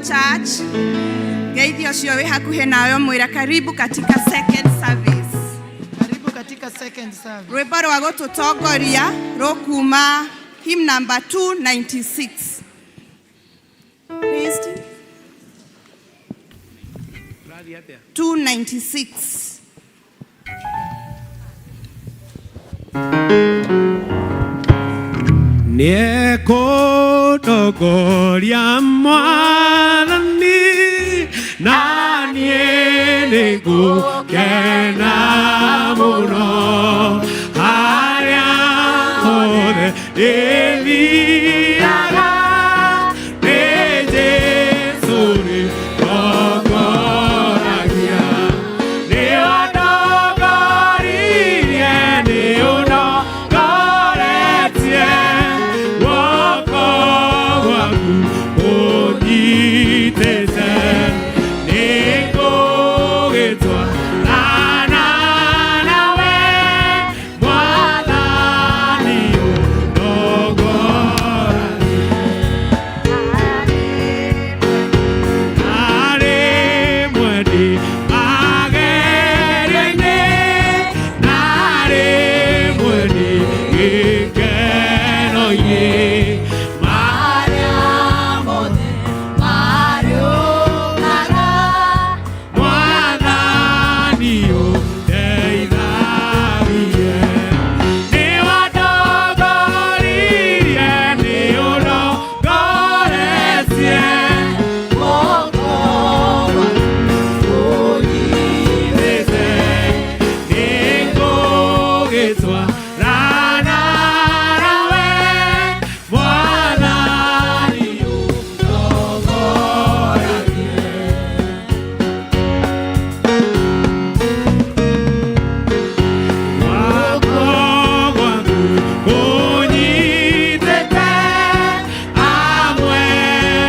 Church. Geithia ũcio wĩ hakuhĩ nawe ũmwĩre karibu katika second service. Karibu katika second service. Rwĩmbo rwa gũtũtongoria rũkuma hymn number 296. Please. 296. Nĩekũndongoria mwathani na niĩ nĩngũkena mũno harĩa hothe ndĩthiaga nĩ Jesũ nĩndongoragia. Nĩwandongoririe, nĩũndongoretie, guoko gwaku kũnyitĩte. Nĩngũgĩtwarana nawe, Mwathani ũndongoragie. Narĩ mwendi magerio-inĩ, narĩ mwendi gĩkeno-inĩ, marĩa mothe marĩũkaga, Mwathani ũndeithagie. Nĩwandongoririe, nĩũndongoretie, guoko gwaku kũnyitĩte. Nĩngũgĩtwarana nawe, Mwathani ũndongoragie. Guoko gwaku kũnyitĩte, amwe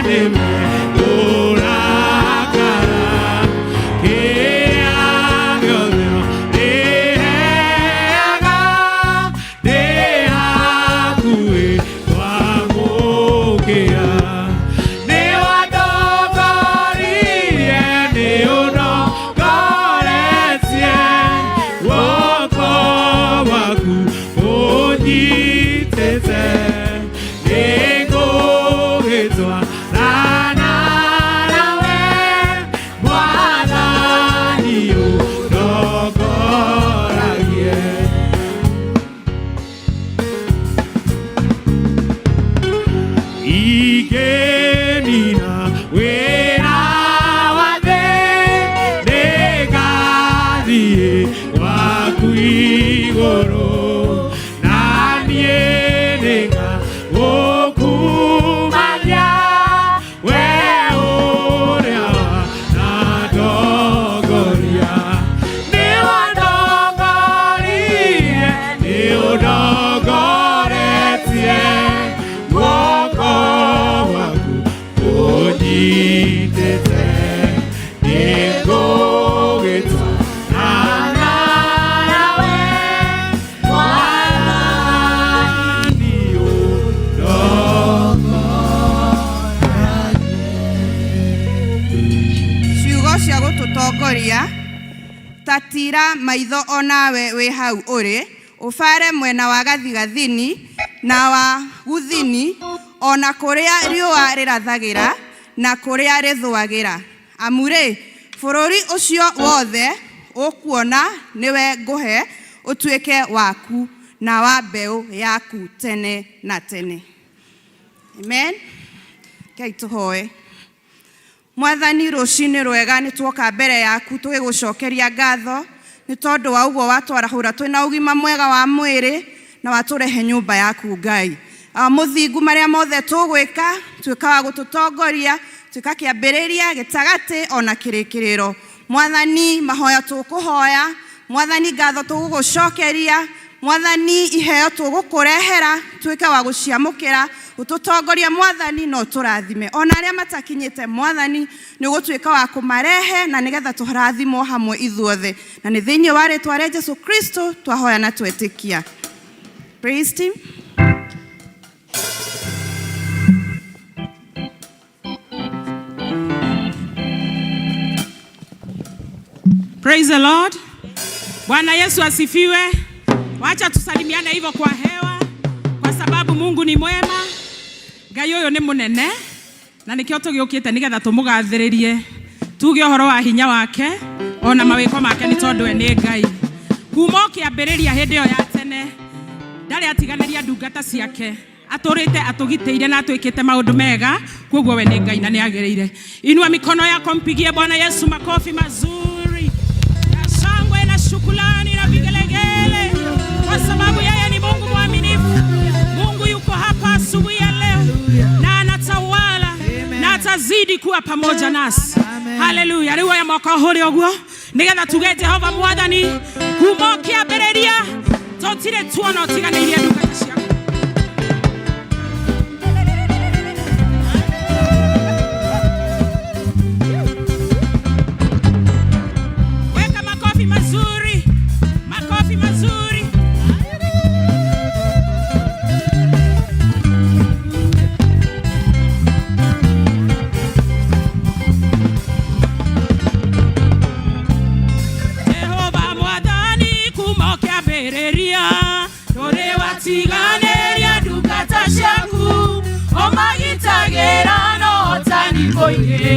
nĩmekũrakara. Kĩrĩa gĩothe ũrĩheaga, ndĩ hakuhĩ kwamũkĩra. Nĩwandongoririe, nĩũndongoretie, guoko gwaku kũnyitĩte. Nĩngũgĩtwarana nawe, Mwathani ũndongoragie. Ingĩnina wĩra wa thĩ, nĩngathiĩ gwaku igũrũ, na niĩ nĩngagũkumagia, we ũrĩa wanandongoria. Nĩwandongoririe, nĩũndongoretie, guoko gwaku kũnyitĩte. Nĩngũgĩtwarana nawe, Mwathani ũndongoragie. Ciugo cia gũtũtongoria ta tira maitho onawe wĩ hau ũrĩ ũbare mwena wa gathigathini na wa guthini ona kũrĩa riũa rĩrathagĩra na kũrĩa rĩthũagĩra amu rĩ bũrũri ũcio wothe ũkuona nĩwe ngũhe ũtuĩke waku na wa mbeũ yaku tene na tene. Amen. Ngai tũhoe. Mwathani rũcinĩ rwega nĩ tuoka mbere yaku tũgĩgũcokeria ngatho nĩ tondũ wa ũguo watwarahũra twĩna ũgima mwega wa mwĩrĩ na watũrehe nyũmba yaku Ngai. Mũthingu marĩa mothe tũgwĩka tuĩka wa gũtũtongoria tuĩka kĩambĩrĩria gĩtagatĩ ona kĩrĩkĩrĩro. Mwathani mahoya tũkũhoya, Mwathani ngatho tũgũgũcokeria, Mwathani iheo tũgũkũrehera tuĩke wa gũciamũkĩra ũtũtongoria Mwathani no tũrathime ona arĩa matakinyĩte Mwathani nĩ ũgũtuĩka wa kũmarehe na nĩgetha tũrathimwo hamwe ithuothe na nĩ thĩinĩ wa rĩtwa rĩa Jesu Kristo twahoya na twetĩkia. Praise team. Praise the Lord. Bwana Yesu asifiwe. Wacha tusalimiane hivyo kwa hewa, kwa sababu Mungu ni mwema. Ngai ũyũ nĩ mũnene na nĩkĩo tũgĩũkĩte nĩgetha tũmũgathĩrĩrie, tuge ũhoro wa hinya wake ona mawĩko make, nĩ tondũ we nĩ Ngai. Kuma o kĩambĩrĩria hĩndĩ ĩyo ya tene ndarĩ atiganĩria ndungata ciake, atũrĩte atũgitĩire na atwĩkĩte maũndũ mega. Koguo we nĩ Ngai na nĩ agĩrĩire. Inua mikono yako, mpigie Bwana Yesu makofi mazuri ya shangwe na shukrani na vigelegele, kwa sababu yeye ni Mungu mwaminifu. Mungu yuko hapa asubuhi ya leo na anatawala na atazidi kuwa pamoja nasi. Haleluya. Rĩu oya moko ũhũre ũguo nĩgetha tuge Jehova Mwathani, kuma ũkĩambĩrĩria tũtirĩ tuona ũtiganĩirie ndungata ciaku. Weka makofi mazuri, makofi mazuri. Jehova Mwathani, kuma ũkĩambĩrĩria ndũrĩ watiganĩria ndungata ciaku, ũmagitagĩra na ũhotani mũingĩ,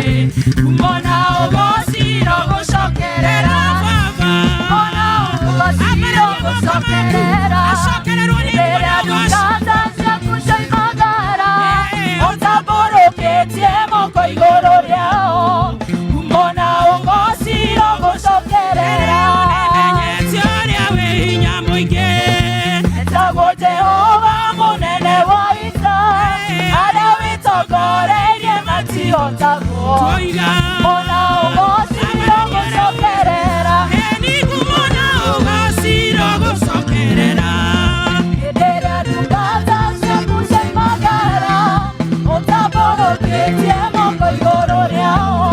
kumona ũgociro gũcokerera Baba. Ona ũgociro gũcokerera. Acokererwo nĩ Rĩrĩa ũgoci. ndungata ciaku cioimagara, ũtambũrũkĩtie moko igũrũ rĩao, kumona ũgociro gũcokerera. Nĩmenyete ũrĩa wĩ hinya mũingĩ. Etagwo Jehova mũnene wa ita, arĩa wĩtongoreirie matihotagwo. Twoiga Mona ũgociro gũcokerera. Eni kumona ũgociro gũcokerera. Hĩndĩ ĩrĩa ndungata ciaku cioimagara, ũtambũrũkĩtie moko igũrũ rĩao,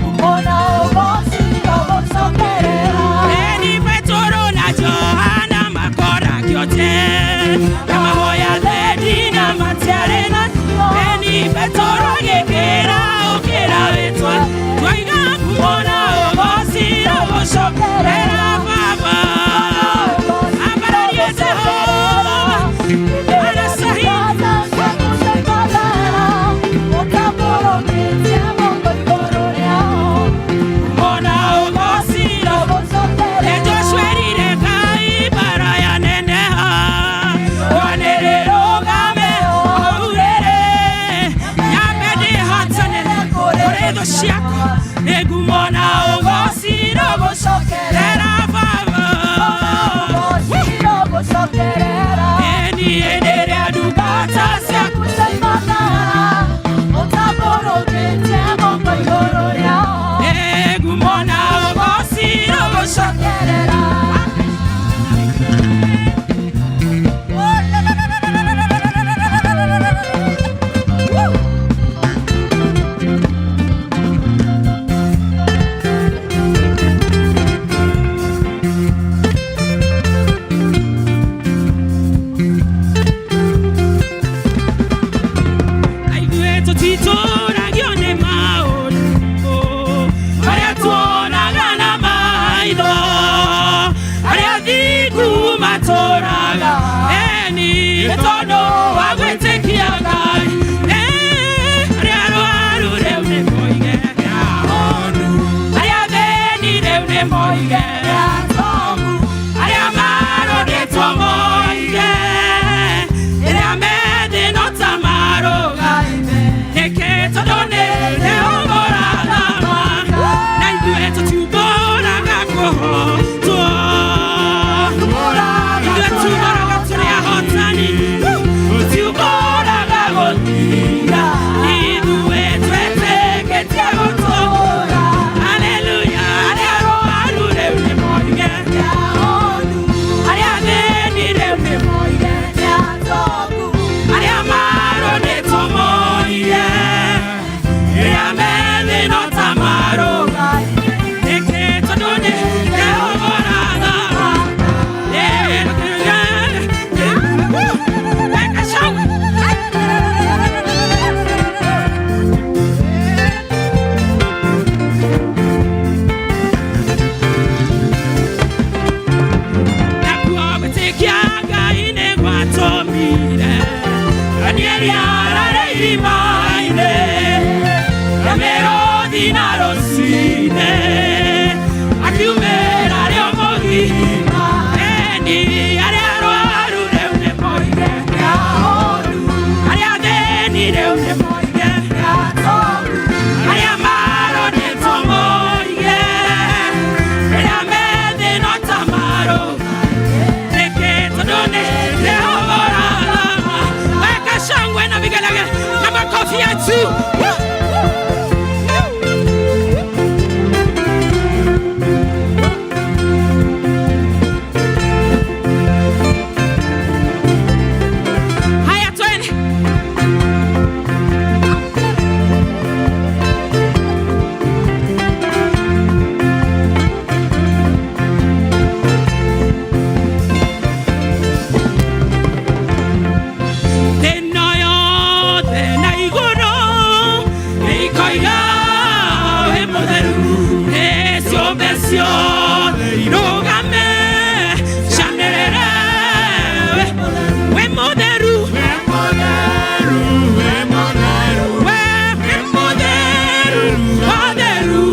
kumona ũgociro gũcokerera. Eni Petero na Johana makora kĩote na mahoya thendi na matiarĩ na. Eni Petero agĩkĩra ũkĩra wĩtwa. Twoiga kumona ũgociro gũcokerera Baba. Ambararie Jehova anastahili. irima-inĩ na mĩrũthi na rũcinĩ akiumĩra rĩo mũgima eni arĩa arwaru rĩu nĩ moige arĩa athĩni rĩu nĩ moige arĩa maronetwo moige rĩrĩa me thĩna ta marũ nĩkĩ tondũ nĩ Jehova ũrathama. Weka shangwe na vigelegele na makofi ya juu. Woo! Haya, twende. Thĩna yothe na igũrũ nĩikoiga wĩ mũtheru nĩ ciũmbe ciothe irũgame cianĩrĩre wĩ mũtheru we wĩ mũtheru mũtheru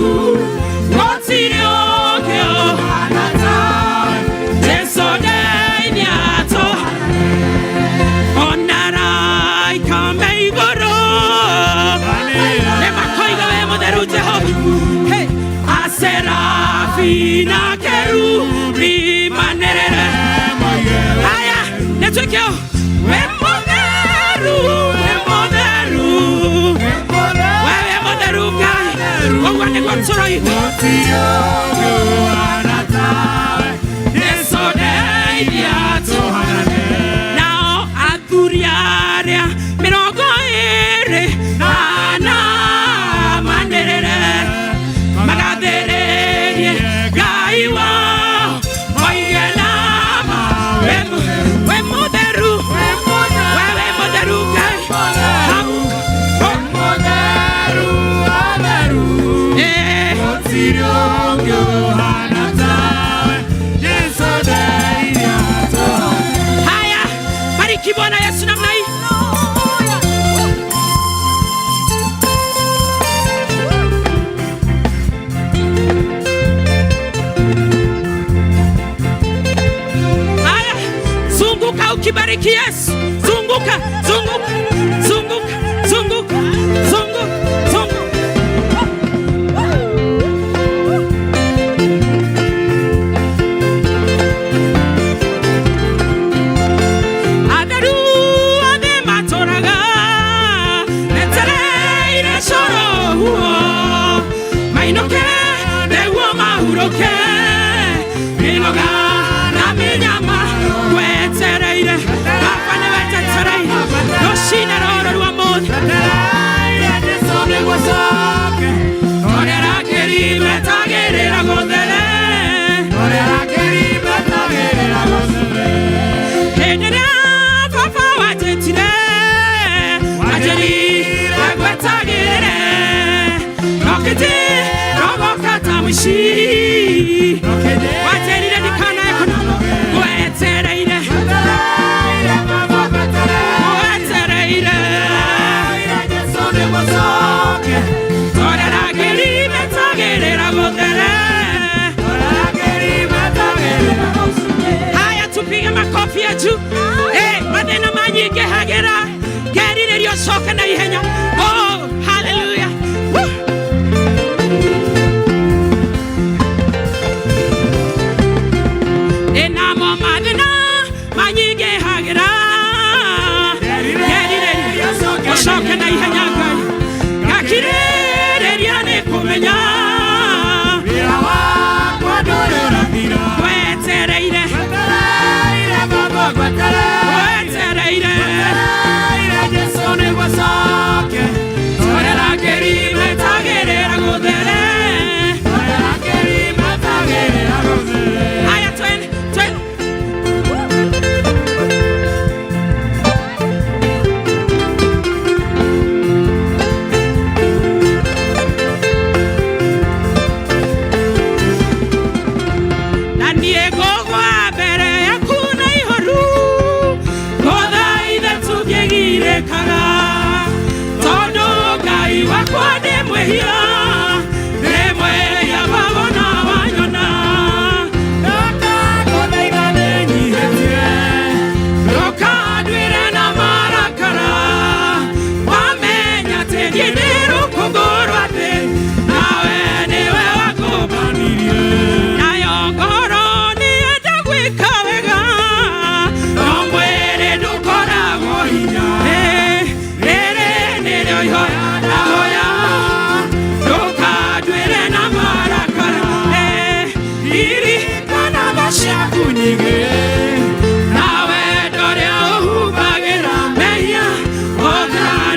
gũtirĩ ũngĩ ũhaana tawe Jesũ ndeithia ona araika me igũrũ nĩmakoiga wĩ mũtheru Jehova. Hey! Aserafi na kerubi manĩrĩre haya nĩtwĩke ũũ wĩ mũtheru wĩ mũtheru we wĩ mũtheru Ngai ũguo nĩguo tũroiga Jesũ ndeithia nao athuri arĩa mĩrongo ĩrĩ na ana manĩrĩre magathĩrĩrie Ngai wao moige nama wĩ mũtheru we wĩ mũtheru Ngai hau eh haya bariki Bwana Yesu namna hii. Haya, zunguka ukibariki Yesu, zunguka, zunguka, zunguka, zunguka, zunguka, zunguka. Atheru othe matũraga metereire coro huo mainũke nĩguo mahurũke mĩnoga na mĩnyama wetereire baba nĩ wetereire rũcinĩ rũrũ rwa mũthĩ torera kĩrimetagĩrĩra gũthere hĩndĩ ĩrĩa baba wanjĩtire wanjĩrire ngwetagĩrĩre nokĩtĩ rogoka ta mũici wanjĩrire ndikanae kũnoga ngwetereire ngwetereire torera kĩrimetagĩrĩra gũthere. Haya, tupige makofi ya juu. Eh, mathĩna manyingĩhagĩra ngerirĩria ũcoke na ihenya. Oh, hallelujah. Woo! Ĩnamo mathĩna manyingĩhagĩra ngerirĩria ũcoke na ihenya Ngai ngakirĩrĩria nĩ kũmenya wetereire wetereire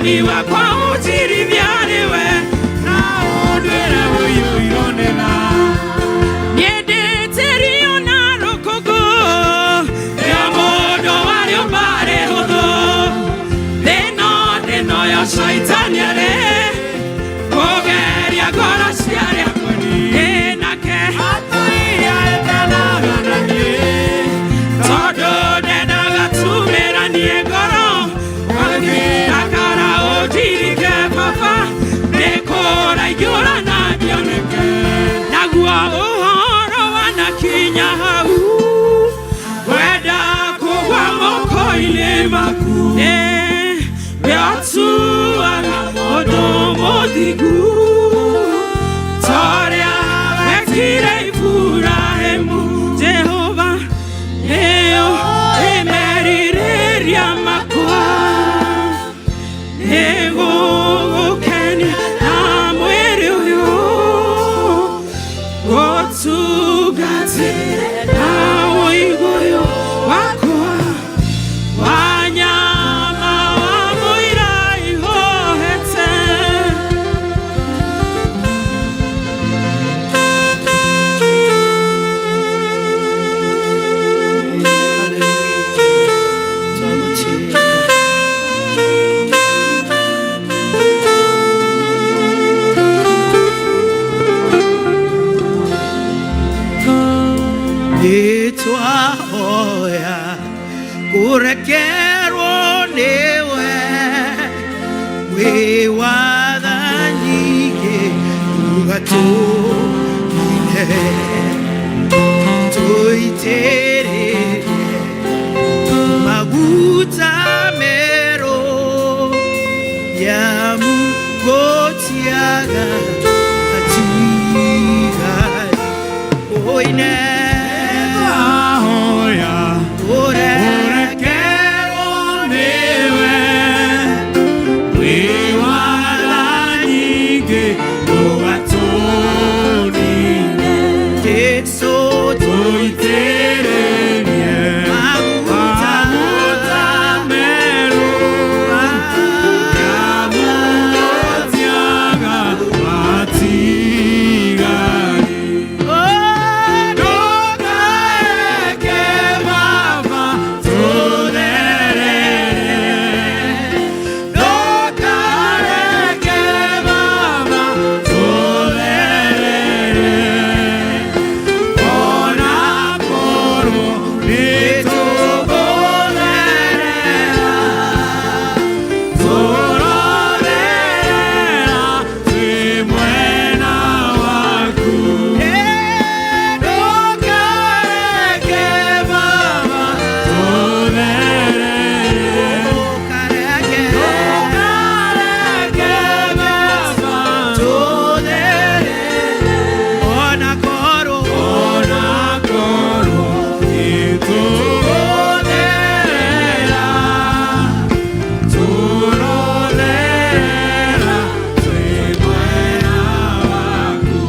Mwathani wakwa ũnjirithia nĩwe na ũndwĩre ũiyũirwo nĩ tha. Nyendetĩrio na rũkũngũ rĩa mũndũ wa rĩũmba rĩhũthũ. Thĩno ndĩno ya caitani arĩ kũgeria ngoro cia arĩa ĩnake Atũire ekenaga na niĩ, tondũ ndendaga tumĩranie ngoro ndakara ũndirike baba nĩkũraingĩra na ndioneke naguo ũhoro wanakinya hau wenda kũgwa moko-inĩ maku wĩotuaga ũndũ mũthingu torĩa wekire Iburahĩmu Jehova nĩyo ĩmerirĩria makwa nĩgũgũkenia na mwĩrĩ ũyũ gũtungatĩre na ũigũyũ wakwa wanyama wa mũira ihohete. Nitwahoya kũrekerwo nĩwe wĩ watha nyingĩ ũgatũmire tũitĩrĩrie maguta merũ yamũgũtiaga atigari oine Ahoya ure ũrekerwo nĩwe, wĩ watha nyingĩ ũgatũnine. Jesu Tũitĩrĩrie maguta maguta merũ yamũtiaga matigari. Ndũkareke Baba tũtherere, ndũkareke Baba tũtherere, ona korwo nĩtũgũtherera, tũrotherera twĩ mwena waku. Ndũkareke Baba tũtherere, Ndũkareke ndũkareke Baba tũtherere ona korwo ona korwo nĩtũgũtherera, tũrotherera twĩ mwena waku.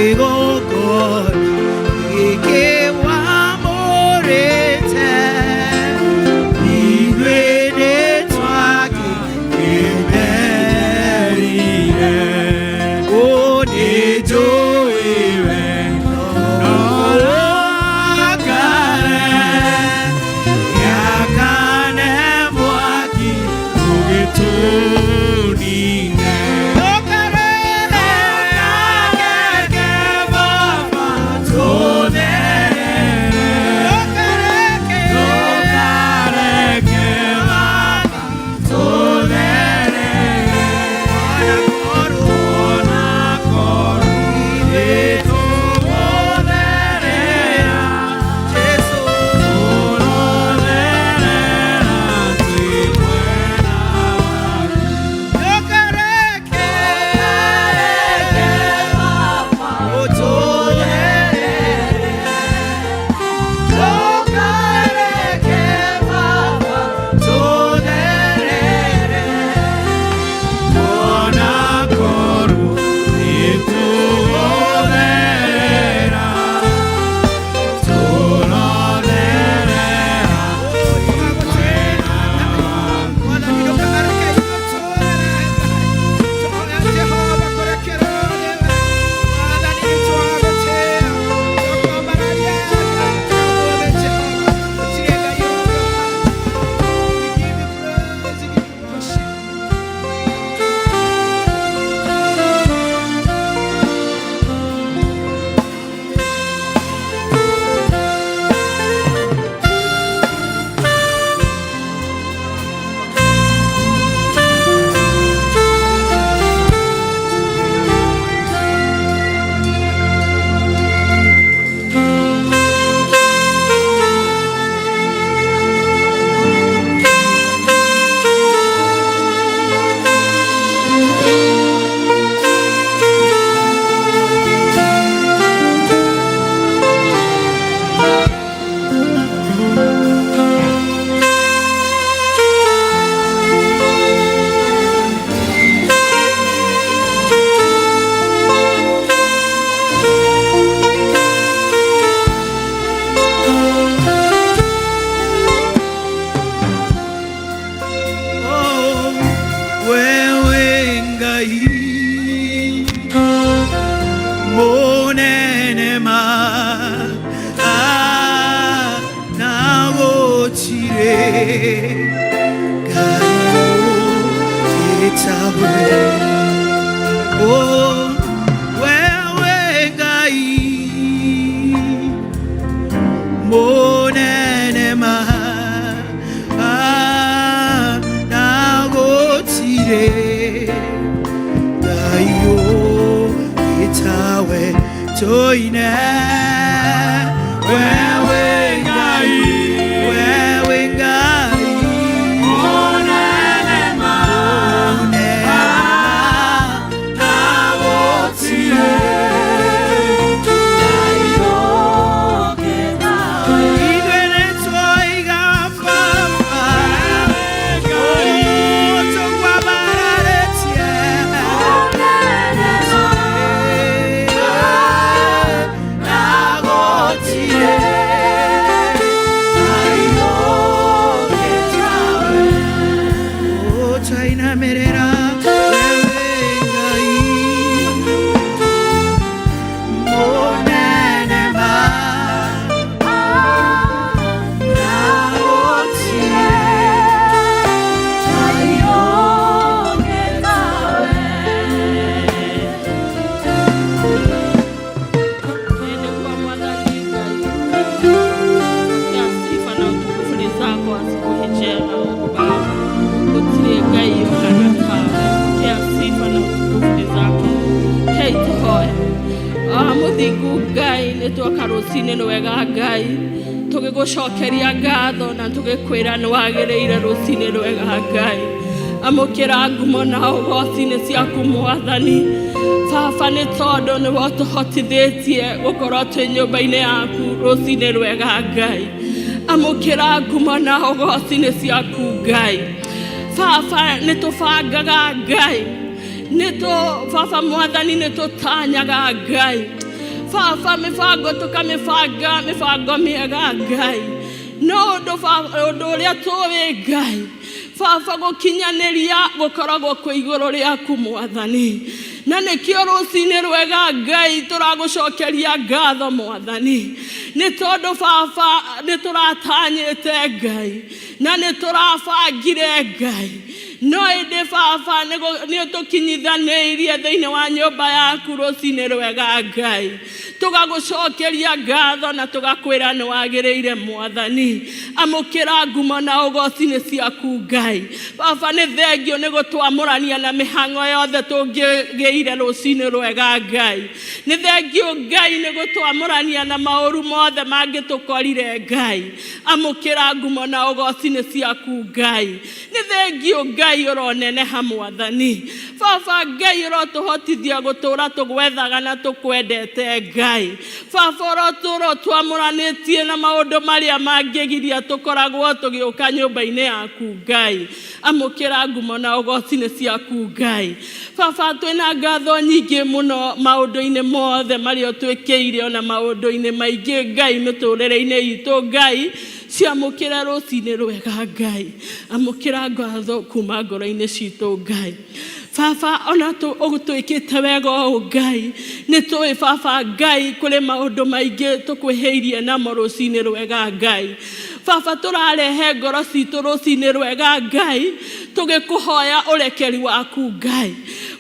Igongona gĩkĩwamũrĩte ithuĩ nĩtwakĩmerire Ũ nĩnjũĩ we no ũrakare, gĩakane mwaki ũgĩtũnine. Ndũkareke Ndũkareke Baba tũtherere, Ndũkareke ndũkareke Baba tũtherere, ona korwo ona korwo nĩtũgũtherera, Jesu tũrotherera twĩ mwena waku. Ndũkareke Ngai Munene ma na gũtirĩ Ngai ũngĩtawe. Oh, wewe Ngai Munene ma na gũtirĩ Ngai ũngĩtawe. Tuine wewe Ngai, wewe Ngai Munene ma Munene na gũtirĩ Ithuĩ nĩtwoiga Baba, oh, tũkwambararĩtie. Na gũtirĩ Ngai ũngĩtawe. Oh, twainamĩrĩra wewe Ngai Munene ma Nĩguo Mwathani Ngai, pokea sifa na utukufu ni zako asubuhi njema Mungu Baba. Gũtirĩ Ngai ũhana tawe. Pokea sifa na utukufu ni zako. Kei tũhoe. Ah, Mũthingu Ngai nĩ twoka rũcinĩ nĩ wega Ngai tũgĩgũcokeria ngatho na tũgĩkwĩra nĩ wagĩrĩire rũcinĩ rwega Ngai. Amũkĩra ngumo na ũgoci nĩ ciaku Mwathani. Baba nĩ tondũ nĩwe ũtũhotithĩtie gũkorwo twĩ nyũmba-inĩ yaku rũcinĩ rwega Ngai. Amũkĩra ngumo na ũgoci nĩ ciaku Ngai. Baba nĩ tũbangaga Ngai. Nĩ tũ baba Mwathani nĩ tũtanyaga Ngai. Baba mĩbango tũkamĩbanga mĩbango mĩega Ngai. No ũndũ ũndũ ũrĩa tũĩ Ngai. Baba gũkinyanĩria gũkoragwo kwĩ igũrũ rĩaku Mwathani. Na nĩkĩo rũcinĩ rwega Ngai tũragũcokeria ngatho Mwathani. Nĩ tondũ baba nĩ tũratanyĩte Ngai na nĩ tũrabangire Ngai. No ĩndĩ baba nĩ ũtũkinyithanĩirie thĩinĩ wa nyũmba yaku rũcinĩ rwega Ngai. Tũgagũcokeria ngatho na tũgakwĩra nĩ wagĩrĩire Mwathani. Amũkĩra ngumo na ũgoci nĩ ciaku Ngai. Baba nĩ thengio nĩ gũtwamũrania na mĩhang'o yothe tũngĩgĩire rũcinĩ rwega Ngai. Nĩ thengio Ngai nĩ gũtwamũrania na maũru mothe mangĩtũkorire Ngai. Amũkĩra ngumo na ũgoci nĩ ciaku Ngai. Nĩ thengio Ngai ũroneneha Mwathani. Baba Ngai ũrotũhotithia gũtũũra tũgwethaga na tũkwendete Ngai. Baba ũrotũũra ũtwamũranĩtie na maũndũ marĩa mangĩgiria tũkoragwo tũgĩũka nyũmba-inĩ yaku Ngai. Amũkĩra ngumo na ũgoci nĩ ciaku Ngai. Baba twĩna ngatho nyingĩ mũno maũndũ-inĩ mothe marĩa ũtwĩkĩire ona maũndũ-inĩ maingĩ Ngai mĩtũrĩre-inĩ itũ Ngai. Ciamũkĩra rũcinĩ rwega Ngai. Amũkĩra ngatho kuma ngoro-inĩ citũ Ngai. Baba ona ũtwĩkĩte wega ũũ Ngai nĩ tũĩ baba Ngai kũrĩ maũndũ maingĩ tũkwĩhĩirie namo rũcinĩ rwega Ngai. Baba tũrarehe ngoro citũ rũcinĩ rwega Ngai tũgĩkũhoya ũrekeri waku Ngai.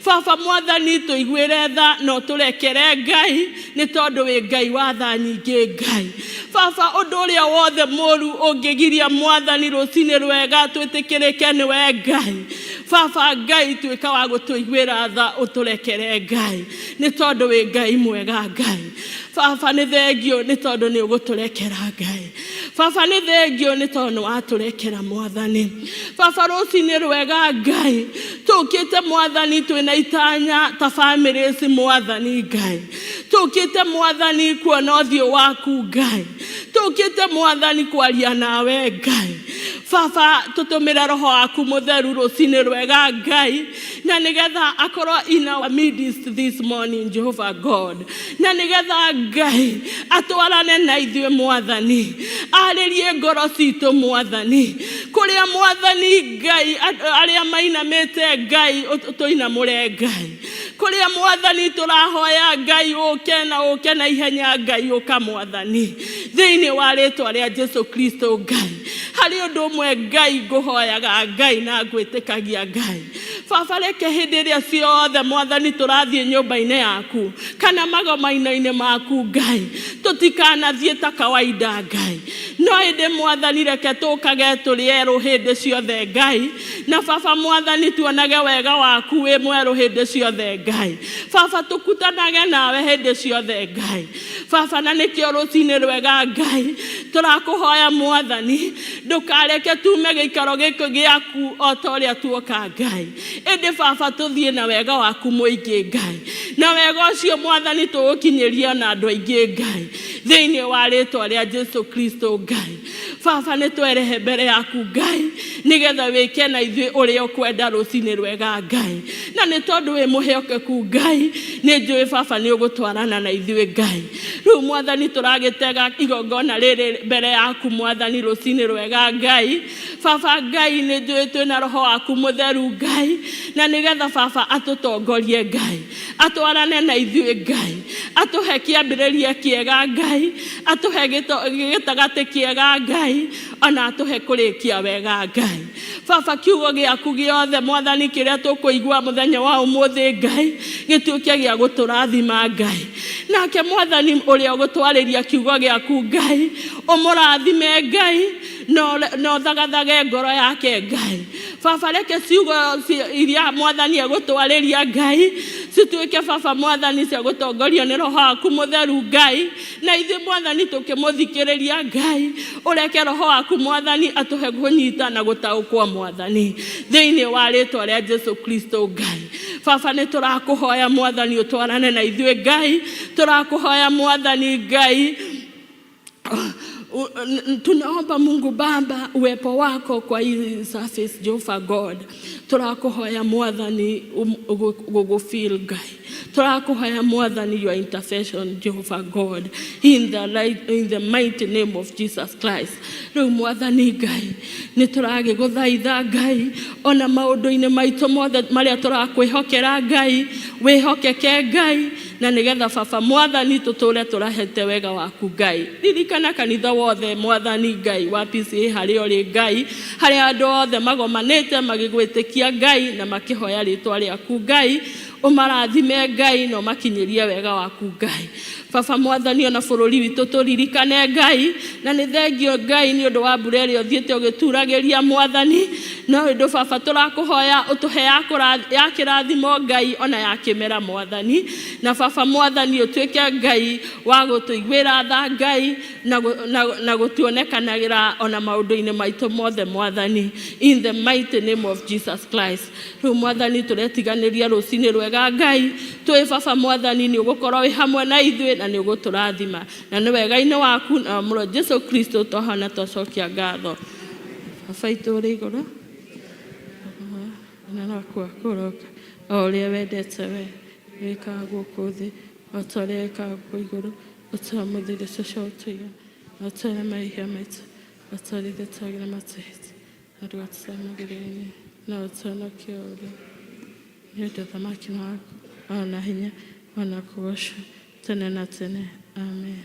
Baba Mwathani tũiguĩre tha na ũtũrekere Ngai nĩ tondũ wĩ Ngai wa tha nyingĩ Ngai. Baba ũndũ ũrĩa wothe mũru ũngĩgiria Mwathani rũcinĩ rwega twĩtĩkĩrĩke nĩwe Ngai. Baba Ngai tuĩka wa gũtũiguĩra tha ũtũrekere Ngai nĩ tondũ wĩ Ngai mwega Ngai. Baba nĩ thengio nĩ tondũ nĩ ũgũtũrekera Ngai. Baba nĩ thengio nĩ tondũ nĩ watũrekera Mwathani. Baba rũcinĩ rwega Ngai tũkĩte Mwathani twĩna itanya ta bamĩrĩ ici Mwathani Ngai. Tũkĩte Mwathani kuona ũthiũ waku Ngai. Tũkĩte Mwathani kwaria nawe Ngai. Baba tũtũmĩre roho waku mũtheru rũcinĩ rwega Ngai na nĩgetha akorwo in our midst this morning Jehovah God. Na nĩgetha Ngai atwarane na ithuĩ Mwathani. Arĩrie ngoro citũ Mwathani. Kũrĩa Mwathani Ngai arĩa maina Tũinamĩte Ngai, tũinamũre Ngai. Kũrĩa Mwathani tũrahoya Ngai ũke na ũke na ihenya Ngai, ũka Mwathani thĩinĩ wa rĩtwa rĩa Jesu Kristo Ngai. Harĩ ũndũ ũmwe Ngai ngũhoyaga Ngai na ngwĩtĩkagia Ngai. Baba, reke hĩndĩ ĩrĩa ciothe Mwathani tũrathiĩ nyũmba-inĩ yaku kana magomano-inĩ maku Ngai, tũtikanathiĩ ta kawaida Ngai, no ĩndĩ Mwathani reke tũkage tũrĩ erũ hĩndĩ ciothe Ngai, na Baba Mwathani tuonage wega waku wĩ mwerũ hĩndĩ ciothe Ngai. Baba, tũkutanage nawe hĩndĩ ciothe Ngai. Baba, na nĩkĩo rũcinĩ rwega Ngai tũrakũhoya Mwathani, ndũkareke tume gĩikaro gĩkĩ gĩaku o ta ũrĩa tuoka Ngai, ĩndĩ Baba tũthiĩ na wega waku mũingĩ Ngai, na wega ũcio Mwathani tũũkinyĩrie na andũ aingĩ Ngai, thĩinĩ wa rĩtwa rĩa Jesu Kristo Ngai. Baba, nĩ twerehe mbere yaku Ngai, nĩgetha wĩke na ithuĩ ũrĩa ũkwenda rũcinĩ rwega Ngai, na nĩ tondũ wĩ mũhĩokeku Ngai, nĩ njũĩ Baba nĩ ũgũtwarana na ithuĩ Ngai. Rĩu Mwathani tũragĩtega igongona rĩrĩ mbere yaku Mwathani rũcinĩ rwega Ngai. Baba Ngai, nĩ njũĩ twĩna roho waku mũtheru Ngai, na nĩgetha Baba atũtongorie Ngai, atwarane na ithuĩ Ngai, atũhe kĩambĩrĩria kĩega Ngai, atũhe gĩtagatĩ kĩega Ngai, ona atũhe kũrĩkia wega Ngai. Baba, kiugo gĩaku gĩothe Mwathani kĩrĩa tũkũigua mũthenya wa ũmũthĩ Ngai, gĩtuĩke gĩa gũtũrathima Ngai. Nake Mwathani ũrĩa ũgũtwarĩria kiugo gĩaku Ngai, ũmũrathime Ngai, na ũthagathage ngoro yake Ngai. Baba, reke ciugo iria Mwathani egũtwarĩria Ngai cituĩke Baba Mwathani cia gũtongorio nĩ roho waku mũtheru Ngai, na ithuĩ Mwathani tũkĩmũthikĩrĩria Ngai, ũreke roho waku Mwathani atũhe kũnyita na gũtaũkwo Mwathani, thĩinĩ wa rĩtwa rĩa Jesu Kristo Ngai. Baba, nĩ tũrakũhoya Mwathani ũtwarane na ithuĩ Ngai, tũrakũhoya Mwathani Ngai. Tunaomba Mungu Baba uwepo wako kwa hii service Jehovah God. Tũrakũhoya Mwathani gũgũfeel Ngai. Tũrakũhoya Mwathani your intervention Jehovah God in the light, in the mighty name of Jesus Christ. Rĩu Mwathani Ngai nĩ tũragĩgũthaitha Ngai, ona maũndũ-inĩ maitũ mothe marĩa tũrakwĩhokera Ngai, wĩhokeke Ngai, na nĩgetha Baba Mwathani tũtũre tũrahete wega waku Ngai. Ririkana kanitha wothe Mwathani Ngai wa PCA harĩa ũrĩ Ngai, harĩa andũ othe magomanĩte magĩgwĩtĩkia Ngai na makĩhoya rĩtwa rĩaku Ngai, ũmarathime Ngai na ũmakinyĩrie wega waku Ngai. Baba Mwathani, ona bũrũri witũ tũririkane Ngai, na nĩ thengio Ngai nĩ ũndũ wa mbura ĩrĩa ũthiĩte ũgĩturagĩria Mwathani, no ũndũ Baba tũrakũhoya ũtũhe ya kĩrathimo Ngai, ona ya kĩmera Mwathani, na Baba Mwathani ũtuĩke Ngai wa gũtũiguĩra tha Ngai na gũtuonekanagĩra ona maũndũ-inĩ maitũ mothe Mwathani, in the mighty name of Jesus Christ. Rĩu Mwathani tũretiganĩria rũcinĩ rwega Ngai, twĩ Baba Mwathani nĩ ũgũkorwo wĩ hamwe na ithuĩ na nĩ ũgũtũrathima, na nĩ wega-inĩ waku na mũrũ Jesu Kristo twahona twacokia ngatho. Baba itũ ũrĩ igũrũ, na waku akũroka o ũrĩa wendete we wĩkaga gũkũ thĩ o ta ũrĩa wĩkaga gũkũ igũrũ. Ũtũhe ũmũthĩ irio cia ũtũiga, na ũtũhe mehia maitũ o ta ũrĩa ithuĩ twagĩra matũhĩtie, na ndũgatũtware magerio-inĩ, no ũtũhonokie ũũru. Nĩ ũndũ ũthamaki nĩ waku, ona hinya, ona kũgoocwo tene na tene. Amen.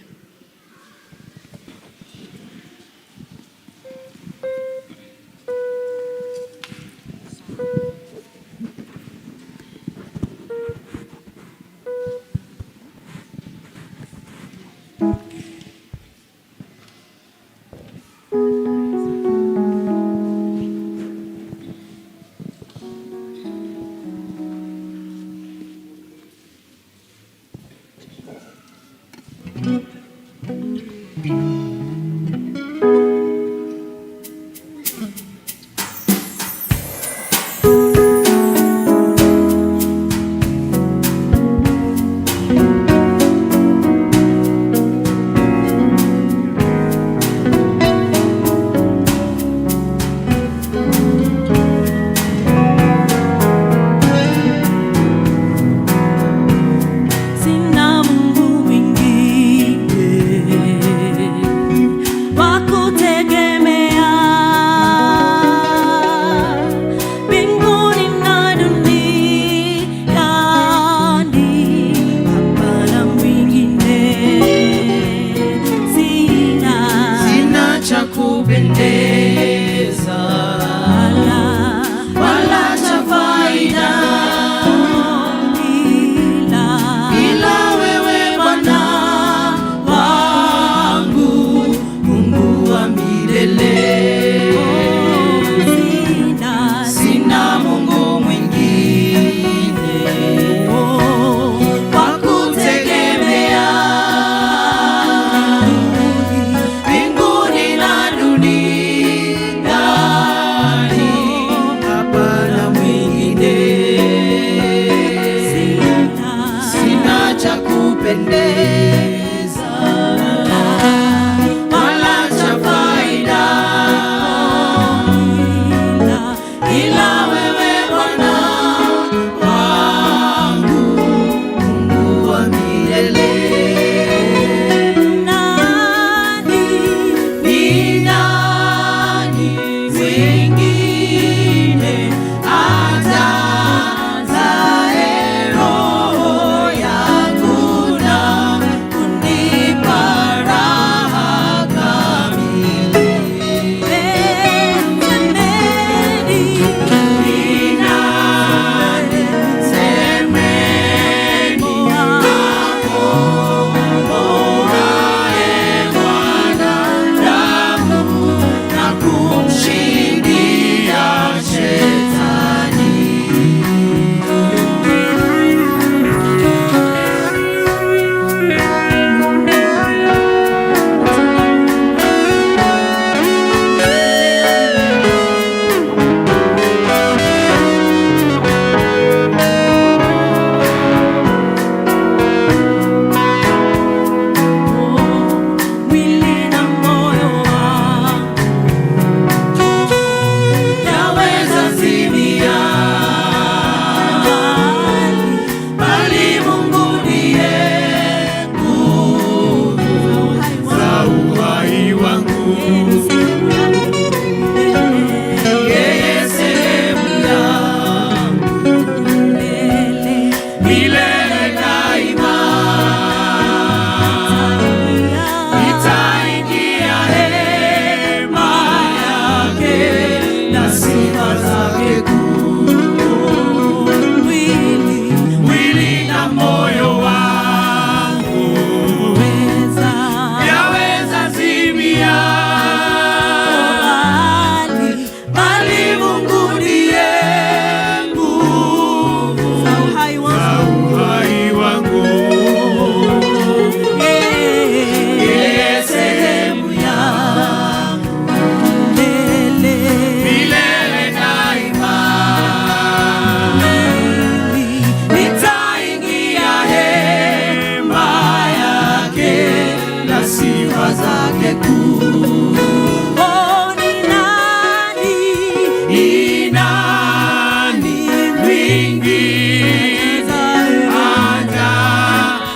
Mwingine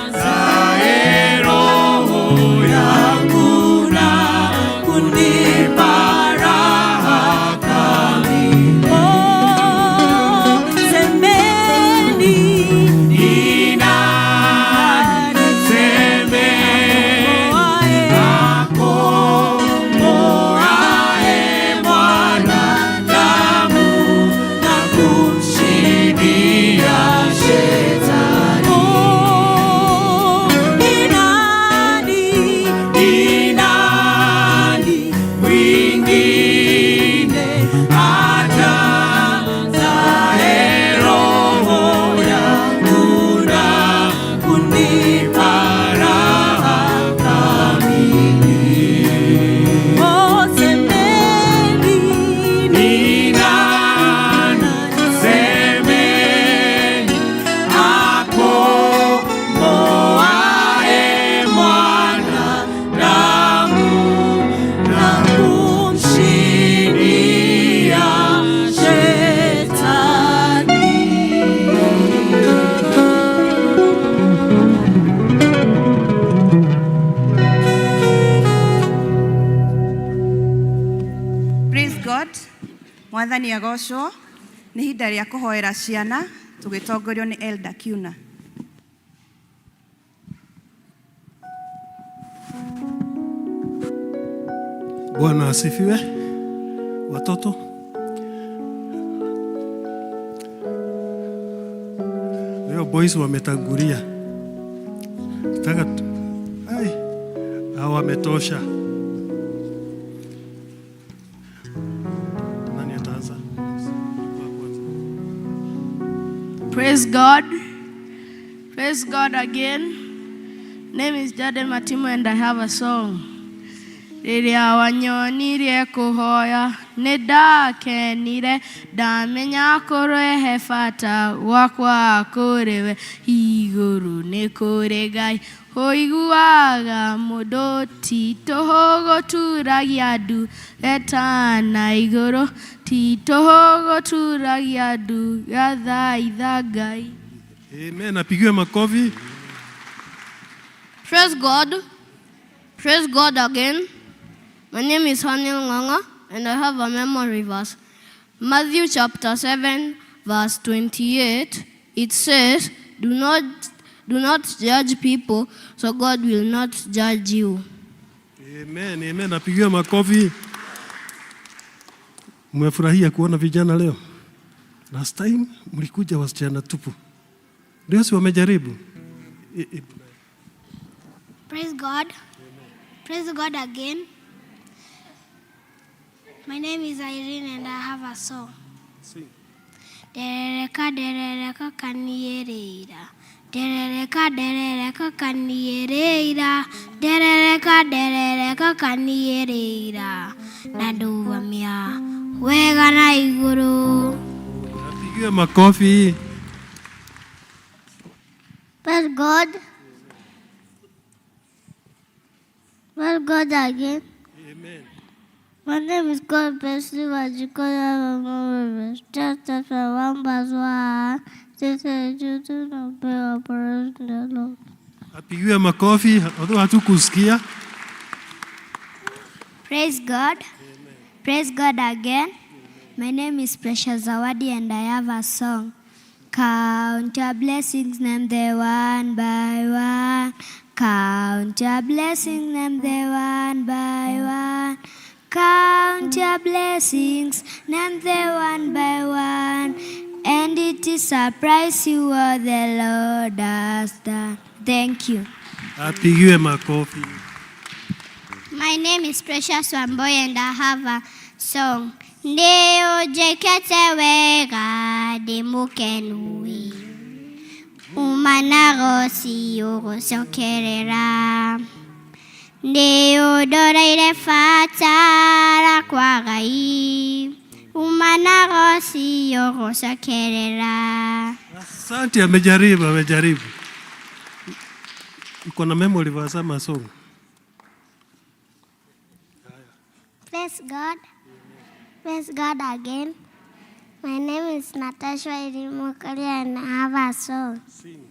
ajazaye roho yangu na kunipa raha kamili. Oh, semeni Ni nani semeni akomboaye mwanadamu na kumshindia Shetani? Oh, ni nani? Ni nani mwingine ajazaye roho yangu na kunipa raha kamili? Oh, semeni Ni nani semeni akomboaye mwanadamu na kumshindia Shetani? Praise God. Mwathani agocwo. Nĩ ihinda rĩa kũhoera ciana tũgĩtongorio nĩ Elder Kiuna. Bwana asifiwe. Watoto, leo boys wametangulia. Nataka ai, hao wametosha. Nani ataanza? Wa kwanza. Praise God. Praise God again. Name is Jaden Matimo and I have a song. Rĩrĩa wanyonirie kũhoya nĩ ndakenire, ndamenya kũrehe bata gwakwa kũrĩ we. Igũrũ nĩ kũrĩ Ngai ũiguaga mũndũ, ti tũhũ gũturagia ndu etana igũrũ, ti tũhũ gũturagia ndu gathaitha Ngai. Amen. Apigiwe makofi. Praise God. Praise God again. My name is Hanil Nganga and I have a memory verse. Matthew chapter 7 verse 28. It says, Do not judge people, so God will not judge you." Amen. Amen. Apigiwe makofi. Mmefurahia kuona vijana leo? Last time mlikuja wasichana tupu. Ndio, si wamejaribu? Praise God. Praise God again. My name is Irene and I have a song. Sing. Derereka derereka kaniyerera. Derereka derereka kaniyerera. Derereka derereka kaniyerera. Na ndũgamia wega na igũrũ. Apigiwe makofi. Praise God. Praise God again. Amen. My name is God bless you. Just as one verse one. This is children of prayer the Lord. Apigiwe makofi. Although hatukusikia. Praise God. Praise God again. My name is Precious Zawadi and I have a song. Count your blessings, name them one by one. Count your blessings, name them one by one. Count your blessings, name them one by one. And it is surprise you what the Lord has done. Thank you. Apigiwe makofi. My name is Precious Wamboy and I have a song. Ndio jekete wega ndĩmũkenui umanago ũgũcokerera nĩũndoreire bata kwa Ngai umanago ũgũcokerera. Asante, amejaribu, amejaribu. Uko na memory verse ama song? Praise God. Praise God again. My name is Natasha Irimokori and I have a song. Sing.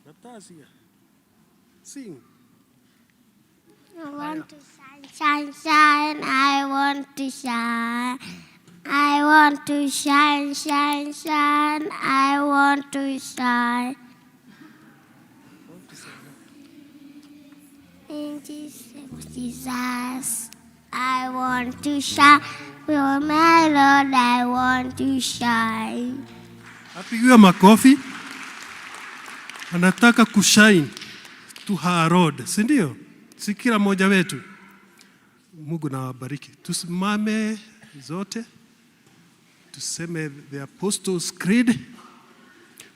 Natasha. Sing. I want to shine, shine, shine. I want to shine. I want to shine, shine, shine. I want to shine. In Jesus, I want to shine. For my Lord, I want to shine. Apigiwe makofi. Anataka kushine to her Lord, si ndio? Si kila mmoja wetu. Mungu na wabariki. Tusimame zote tuseme the Apostles' Creed.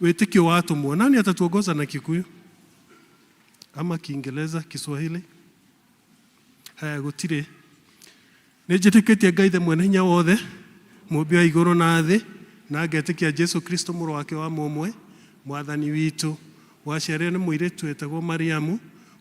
Wĩtĩkio wa atũmwo. Nani atatuongoza na Kikuyu ama Kiingereza, Kiswahili? Haya, gũtirĩ. Nĩ njĩtĩkĩtie Ngai the mwene hinya wothe, mũmbi wa igũrũ na thĩ, na ngetĩkia Jesu Kristo mũrũ wake wa mũmwe, mwathani witũ, waciarirwo nĩ mũirĩtu wetagwo Mariamu,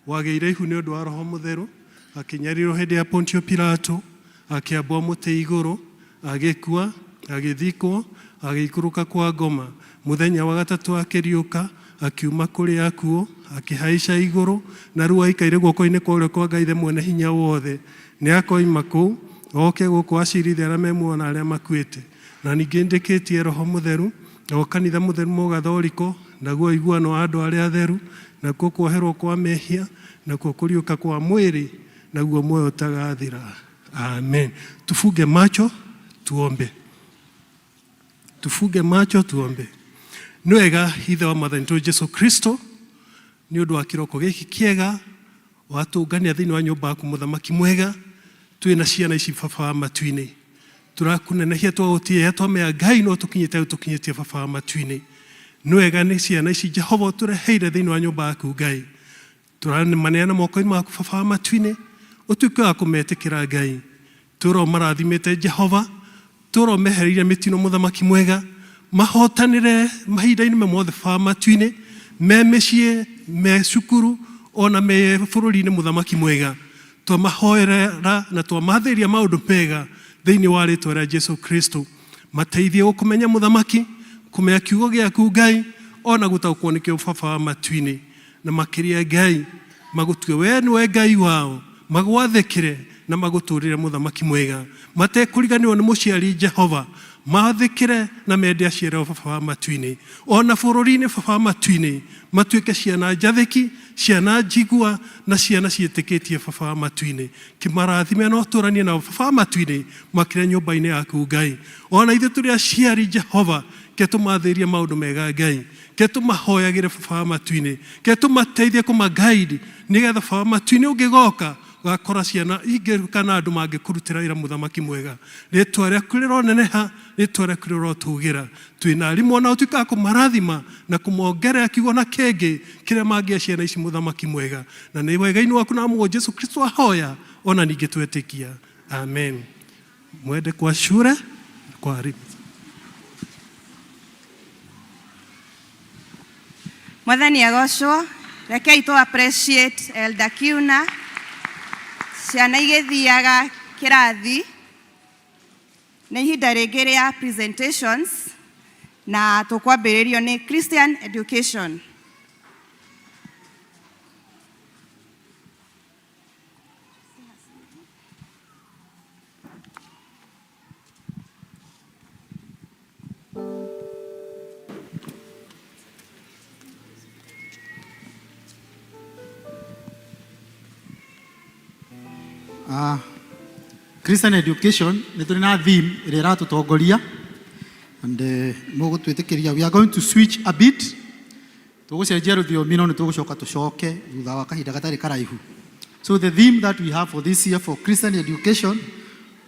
wagĩire ihu nĩ ũndũ wa Roho Mũtheru, akĩnyarirwo hĩndĩ ya Pontio Pilato, akĩambwo mũtĩ igũrũ, agĩkua, agĩthikwo, agĩikũrũka kwa ngoma. Mũthenya wa gatatũ akĩriũka, akiuma kũrĩ akuũ, akĩhaica igũrũ, na rĩu aikaire guoko-inĩ kwa ũrĩo kwa Ngai the mwene hinya wothe. Nĩ akoima kũu, oke gũkũ acirithie arĩa me muoyo na arĩa makuĩte. Na ningĩ ndĩkĩtie Roho Mũtheru, o kanitha mũtheru mũgathoriko, naguo ũiguano wa andũ arĩa atheru, nakuo kuoherwo kwa mehia, nakuo kũriũka kwa mwĩrĩ, naguo muoyo ũtagathira. Amen. Tufunge macho tuombe. Tufunge macho tuombe. Nĩ wega ithe wa mwathani witũ Jesu Kristo nĩ ũndũ wa kĩroko gĩkĩ kĩega watũngania thĩinĩ wa nyũmba yaku mũthamaki mwega, twĩna ciana ici baba wa matu-inĩ, tũrakũnenehia, twagũtĩĩa, twamenya Ngai no tũkinyĩte tũkinyĩtie baba wa matu-inĩ. Nĩ wega nĩ ciana ici Jehova ũtũreheire thĩinĩ wa nyũmba yaku Ngai, tũramaneana moko-inĩ maku baba wa matu-inĩ, ũtuĩke wa kũmetĩkĩra Ngai, tũra ũmarathimĩte Jehova, tũra ũmehereirie mĩtino mũthamaki mwega, mahotanĩre mahinda-inĩ me mothe baba wa matu-inĩ, me mĩciĩ, me cukuru, ona me bũrũri-inĩ mũthamaki mwega, twamahoerera na twamathĩria maũndũ mega thĩinĩ wa rĩtwa rĩa Jesu Kristo. Mateithie gũkũmenya mũthamaki, kũmenya kiugo gĩaku Ngai, ona gũtaũkwo nĩkĩo baba wa matu-inĩ, na makĩria Ngai magũtue we nĩwe Ngai wao, magwathĩkĩre na magũtũrĩre mũthamaki mwega, matekũriganĩrwo nĩ mũciari Jehova, mathĩkĩre na mende aciari ao baba wa matu-inĩ, ona bũrũri-inĩ baba wa matu-inĩ matuĩke ciana njathĩki, ciana njigua na ciana ciĩtĩkĩtie baba wa matu-inĩ. Kĩmarathime na ũtũranie nao baba wa matu-inĩ makĩria nyũmba-inĩ yaku Ngai. Ona ithuĩ tũrĩ aciari Jehova, ke tũmathĩrie maũndũ mega Ngai, ke tũmahoyagĩre baba wa matu-inĩ, ke tũmateithie kũmaguide nĩgetha baba wa matu-inĩ ũngĩgoka ũgakora ciana ingĩ kana andũ mangĩkũrutĩra wĩra mũthamaki mwega. Rĩtwa rĩaku rĩroneneha, rĩtwa rĩaku rĩrotũgĩra. Twĩna arimũ onao tuĩkaga kũmarathima na kũmongerera kiugo na kĩngĩ kĩrĩa mangĩa ciana ici mũthamaki mwega, na nĩ wega-inĩ waku na Mũgũ Jesu Kristo ahoya ona ningĩ twetĩkia. Amen. Mwende kwa shule kwa arimu. Mwathani agocwo. Rekei tũ appreciate Elder Kiuna, ciana igĩthiaga kĩrathi. Nĩ ihinda rĩngĩ rĩa presentations na tũkwambĩrĩrio nĩ Christian Education. Christian education nĩ tũrĩ na theme ĩrĩa ĩratũtongoria and mũgũtwĩtĩkĩria, we are going to switch a bit, tũgũcenjia rũthiomi no nĩ tũgũcoka tũcoke thutha wa kahinda gatarĩ karaihu. So the theme that we have for this year for Christian education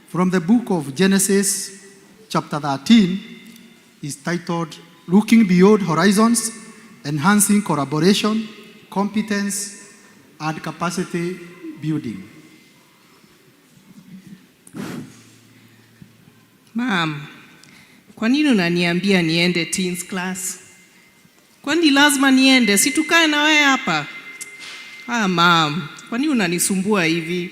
from the book of Genesis chapter 13 is titled Looking Beyond Horizons, Enhancing Collaboration, Competence and Capacity Building. Ma'am, kwa nini unaniambia niende teens class? Kwani lazima niende? Si tukae na wewe hapa? Ah, ma'am, kwa nini unanisumbua hivi?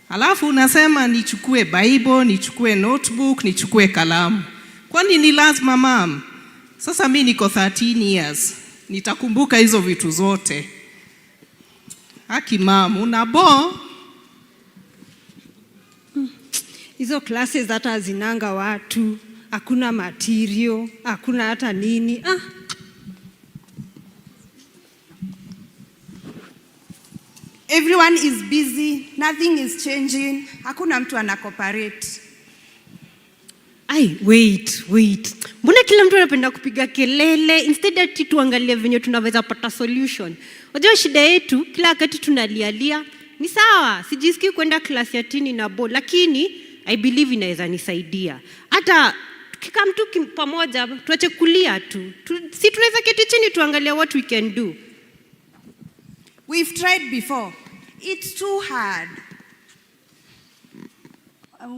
Alafu unasema nichukue Bible, nichukue notebook, nichukue kalamu. Kwani ni lazima, mum? Sasa mi niko 13 years. Nitakumbuka hizo vitu zote? Haki mum, unabore. Hizo classes hata hazinanga watu, hakuna material, hakuna hata nini. Ah. Everyone is busy, nothing is changing, hakuna mtu ana cooperate. Ai, wait, wait. Mbona kila mtu anapenda kupiga kelele instead ati tuangalie venye tunaweza pata solution? Unajua shida yetu kila wakati tunalialia. Ni sawa, sijisikii kwenda class ya teen na bo, lakini I believe inaweza nisaidia. Hata tukikaa mtu pamoja tuache kulia tu. Si tunaweza keti chini tuangalie what we can do. We've tried before. It's too hard.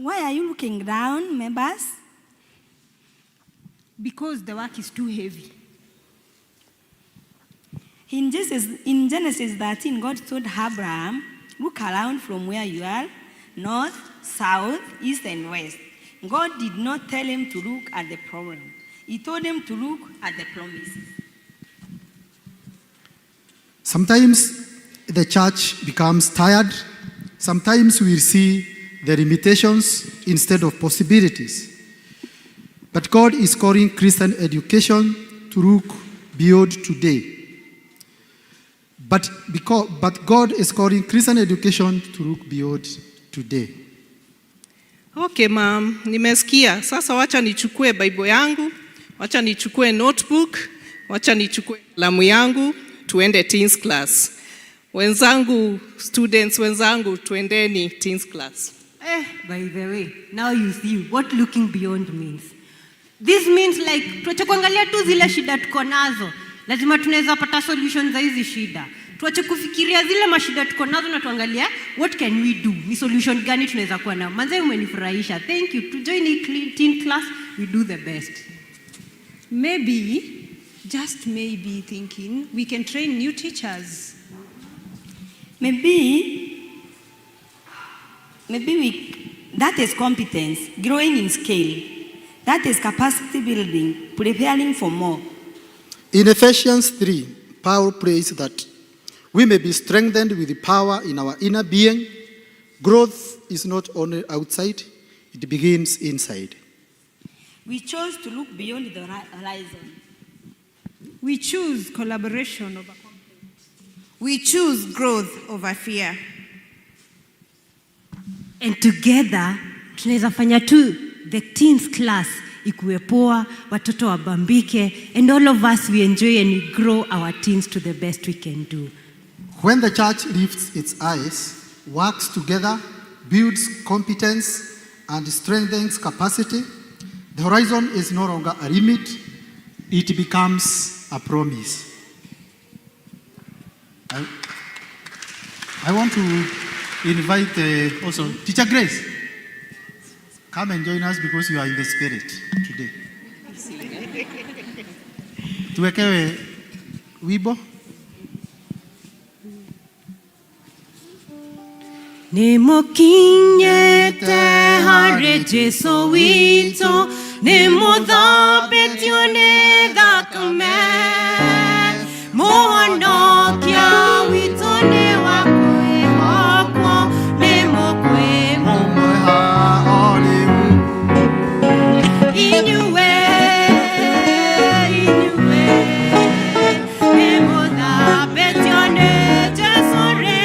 Why are you looking down, members? Because the work is too heavy. In Genesis 13, God told Abraham, "Look around from where you are, north, south, east, and west." God did not tell him to look at the problem. He told him to look at the promises. Sometimes the church becomes tired. Sometimes we see the limitations instead of possibilities. But God is calling Christian education to look beyond today. But God is calling Christian education to look beyond today. Okay, mum, nimesikia. Sasa wacha nichukue Bible yangu, wacha nichukue notebook, wacha nichukue kalamu yangu, tuende teens class. Wenzangu, students wenzangu, tuendeni teens class. Eh, by the way, now you see what looking beyond means. This means like tuache kuangalia tu zile shida tuko nazo. Lazima tunaweza pata solution za hizi shida. Tuache kufikiria zile mashida tuko nazo na tuangalie what can we do? Ni solution gani tunaweza kuwa nayo? Manze umenifurahisha. Thank you. To join hii teen class, we do the best. Maybe, just maybe thinking, we can train new teachers. Maybe that is competence, growing in scale. That is capacity building, preparing for more. In Ephesians 3, Paul prays that we may be strengthened with the power in our inner being. Growth is not only outside, it begins inside. We chose to look beyond the horizon. We choose collaboration over conflict. We choose growth over fear. And together tunaweza fanya tu the teens class ikuwe poa, watoto wabambike, and all of us we enjoy and we grow our teens to the best we can do. When the church lifts its eyes, works together, builds competence, and strengthens capacity, the horizon is no longer a limit, it becomes a promise. I want to invite also Teacher Grace. Come and join us because you are in the spirit today. Tuwekewe wimbo. Nĩ mũkinyĩte harĩ Jesũ witũ, nĩ mũthambĩtio nĩ thakame, Mũhonokia witũ nĩ wa kwĩhokwo, nĩ mũkwĩmũmwe inyuĩ, inyuĩ nĩ mũthambĩtio nĩ Jesũ rĩ,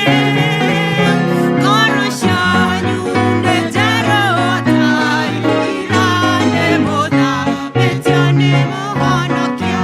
ngoro cianyu nĩ njerũ ta ira, nĩ mũthambĩtio nĩ Mũhonokia.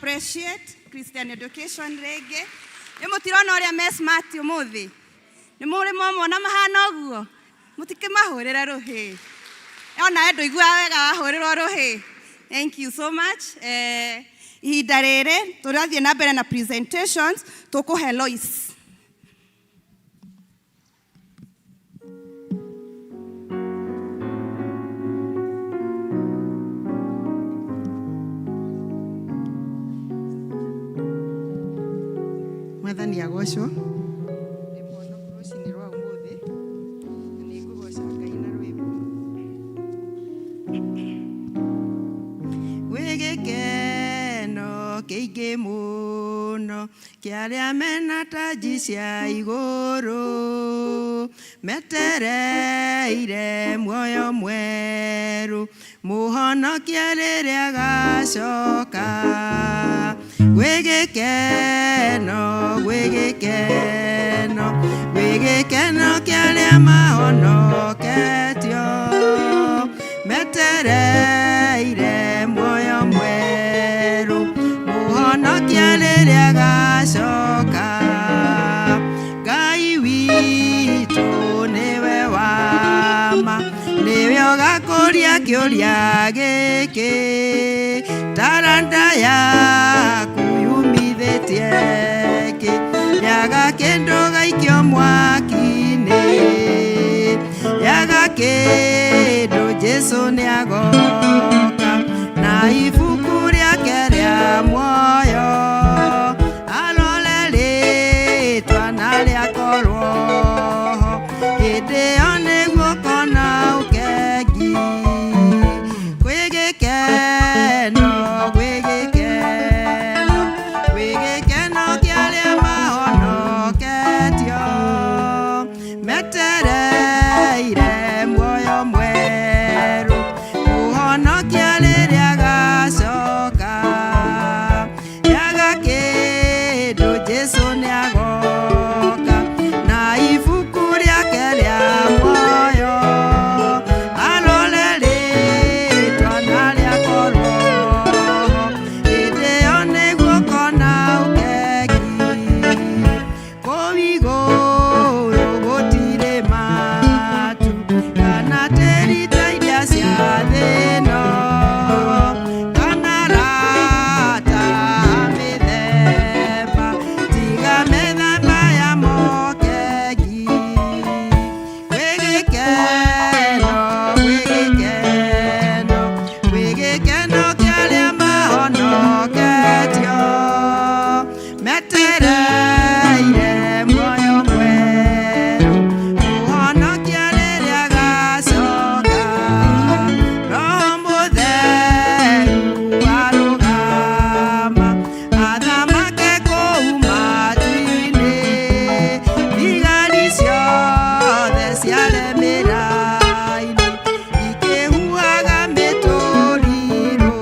Appreciate Christian Education rĩngĩ. Nĩ mũtirona ũrĩa me smart ũmũthĩ? Nĩ mũrĩ mwamona mahana ũguo? Mũtikĩmahũrĩre rũhĩ. Onawe ndũiguaga wega wahũrĩrwo rũhĩ. Thank you so much. Ihinda rĩrĩ tũrathiĩ na mbere na presentations, tũkũhe Lois. Mwathani agocwo. Ndĩ mũhonoku rũcinĩ rwa ũmũthĩ na nĩ ngũgoca Ngai na rwĩmbo. Gwĩ gĩkeno kĩingĩ mũno kĩa arĩa mena tanji cia igũrũ, metereire muoyo mwerũ, mũhonokia rĩrĩa agacoka. Gwĩ gĩkeno, gwĩ gĩkeno, gwĩ gĩkeno kĩa arĩa mahonoketio, metereire muoyo mwerũ, mũhonokia rĩrĩa agacoka. Ngai witũ nĩwe wa ma, nĩwe ũgakũria kĩũria gĩkĩ, taranda yaku yumithĩtie kĩ, yaga kĩndũ gaikio mwaki-inĩ, yaga kĩndũ Jesũ nĩagoka na ibuku rĩake rĩa muoyo, arore rĩtwa na rĩakorwo ho, hĩndĩ ĩyo nĩguo ũkona ũkengi. Gwĩ gĩkeno, gwĩ gĩkeno, gwĩ gĩkeno kĩa arĩa mahonoketio, metereire muoyo mwerũ, mũhonokia rĩrĩa agacoka. Yaga kĩndũ Jesũ nĩagoka na ibuku rĩake rĩa muoyo, arore rĩtwa na rĩakorwo ho, hĩndĩ ĩyo nĩguo ũkona ũkengi. Kũu igũrũ gũtirĩ matu kana tĩri ta iria cia thĩ ĩno, kana arata a mĩthemba tiga mĩthemba ya mokengi. Gwĩ gĩkeno, gwĩ gĩkeno, gwĩ gĩkeno kĩa arĩa mahonoketio, metereire muoyo mwerũ, mũhonokia rĩrĩa agacoka. Roho Mũtheru arũgama athamake kũu matu-inĩ, thigari ciothe ciaremĩra-inĩ ikĩhuhaga mĩtũrirũ,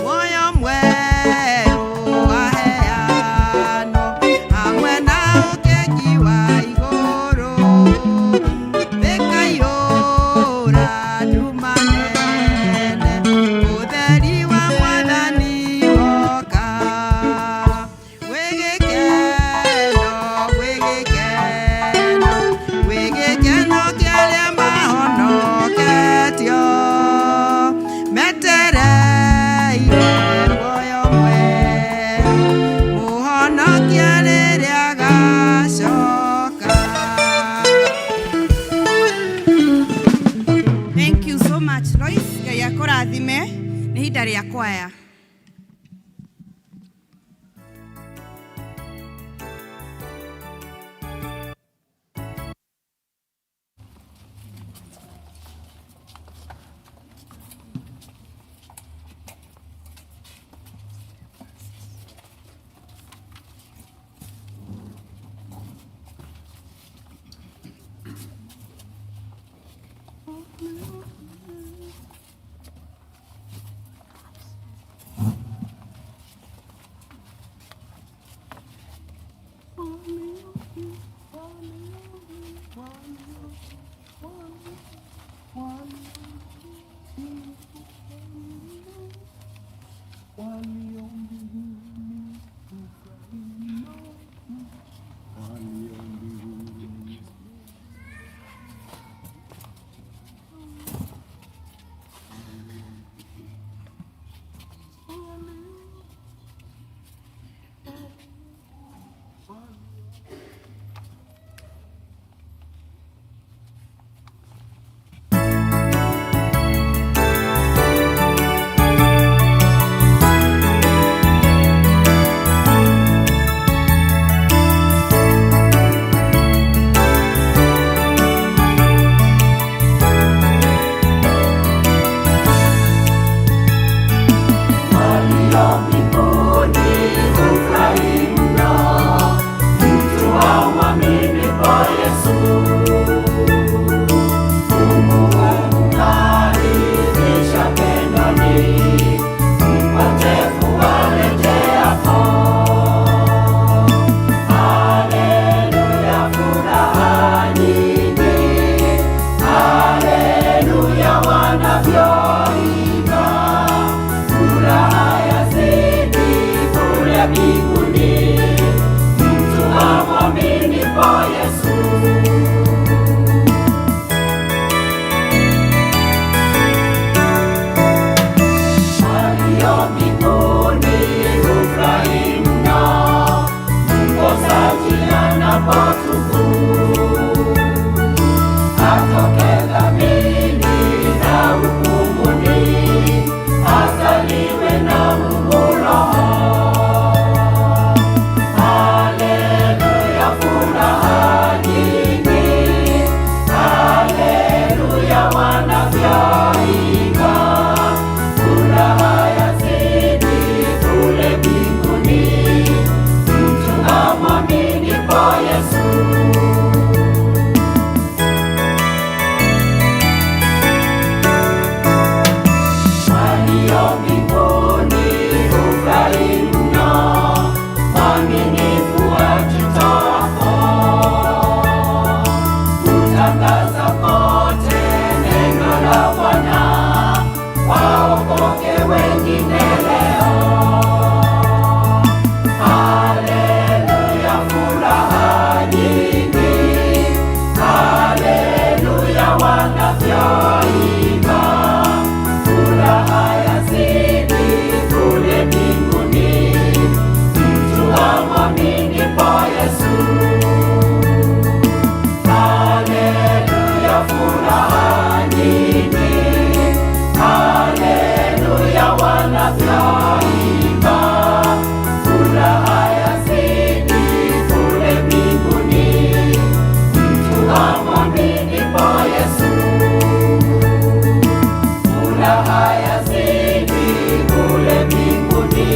muoyo mwerũ waheanwo hamwe na ũkengi wa igũrũ, thĩkaiyũra nduma nene, ũtheri wa Mwathani woka. Gwĩ gĩkeno, gwĩ gĩkeno, gwĩ gĩkeno kĩa arĩa mahonoketio, metereire muoyo mwerũ, mũhonokia rĩrĩa agacoka. Thank you so much Lois. Ngai akũrathime. Nĩ ihinda rĩa kwaya. Yesu. Mungu akukaribisha pendoni, mpotevu arejeapo. Haleluya, furaha nyingi, haleluya, wanavyoimba, furaha yazidi kule mbinguni, mtu amwaminipo Yesu. Walio mbinguni hufurahi mno, mkosaji anapotubu. Atoke dhambini na hukumuni, azaliwe na Mungu Roho. Haleluya, furaha nyingi, haleluya, wanavyoimba, furaha yazidi kule mbinguni, mtu amwaminipo Yesu. Walio mbinguni hufurahi mno, mwaminifu ajitoapo, kutangaza kote neno la Bwana, waokoke wengine leo. Haleluya, furaha nyingi, haleluya, wanavyoimba, furaha yazidi kule mbinguni, mtu amwaminipo Yesu. Haleluya, furaha nyingi, haleluya, wanavyoimba, furaha yazidi kule mbinguni, mtu amwaminipo Yesu. Furaha yazidi kule mbinguni,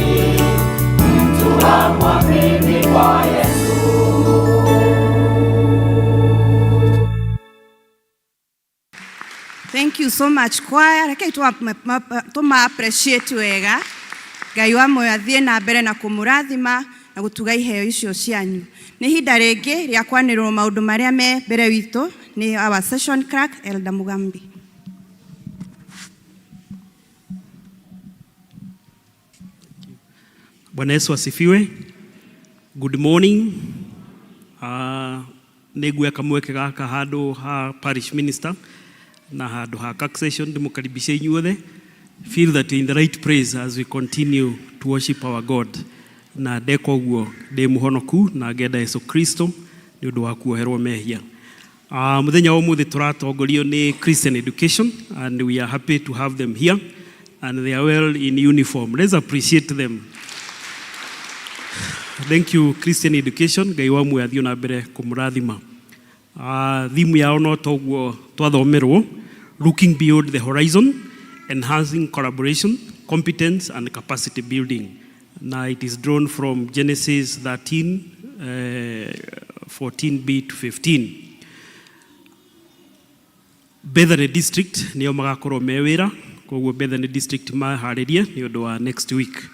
mtu amwaminipo Yesu. Thank you so much choir. Rekei tũma appreciate wega. Ngai wa muoyo athiĩ na mbere na kũmũrathima na gũtuga iheo icio cianyu. Nĩ ihinda rĩngĩ rĩa kwanĩrĩrwo maũndũ marĩa me mbere witũ nĩ our session clerk Elder Mugambi. Bwana Yesu asifiwe. Good morning. Nĩ nguoya kamweke gaka handũ ha parish minister na handũ ha taxation ndĩmũkaribishe inyuothe. Feel that you're in the right place as we continue to worship our God. Na ndeka ũguo ndĩ mũhonoku na ngenda Yesu Kristo nĩ ũndũ wa kuoherwo mehia. Mũthenya wa ũmũthĩ tũratongorio nĩ Christian Education and we are happy to have them here and they are well in uniform. Let's appreciate them. Thank you Christian Education. Ngai wa muoyo athiĩ na mbere kũmũrathima. Thimu yao no toguo twathomerwo, looking beyond the horizon, enhancing collaboration, competence and capacity building. Na it is drawn from Genesis 13, 14b to 15. Bethany District nĩo magakorwo me wĩra, koguo Bethany District maharĩrie nĩ ũndũ wa next week.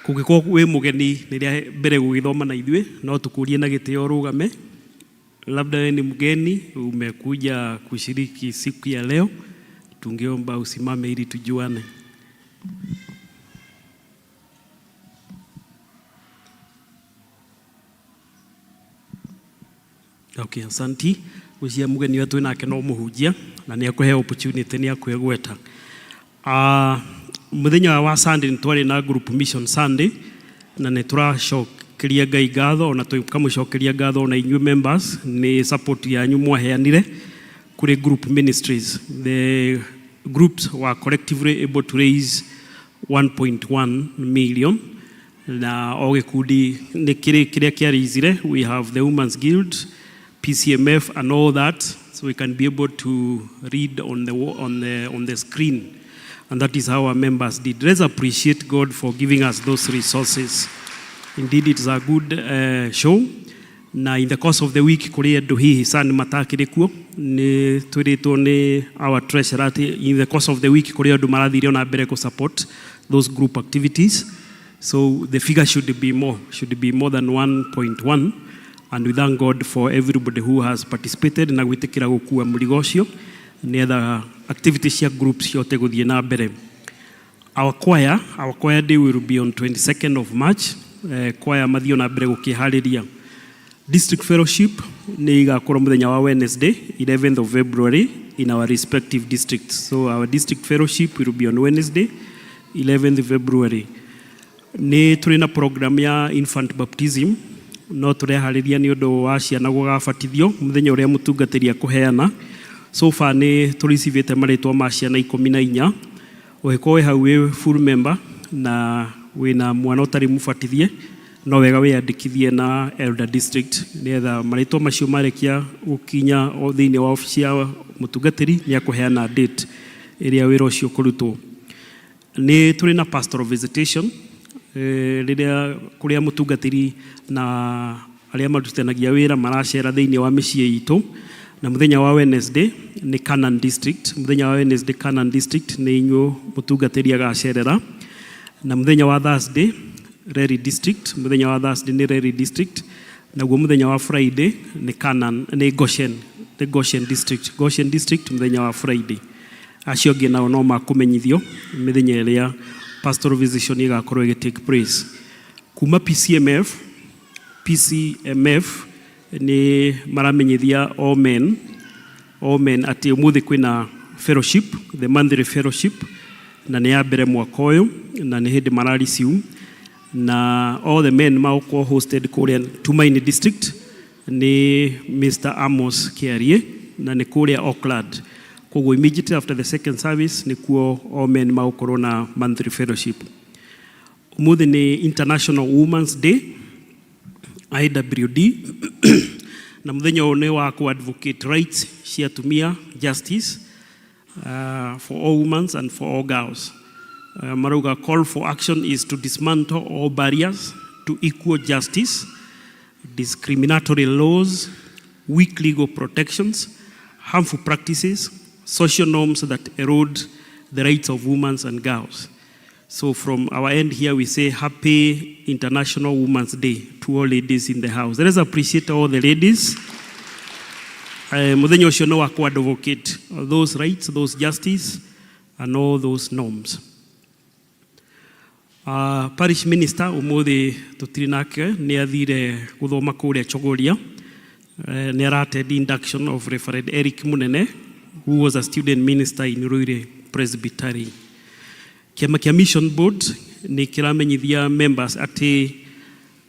Kũngĩkorwo wĩ mũgeni rĩrĩa mbere gũgĩthoma na ithuĩ, no tũkũrie na gĩtĩo ũrũgame. Labda wewe ni mgeni umekuja kushiriki siku ya leo, tungeomba usimame ili tujuane. Okay, asanti. Ucia mugeni wetu nake no muhunjia na nĩ akũheo opportunity nĩ akwĩgweta. Mũthenya wa Sunday nĩ twarĩ na group mission Sunday na nĩ tũracokeria Ngai ngatho ona tũkamũcokeria ngatho ona inyuĩ members nĩ support yanyu mwaheanire kũrĩ group ministries. The groups were collectively able to raise 1.1 million na o gĩkundi nĩ kĩrĩ kĩrĩa kĩarĩizire. We have the Women's Guild, PCMF and all that, so we can be able to read on the, on the, on the screen. And that is how our members did. Let's appreciate God for giving us those resources. Indeed, it is a good show. Na in the course of the week kũrĩ andũ hihi san matakĩrĩ kuo, nĩ twĩrĩtwo nĩ our treasurer atĩ in the course of the week kũrĩ andũ marathire ona mbere kũ support those group activities. So the figure should be more than 1.1, and we thank God for everybody who has participated na gwĩtĩkĩra gũkua mũrigo ũcio nĩgetha activities cia groups cihote gũthiĩ na mbere. Our choir day will be on 22nd of March. Choir mathiĩ na mbere gũkĩharĩria. District fellowship nĩ igakorwo mũthenya wa Wednesday, 11th of February, in our respective districts. So our district fellowship will be on Wednesday, 11th February. Nĩ tũrĩ na program ya infant baptism, no tũreharĩria nĩ ũndũ wa ciana gũgabatithio mũthenya ũrĩa mũtungatĩri akũheana. So far nĩ tũricivĩte marĩtwa ma ciana 14. Ũngĩkorwo wĩ hau wĩ full member na wĩna mwana ũtarĩ mũbatithie, no wega wĩyandĩkithie na elder district nĩgetha marĩtwa macio marĩkia gũkinya o thĩinĩ wa obici ya mũtungatĩri, nĩ akũheana date ĩrĩa wĩra ũcio ũkũrutwo. Nĩ tũrĩ na pastoral visitation, rĩrĩa kũrĩa mũtungatĩri na arĩa marutithanagia wĩra maracera thĩinĩ wa mĩciĩ itũ. Na mũthenya wa Wednesday nĩ Canaan District. Mũthenya wa Wednesday, Canaan District, nĩ inyuĩ mũtungatĩri agacerera. Na mũthenya wa Thursday, Reri District. Mũthenya wa Thursday nĩ Reri District. Naguo mũthenya wa Friday nĩ Canaan, nĩ Goshen, nĩ Goshen District. Goshen District mũthenya wa Friday. Acio angĩ nao no makũmenyithio mĩthenya ĩrĩa pastoral visitation ĩgakorwo ĩgĩ take place. Kuma PCMF, PCMF nĩ maramenyithia all men atĩ ũmũthĩ kwĩna fellowship, the monthly fellowship, na nĩ ya mbere mwaka ũyũ, na nĩ hĩndĩ mara resume, na all the men magũkorwo hosted kũrĩa Tumaini District nĩ Mr. Amos Kiarie, na nĩ kũrĩa Auckland. Koguo immediately after the second service nĩkuo all men magũkorwo na monthly fellowship. Ũmũthĩ nĩ International Women's Day, IWD, na mũthenya ũyũ nĩ wa ku advocate rights cia atumia, justice for all women and for all girls. Marauga call for action is to dismantle all barriers to equal justice, discriminatory laws, weak legal protections, harmful practices, social norms that erode the rights of women and girls. So from our end here, we say Happy International Women's Day to all ladies in the house. Let us appreciate all the ladies. Mũthenya ũcio nĩ wa ku advocate those rights, those justice, and all those norms. Parish minister ũmũthĩ tũtirĩ nake, nĩ athire gũthoma kũrĩa Chogoria. Nĩ ara-attend induction of Reverend Eric Munene, who was a student minister in Ruire Presbytery. Kĩama kĩa Mission Board nĩ kĩramenyithia members atĩ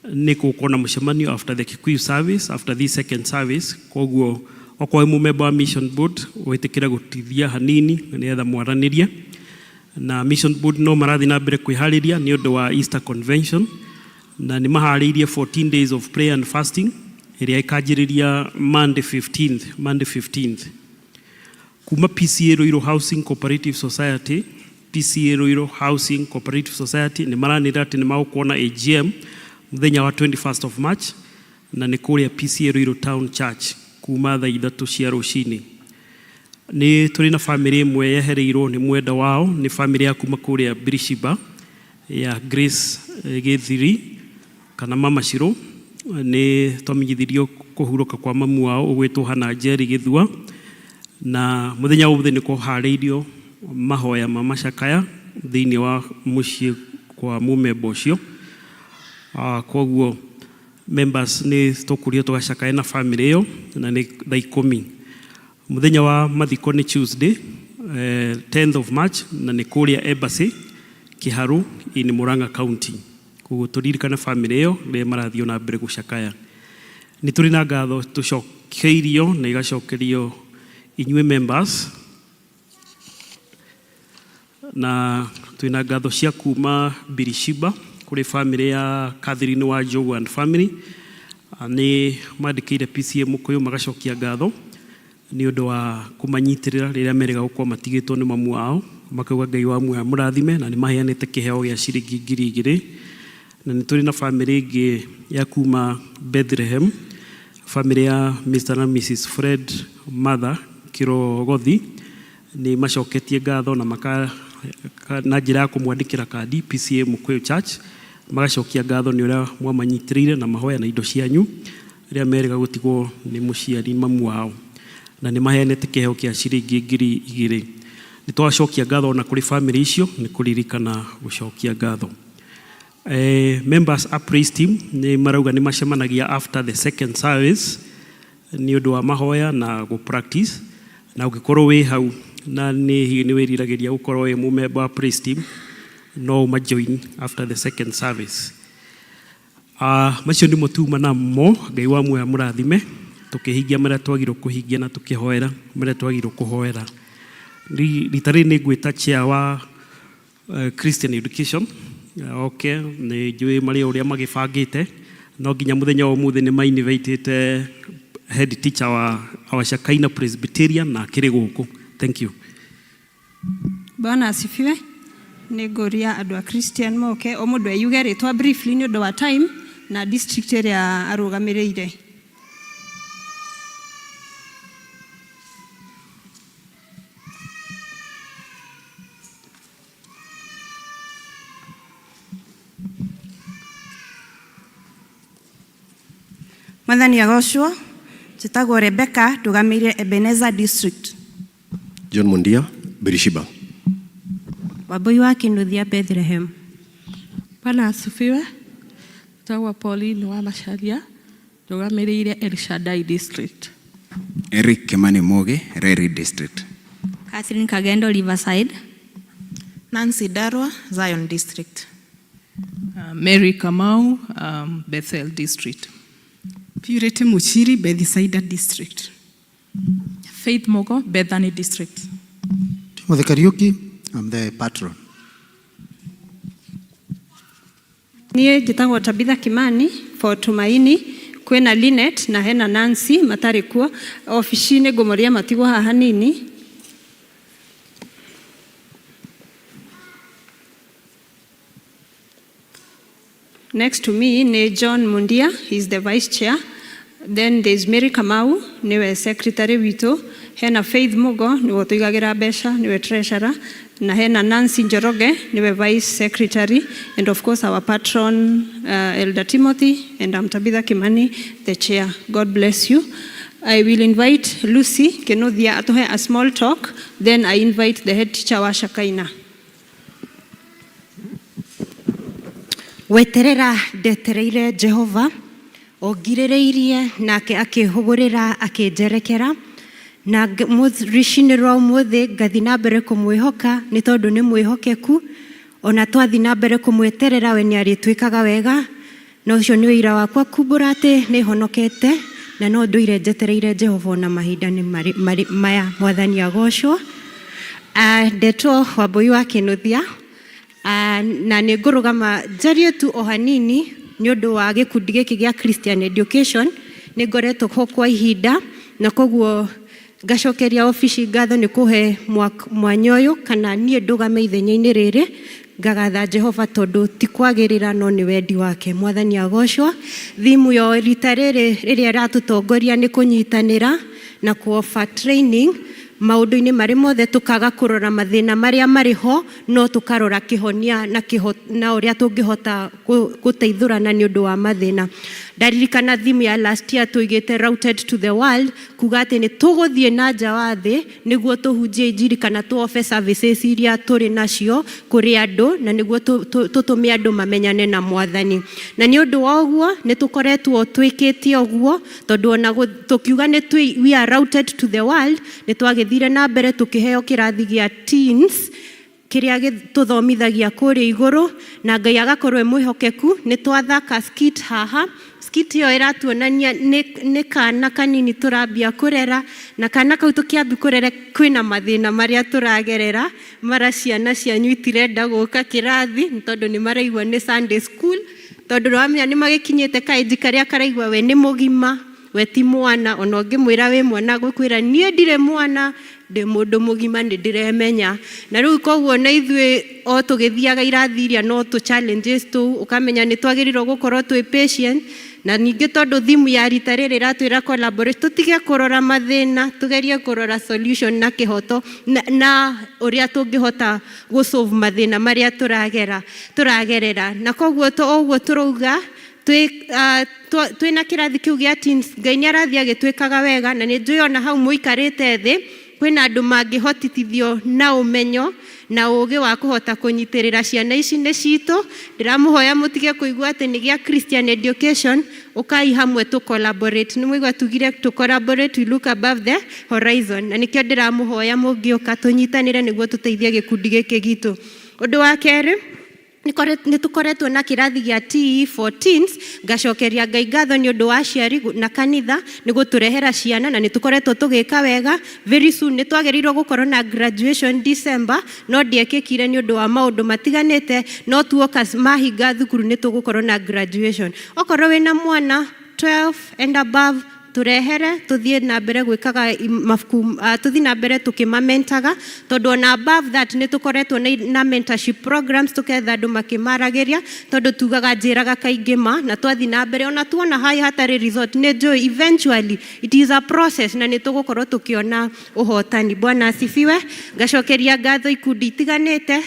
nĩ gũkorwo na mũcemanio after the Kikuyu service, after this second service. Koguo okorwo wĩ mũmemba wa Mission Board, wĩtĩkĩre gũtithia hanini nĩgetha mwaranĩrie. Na Mission Board no marathiĩ na mbere kwĩharĩria nĩ ũndũ wa Easter Convention, na nĩ maharĩirie 14 days of prayer and fasting ĩrĩa ĩkanjĩrĩria Monday 15th, Monday 15th. Kuma PCEA Ruiru Housing Cooperative Society, PCEA Ruiru Housing Cooperative Society nĩ maranĩra atĩ nĩ magũkorwo na AGM mũthenya wa 21st of March, na nĩ kũrĩa PCEA Ruiru Town Church kuma thaa 3 cia rũcinĩ. Nĩ tũrĩ na bamĩrĩ ĩmwe yehereirwo nĩ mwenda wao, nĩ bamĩrĩ ya kuma kũrĩa Birishiba ya Grace Gĩthiri kana Mama Shiro. Nĩ twamenyithirio kũhurũka kwa mamu wao ũgwĩtwo Hana Njeri Gĩthua, na mũthenya wa ũmũthĩ nĩ kũharĩirio mahoya ma macakaya thĩinĩ wa mũciĩ kwa mũmemba ũcio. Koguo members nĩ tũkũrio tũgacakae na bamĩrĩ ĩyo, na nĩ thaa 10. Mũthenya wa mathiko nĩ Tuesday, 10th of March, na nĩ kũrĩa Embassy Kiharu in Murang'a County. Koguo tũririkane bamĩrĩ ĩyo rĩrĩa marathiĩ na mbere gũcakaya. Nĩ tũrĩ na ngatho tũcokeirio na igacokerio inyuĩ members, na twĩna ngatho cia kuma Birishiba kũrĩ bamĩrĩ ya Catherine wa Njogu and family. Nĩ mandĩkĩire PCEA Mũkũyũ magacokia ngatho nĩ ũndũ wa kũmanyitĩrĩra rĩrĩa merĩga gũkorwo matigĩtwo nĩ mamu wao, makauga Ngai wa muoyo amũrathime, na nĩ maheanĩte kĩheo gĩa ciringi 2000. Na nĩ tũrĩ na bamĩrĩ ĩngĩ ya kuma Bethlehem. Family ya Mr na Mrs Fred Mother Kirogothi nĩ macoketie ngatho na maka na njĩra ya kũmwandĩkĩra kandi PCA Mukuyu Church magacokia ngatho nĩ ũrĩa mwamanyitĩrĩire na mahoya na indo cianyu rĩrĩa merĩga gũtigwo nĩ mũciari mamu wao na nĩ maheanĩte kĩheo kĩa ciringi 2000. Nĩ twacokia ngatho ona kũrĩ family icio nĩ kũririkana gũcokia ngatho. Members a praise team nĩ marauga nĩ macemanagia after the second service nĩ ũndũ wa mahoya na gũ practice, na ũngĩkorwo wĩ hau na nĩ hihi nĩ wĩriragĩria gũkorwo wĩ mũmemba wa praise team no ũma join after the second service. Macio nĩmo tuma namo. Ngai wa muoyo amũrathime tũkĩhingia marĩa twagĩrĩirwo kũhingia na tũkĩhoera marĩa twagĩrĩirwo kũhoera. Rita rĩrĩ nĩ ngwĩta chair wa Christian Education. Okay, nĩ njũĩ marĩ ũrĩa magĩbangĩte no nginya mũthenya wa ũmũthĩ nĩ ma-invitĩte head teacher wa our Shakaina Presbyterian na akĩrĩ gũkũ. Thank you. Bwana asifiwe. Nĩ ngũria andũ a Christian moke o mũndũ eyuge rĩtwa briefly nĩ ũndũ wa time na district ĩrĩa arũgamĩrĩire. Mwathani agocwo. Njĩtagwo Rebecca, ndũgamĩrĩire Ebenezer District. John Mundia, Berishiba. Wambui wa Kinuthia, Bethlehem. Bwana asifiwe. Njĩtagwo Pauline wa Macharia, ndũgamĩrĩire El Shaddai District. Eric Kimani Mugi, Reri District. Catherine Kagendo, Riverside. Nancy Darwa, Zion District. Mary Kamau, Bethel District. Purity Muchiri, Bethsaida District. Faith Mogo, Bethany District. Timothy Kariuki, I'm the patron. Niĩ njĩtagwo Tabitha Kimani for Tumaini. Kwĩna Linet na hena Nancy matarĩ kuo obici-inĩ, ngũmoria matigwo haha hanini. Next to me ni John Mundia, he is the vice chair. Then there's Mary Kamau, niwe secretary witũ. Hena Faith Mugo, niwe ũtũigagĩra mbeca, niwe treasurer. Na hena Nancy Njoroge, niwe vice secretary. And of course our patron, Elder Timothy, and I'm Tabitha Kimani, the chair. God bless you. I will invite Lucy Kenothia atuhe a small talk. Then I invite the head teacher wa Shakaina. Weterera ndetereire Jehova ongirĩrĩirie nake akĩhũgũrĩra akĩnjerekera na rũcinĩ rwa ũmũthĩ ngathiĩ na mbere kũmwĩhoka nĩ tondũ nĩ mwĩhokeku ona twathiĩ na mbere kũmweterera we nĩ arĩtwĩkaga wega na ũcio nĩ ũira wakwa kumbũra atĩ nĩ honokete na no ndũire njetereire Jehova ona mahinda nĩ marĩ maya. Mwathani agocwo. Ndetwo Wambui wa Kĩnuthia, na nĩ ngũrũgama njarie tu o hanini nĩ ũndũ wa gĩkundi gĩkĩ gĩa Christian Education. Nĩ ngoretwo ho kwa ihinda na koguo ngacokeria obici ngatho nĩ kũhe mwanya ũyũ kana niĩ ndũgame ithenya-inĩ rĩrĩ ngagatha Jehova tondũ ti kwagĩrĩra no nĩ wendi wake. Mwathani agocwo. Thimu ya rita rĩrĩ rĩrĩa ĩratũtongoria nĩ kũnyitanĩra na kũ-offer training maũndũ-inĩ marĩ mothe, tũkaga kũrora mathĩna marĩa marĩ ho no tũkarora kĩhonia na na ũrĩa tũngĩhota gũteithũrana nĩ ũndũ wa mathĩna. Ndaririkana theme ya last year tũigĩte routed to the world, kuga atĩ nĩ tũgũthiĩ na nja wa thĩ nĩguo tũhunjie injiri kana tũ-offer services iria tũrĩ nacio kũrĩ andũ na nĩguo tũtũme andũ mamenyane na Mwathani. Na nĩ ũndũ wa ũguo nĩ tũkoretwo twĩkĩte ũguo tondũ ona tũkiuga nĩ we are routed to the world, nĩ twagĩthire na mbere tũkĩheo kĩrathi gĩa teens kĩrĩa tũthomithagia kũrĩa igũrũ na Ngai agakorwo e mwĩhokeku. Nĩ twathaka skit haha. Skit ĩyo ĩratuonania nĩ kana kanini tũrambia kũrera na kana kau tũkĩambia kũrera kwĩna mathĩna marĩa tũragerera mara ciana cianyu itirenda gũka kĩrathi nĩ tondũ nĩ maraigua nĩ Sunday school, tondũ nĩwamenya nĩ magĩkinyĩte kaĩnji karĩa karaigua we nĩ mũgima, we ti mwana, ona ũngĩmwĩra wĩ mwana gũkwĩra niĩ ndirĩ mwana, ndĩ mũndũ mũgima nĩ ndĩremenya. Na rĩu koguo na ithuĩ o tũgĩthiaga irathi iria no tũ challenges tũu, ũkamenya nĩ twagĩrĩirwo gũkorwo twĩ patient. Na ningĩ tondũ theme ya rita rĩrĩ ĩratwĩra collaborate, tũtige kũrora mathĩna, tũgerie kũrora solution na kĩhoto na ũrĩa tũngĩhota gũ solve mathĩna marĩa tũragera tũragerera. Na koguo to ũguo tũrauga twĩna kĩrathi kĩu gĩa teens, Ngai nĩ arathiĩ agĩtwĩkaga wega, na nĩ njũĩ ona hau mũikarĩte thĩ kwĩna andũ mangĩhotithio na ũmenyo na ũgĩ wa kũhota kũnyitĩrĩra ciana ici nĩ citũ. Ndĩramũhoya mũtige kũigua atĩ nĩ gĩa Christian education, ũkai hamwe tũ collaborate. Nĩ mũigua tugire tũ collaborate, we look above the horizon, na nĩkĩo ndĩramũhoya mũngĩũka tũnyitanĩre nĩguo tũteithie gĩkundi gĩkĩ gitũ. Ũndũ wa kerĩ, nĩ tũkoretwo na kĩrathi gĩa TE for teens. Ngacokeria Ngai ngatho nĩ ũndũ wa aciari na kanitha nĩ gũtũrehera ciana, na nĩ tũkoretwo tũgĩka wega. Very soon nĩ twagĩrĩirwo gũkorwo na graduation December, no ndiekĩkire nĩ ũndũ wa maũndũ matiganĩte, no tuoka mahinga thukuru nĩ tũgũkorwo na graduation. Okorwo wĩna mwana 12 and above, tũrehere tũthiĩ na mbere gwĩkaga mabuku, tũthiĩ na mbere tũkĩmamentaga, tondũ ona above that nĩ tũkoretwo na mentorship programs, tũketha andũ makĩmaragĩria, tondũ tugaga njĩraga kaingĩ ma na twathiĩ na mbere, ona tuona hai hatarĩ result, nĩ njũĩ eventually it is a process na nĩ tũgũkorwo tũkĩona ũhotani. Bwana asifiwe. Ngacokeria ngatho ikundi itiganĩte,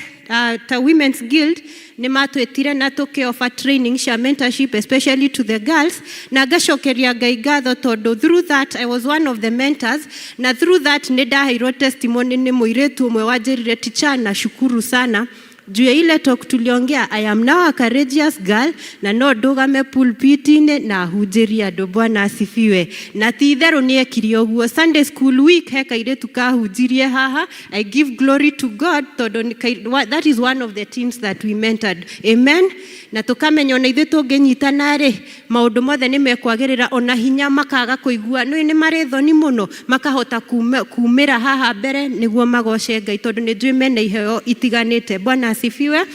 ta Women's Guild nĩ matwĩtire na tũkĩoffer training cia mentorship, especially to the girls. Na ngacokeria Ngai ngatho tondũ through that I was one of the mentors, na through that nĩ ndaheirwo testimony nĩ mũirĩtu ũmwe wanjĩrire, "Teacher, nashukuru sana juu ya ile talk tuliongea. I am now a courageous girl na no ndũgame pulpit-inĩ na hunjĩrie andũ." Bwana asifiwe. Na ti itherũ nĩ ekire ũguo. Sunday school week he kairĩtu kahunjirie haha. I give glory to God tondũ that is one of the teams that we mentored. Amen. Na tũkamenya ona ithuĩ tũngĩnyitana rĩ, maũndũ mothe nĩ mekwagĩrĩra, ona hinya makaga kũigua nĩ marĩ thoni mũno, makahota kumĩra haha mbere nĩguo magoce Ngai, tondũ nĩ njũĩ mena iheo itiganĩte. Bwana asifiwe.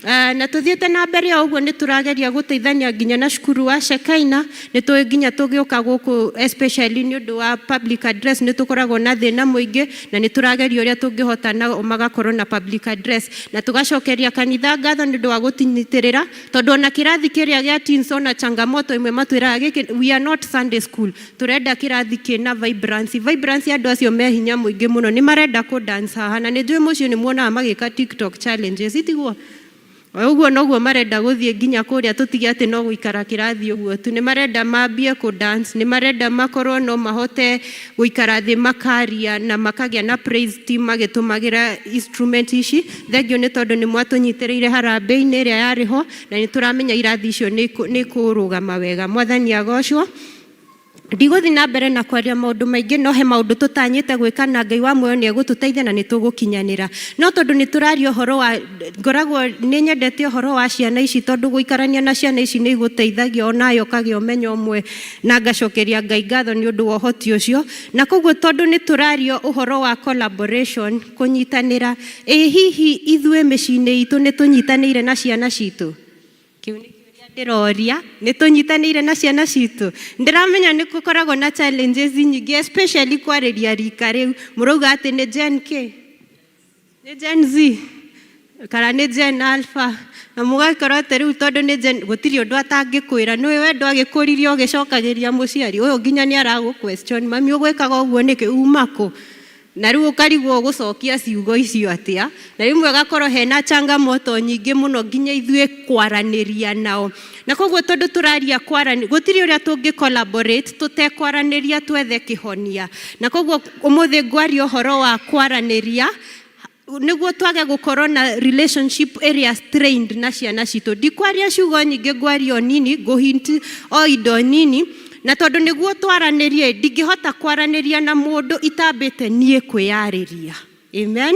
Na tũthiĩte na mbere o ũguo, nĩ tũrageria gũteithania nginya na cukuru wa Shekaina. Nĩ tũĩ nginya tũgĩũka gũkũ, especially nĩ ũndũ wa public address, nĩ tũkoragwo na thĩna mũingĩ, na nĩ tũrageria ũrĩa tũngĩhota nao magakorwo na public address. Na tũgacokeria kanitha ngatho nĩ ũndũ wa gũtũnyitĩrĩra, tondũ ona kĩrathi kĩrĩa gĩa teens, ona changamoto imwe matwĩraga gĩkĩ, we are not Sunday school, tũrenda kĩrathi kĩna vibrancy. Vibrancy, andũ acio me hinya mũingĩ mũno, nĩ marenda kũ dance haha, na nĩ njũĩ mũciĩ nĩ muonaga magĩka TikTok challenges, itiguo? Ũguo noguo marenda gũthiĩ nginya kũrĩa, tũtige atĩ no gũikara kĩrathi ũguo tu. Nĩ marenda mambie kũ dance, nĩ marenda makorwo no mahote gũikara thĩ makaria na makagĩa na praise team magĩtũmagĩra instrument ici. Thengio nĩ tondũ nĩ mwatũnyitĩrĩire harambĩ-inĩ ĩrĩa yarĩ ho, na nĩ tũramenya irathi icio nĩ ikũrũgama wega. Mwathani agocwo. Ndigũthiĩ na mbere na kwaria maũndũ maingĩ, no he maũndũ tũtanyĩte gwĩka, na Ngai wa muoyo nĩ egũtũteithia na nĩ tũgũkinyanĩra. No tondũ nĩ tũraria ũhoro wa, ngoragwo nĩ nyendete ũhoro wa ciana ici, tondũ gũikarania na ciana ici nĩ igũteithagia onayo ũkagĩa ũmenyo ũmwe, na ngacokeria Ngai ngatho nĩ ũndũ wa ũhoti ũcio. Na koguo tondũ nĩ tũraria ũhoro wa collaboration, kũnyitanĩra, ĩ hihi ithuĩ mĩciĩ-inĩ itũ nĩ tũnyitanĩire na ciana citũ? Kĩu nĩ kĩũria ndĩroria. Nĩ tũnyitanĩire na ciana citũ? Ndĩramenya nĩ gũkoragwo na challenges nyingĩ, especially kwarĩria rika rĩu mũrauga atĩ nĩ Gen K, nĩ Gen Z kana nĩ Gen Alpha, na mũgakorwo atĩ rĩu tondũ nĩ Gen, gũtirĩ ũndũ atangĩkwĩra. Nĩwe we ndwagĩkũririe ũgĩcokagĩria mũciari ũyũ, nginya nĩ aragũ question, "Mami, ũgwĩkaga ũguo nĩkĩ? Uma kũ?" Na rĩu ũkarigwo gũcokia ciugo icio atĩa, na rĩmwe ũgakorwo hena changamoto nyingĩ mũno nginya ithuĩ kwaranĩria nao. Na koguo tondũ tũraria kwarani, gũtirĩ ũrĩa tũngĩ collaborate tũtekwaranĩria twethe kĩhonia. Na koguo ũmũthĩ ngwaria ũhoro wa kwaranĩria nĩguo twage gũkorwo na relationship ĩrĩa strained na ciana citũ. Ndikwaria ciugo nyingĩ, ngwaria o nini, ngũhint o indo nini. Na tondũ nĩguo twaranĩrie, ndingĩhota kwaranĩria na mũndũ itambĩte niĩ kwĩyarĩria. Amen.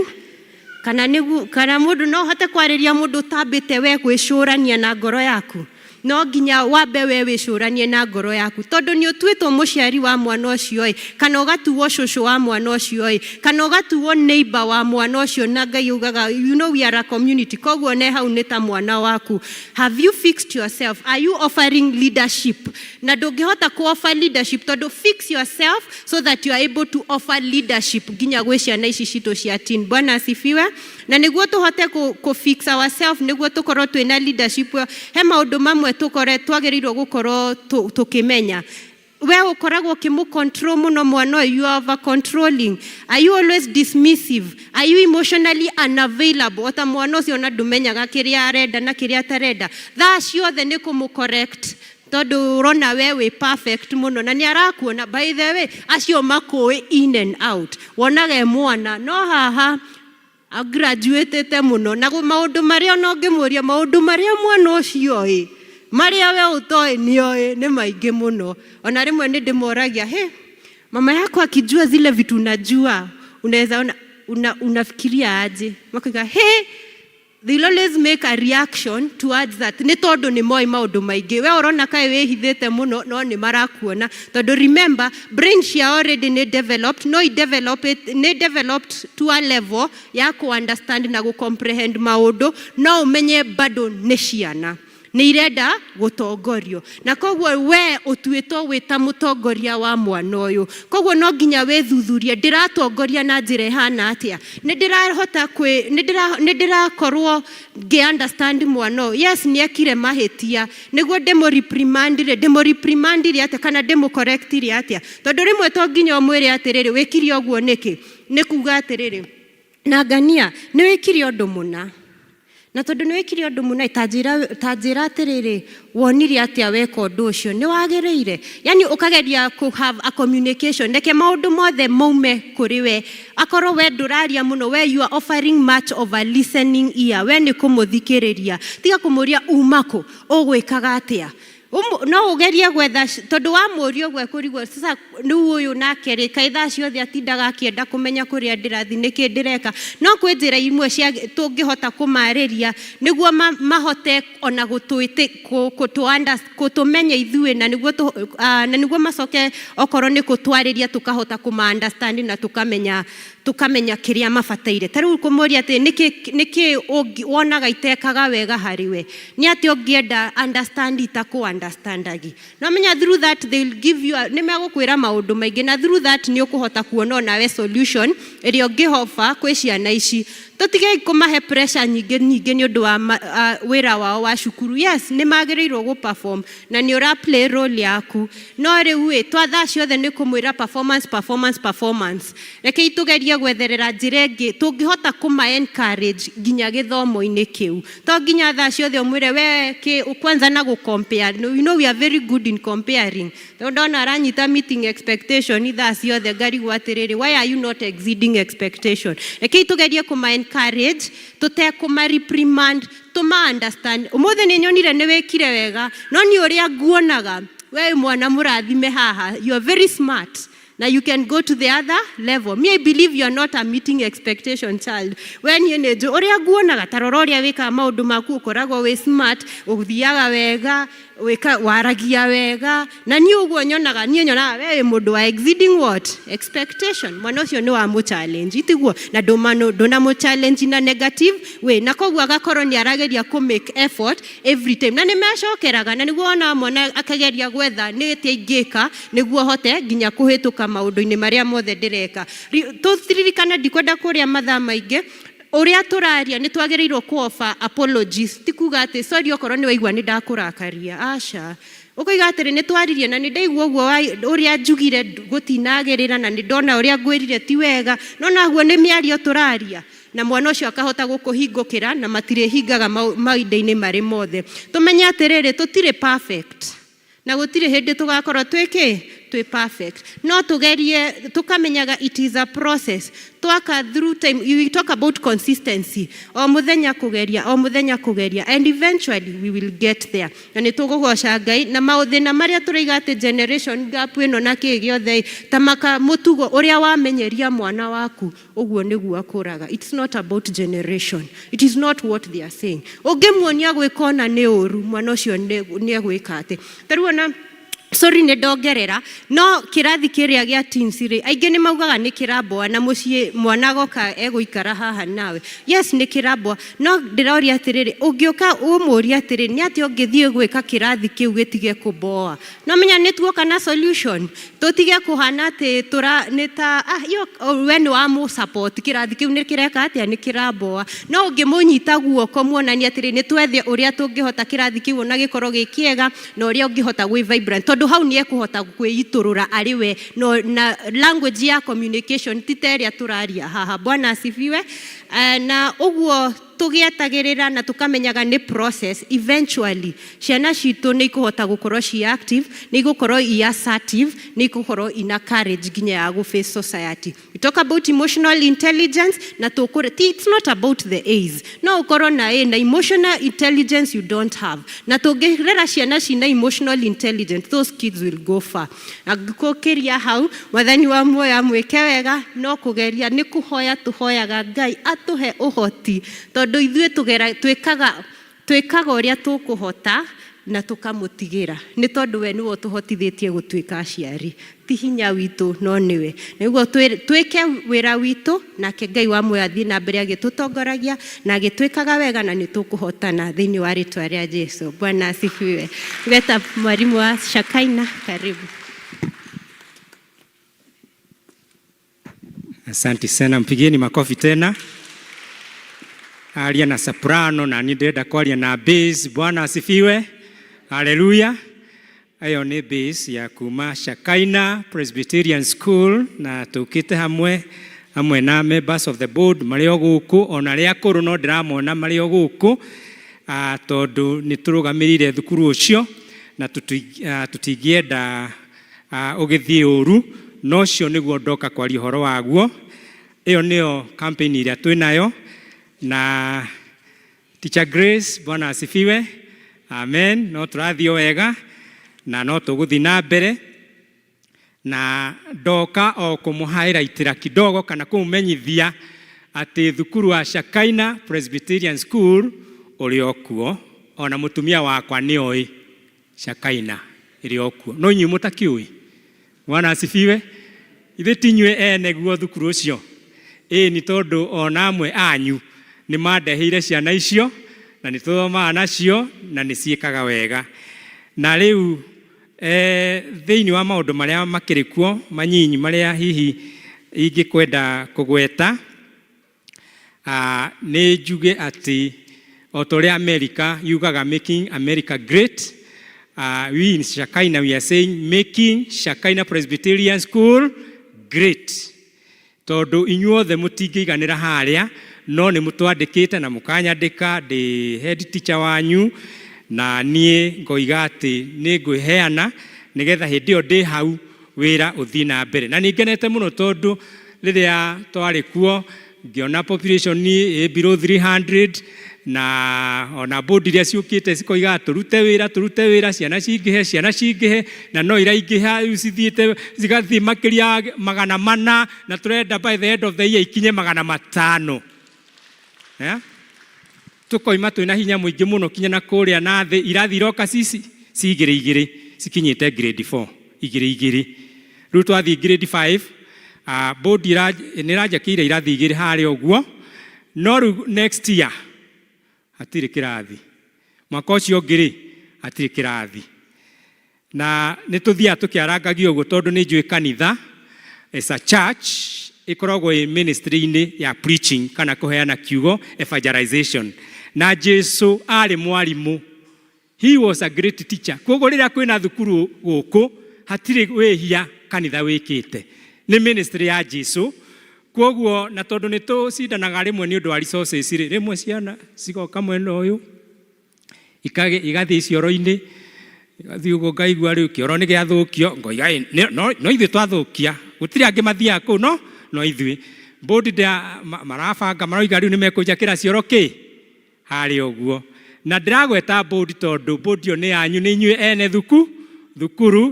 Kana nĩguo, kana mũndũ no hote kwarĩria mũndũ ũtambĩte we gwĩcũrania na ngoro yaku? No nginya wambe we wĩcũranie na ngoro yaku, tondũ nĩ ũtuĩtwo mũciari wa mwana ũcio ĩ, kana ũgatuo cũcũ wa mwana ũcio ĩ, kana ũgatuo neighbor wa mwana ũcio. Na Ngai ugaga, you know we are a community, koguo ne hau nĩ ta mwana waku. Have you fixed yourself? Are you offering leadership? Na ndũngĩhota ku offer leadership, tondũ fix yourself so that you are able to offer leadership nginya gwĩ ciana ici citũ cia teen. Bwana asifiwe. Na nĩguo tũhote ku fix ourselves, nĩguo tũkorwo twĩna leadership ĩyo, he maũndũ mamwe tũkore twagĩrĩirwo gũkorwo tũkĩmenya. We ũkoragwo ũkĩmũ control mũno mwana ũyũ? You are over controlling? Are you always dismissive? Are you emotionally unavailable? Ota mwana ũcio ona ndũmenyaga kĩrĩa arenda na kĩrĩa atarenda, thaa ciothe nĩ kũmũ correct, tondũ ũrona we wĩ perfect mũno na nĩ arakuona. By the way, acio makũĩ in and out, wonaga e mwana no haha agraduatĩte mũno na maũndũ marĩa ona ũngĩmũria, maũndũ marĩa mwana ũcio ĩ marĩa we ũtoĩ nĩoĩ nĩ maingĩ mũno. Ona rĩmwe nĩ ndĩmoragia, "He, mama yako akijua zile vitu unajua, unaweza ona unafikiria aje?" Makauga, "He." They'll always make a reaction towards that, nĩ tondũ nĩ moĩ maũndũ maingĩ. We ũrona kaĩ wĩhithĩte mũno, no nĩ marakuona, tondũ remember, brain cia already nĩ developed, no i-develop it, nĩ developed to a level ya ku understand na gũ comprehend maũndũ, no ũmenye bado nĩ ciana, nĩ irenda gũtongorio. Na koguo we ũtuĩtwo wĩ ta mũtongoria wa mwana ũyũ, koguo no nginya wĩthuthurie, ndĩratongoria na njĩra ĩhana atĩa? Nĩ ndĩrahota kwĩ nĩ ndĩrakorwo ngĩ understand mwana ũyũ? Yes, nĩ ekire mahĩtia, nĩguo ndĩmũ-reprimandire, ndĩmũ-reprimandire atĩa kana ndĩmũ-correctire atĩa? Tondũ rĩmwe to nginya ũmwĩre atĩrĩrĩ, "Wĩkire ũguo nĩkĩ?" Nĩ kuga atĩrĩrĩ, "Nangania, nĩ wĩkire ũndũ mũna, na tondũ nĩ wĩkire ũndũ mũna, ta njĩra atĩrĩrĩ, wonire atĩa weka ũndũ ũcio? Nĩ wagĩrĩire?" Yani ũkageria kũ have a communication. Reke maũndũ mothe maume kũrĩ we. Akorwo we ndũraria mũno, we you are offering much of a listening ear, we nĩ kũmũthikĩrĩria. Tiga kũmũria, "Uma kũ? Ũgwĩkaga atĩa?" No ũgerie gwetha tondũ wamũria ũguo ekũrigwo, "Sasa rĩu ũyũ nake rĩ, kaĩ thaa ciothe atindaga akĩenda kũmenya kũrĩa ndĩrathiĩ, nĩkĩ ndĩreka?" No kwĩ njĩra imwe cia tũngĩhota kũmarĩria nĩguo mahote ona gũtũmenya ithuĩ, na nĩguo macoke okorwo nĩ kũtwarĩria, tũkahota kũma understand na tũkamenya kĩrĩa mabataire. Ta rĩu kũmũria atĩ, "Nĩkĩ wonaga itekaga wega harĩ we? Nĩ atĩ ũngĩenda understand itakũ understandagi?" No menya through that they will give you nĩ megũkwĩra maũndũ maingĩ, na through that nĩ ũkũhota kuona onawe solution ĩrĩa ũngĩhoba kwĩ ciana ici. Tũtigei kũmahe pressure nyingĩ nyingĩ nĩ ũndũ wa wĩra wao wa cukuru. Yes, nĩ magĩrĩirwo gũ perform na nĩ ũra play role yaku, no rĩu ĩ twa thaa ciothe nĩ kũmwĩra performance, performance, performance. Rekei tũgerie gwetherera njĩra ĩngĩ tũngĩhota kũma encourage nginya gĩthomo-inĩ kĩu. To nginya thaa ciothe ũmwĩre we kĩ kwanza na gũ compare. You know we are very good in comparing. Tondũ ndona aranyita meeting expectation thaa ciothe, ngarigwo atĩrĩrĩ, why are you not exceeding expectation? Rekei tũgerie kũma encourage tũtekũma reprimand, tũma understand. "Ũmũthĩ nĩ nyonire nĩ wĩkire wega, no nĩ ũrĩa nguonaga we wĩ mwana mũrathime haha. You are very smart na you can go to the other level. Me, I believe you are not a meeting expectation child. We niĩ nĩ njũ ũrĩa nguonaga, ta rora ũrĩa wĩkaga maũndũ maku, ũkoragwo wĩ smart, ũthiaga wega, wĩka waragia wega, na niĩ ũguo nyonaga, niĩ nyonaga we wĩ mũndũ wa exceeding what expectation." Mwana ũcio nĩ wa mũ challenge, itiguo? Na ndũnamũ challenge na negative way, na koguo agakorwo nĩ arageria kũ make effort every time, na nĩ mecokeraga, na nĩguo wona mwana akageria gwetha nĩ atĩa ingĩka nĩguo hote nginya kũhĩtũka maũndũ-inĩ marĩa mothe ndĩreka. Tũririkane, ndikwenda kũrĩa mathaa maingĩ. Ũrĩa tũraria, nĩ twagĩrĩirwo kũ offer apologies. Ti kuga atĩ, "Sorry okorwo nĩ waigua nĩ ndakũrakaria." Aca, ũkoiga atĩrĩ, "Nĩ twaririe na nĩ ndaigua ũguo ũrĩa njugire gũtinagĩrĩra, na nĩ ndona ũrĩa ngwĩrire ti wega." No naguo nĩ mĩario tũraria na mwana ũcio akahota gũkũhingũkĩra, na matirĩhingaga mahinda-inĩ marĩ mothe. Tũmenye atĩrĩrĩ, tũtirĩ perfect na gũtirĩ hĩndĩ tũgakorwo twĩ twĩ perfect, no tũgerie tũkamenyaga it is a process twaka through time. We talk about consistency, o mũthenya kũgeria, o mũthenya kũgeria, and eventually we will get there, na nĩ tũgũgoca Ngai. Na maũthĩna marĩa tũraiga atĩ generation gap ĩno na kĩ gĩothe, ta maka mũtugo ũrĩa wamenyeria mwana waku, ũguo nĩguo akũraga. It's not about generation, it is not what they are saying. Ũngĩmuonia gwĩka ona nĩ ũru, mwana ũcio nĩ egwĩka atĩ ta rĩu ona Sorry, nĩ ndongerera, no kĩrathi kĩrĩa gĩa teens rĩ, aingĩ nĩ maugaga nĩ kĩramboa na mũciĩ mwana agoka egũikara haha nawe. Yes, nĩ kĩramboa, no ndĩroria atĩrĩrĩ, ũngĩũka ũmũrie atĩrĩ, nĩ atĩa ũngĩthiĩ gwĩka kĩrathi kĩu gĩtige kũboa? No menya nĩ tuoka na solution, tũtige kũhana atĩ tũra nĩ ta ah, yo we nĩ wa mũ support kĩrathi kĩu nĩ kĩreka atĩa, nĩ kĩramboa. No ũngĩmũnyita guoko muonanie atĩrĩ, nĩ twethe ũrĩa tũngĩhota kĩrathi kĩu ona gĩkorwo gĩ kĩega na ũrĩa ũngĩhota gwĩ vibrant, tondũ hau nĩ ekũhota kwĩitũrũra arĩ we no, na language ya communication ti ta ĩrĩa tũraria haha. Bwana asifiwe. Na ũguo tũgĩetagĩrĩra na tũkamenyaga nĩ process, eventually ciana citũ nĩ ikũhota gũkorwo ci active, nĩ igũkorwo i assertive, nĩ igũkorwo ina courage nginya ya gũ face society. We talk about emotional intelligence na tũkũre, it's not about the A's. No ũkorwo na A na emotional intelligence you don't have. Na tũngĩrera ciana cina emotional intelligence, those kids will go far. Na ngũkĩria hau, Mwathani wa muoyo amwĩke wega, no kũgeria nĩ kũhoya tũhoyaga Ngai atũhe ũhoti, tondũ ithuĩ tũgera twĩkaga twĩkaga ũrĩa tũkũhota na tũkamũtigĩra, nĩ tondũ we nĩwe ũtũhotithĩtie gũtuĩka aciari, ti hinya witũ no nĩwe. Nĩguo twĩke wĩra witũ, nake Ngai wa muoyo athiĩ na mbere agĩtũtongoragia na agĩtwĩkaga wega, na nĩ tũkũhotana thĩinĩ wa rĩtwa rĩa Jesu. Bwana asifiwe. Ngeta mwalimu wa Shakaina, karibu. Asante sana, mpigieni makofi tena. Aria na soprano na niĩ ndĩrenda kwaria na bass. Bwana asifiwe, haleluya. Ĩyo nĩ bass ya kuma Shakaina Presbyterian School, na tũkĩte hamwe hamwe na members of the board marĩ o gũkũ, ona arĩa akũrũ no ndĩramona marĩ o gũkũ, tondũ nĩ tũrũgamĩrĩire thukuru ũcio na tũtingĩenda ũgĩthiĩ ũru, no ũcio nĩguo ndoka kwaria ũhoro waguo. Ĩyo nĩyo campaign ĩrĩa twĩ nayo na Teacher Grace. Bwana asifiwe, amen. No tũrathiĩ o wega na no tũgũthiĩ na mbere, na ndoka o kũmũhaĩraitĩra kidogo kana kũmũmenyithia atĩ thukuru wa Shakaina Presbyterian School ũrĩ o kuo, ona mũtumia wakwa nĩ oĩ Shakaina ĩrĩ o kuo, no inyuĩ mũtakĩũĩ. Bwana asifiwe. Ithuĩ ti inyuĩ ene guo thukuru ũcio? Ĩĩ, nĩ tondũ ona amwe anyu nĩ mandeheire ciana icio na nĩ tũthomaga nacio na nĩ ciĩkaga wega. Na rĩu thĩinĩ wa maũndũ marĩa makĩrĩ kuo manyinyi marĩa hihi ingĩkwenda kũgweta, nĩ njuge atĩ o ta ũrĩa America yugaga "Making America Great", we in Shakaina, we are saying "Making Shakaina Presbyterian School Great", tondũ inyuothe mũtingĩiganĩra harĩa, no nĩ mũtwandĩkĩte na mũkanyandĩka ndĩ head teacher wanyu, na niĩ ngoiga atĩ nĩ ngwĩheana nĩgetha hĩndĩ ĩyo ndĩ hau wĩra ũthiĩ na mbere. Na nĩ ngenete mũno tondũ rĩrĩa twarĩ kuo ngĩona population ĩ below 300, na ona board iria ciũkĩte cikoigaga tũrute wĩra, tũrute wĩra, ciana cingĩhe, ciana cingĩhe, na no iraingĩha. Rĩu cithiĩte cigathiĩ makĩria 400, na tũrenda by the end of the year ikinye 500. Yeah? Tũkoima twĩna hinya mũingĩ mũno kinya na kũrĩa na thĩ irathi iroka cici ci igĩrĩ igĩrĩ, cikinyĩte grade 4 igĩrĩ igĩrĩ. Rĩu twathiĩ grade 5, board nĩ ĩranjakĩire irathi igĩrĩ harĩa ũguo, no rĩu next year hatirĩ kĩrathi, mwaka ũcio ũngĩ rĩ hatirĩ kĩrathi, na nĩ tũthiaga tũkĩarangagia ũguo tondũ nĩ njũĩ kanitha as a church ĩkoragwo ĩ ministry-inĩ ya preaching kana kũheana kiugo, evangelization, na Jesu arĩ mwarimũ. He was a great teacher. Koguo rĩrĩa kwĩna thukuru gũkũ, hatirĩ wĩhia kanitha wĩkĩte, nĩ ministry ya Jesu. Koguo na tondũ nĩ tũcindanaga rĩmwe nĩ ũndũ wa resources rĩ, rĩmwe ciana cigoka mwena ũyũ, igathiĩ cioro-inĩ, igathiĩ ũguo, ngaigua rĩu kĩoro nĩ gĩathũkio, ngoiga "Ĩ, no ithuĩ twathũkia, gũtirĩ angĩ mathiaga kũu, no ithuĩ." Board marabanga, maroiga rĩu nĩ mekũnjakĩra cioro kĩ harĩa ũguo. Na ndĩragweta board tondũ board ĩyo nĩ yanyu, nĩ inyuĩ ene thukuru.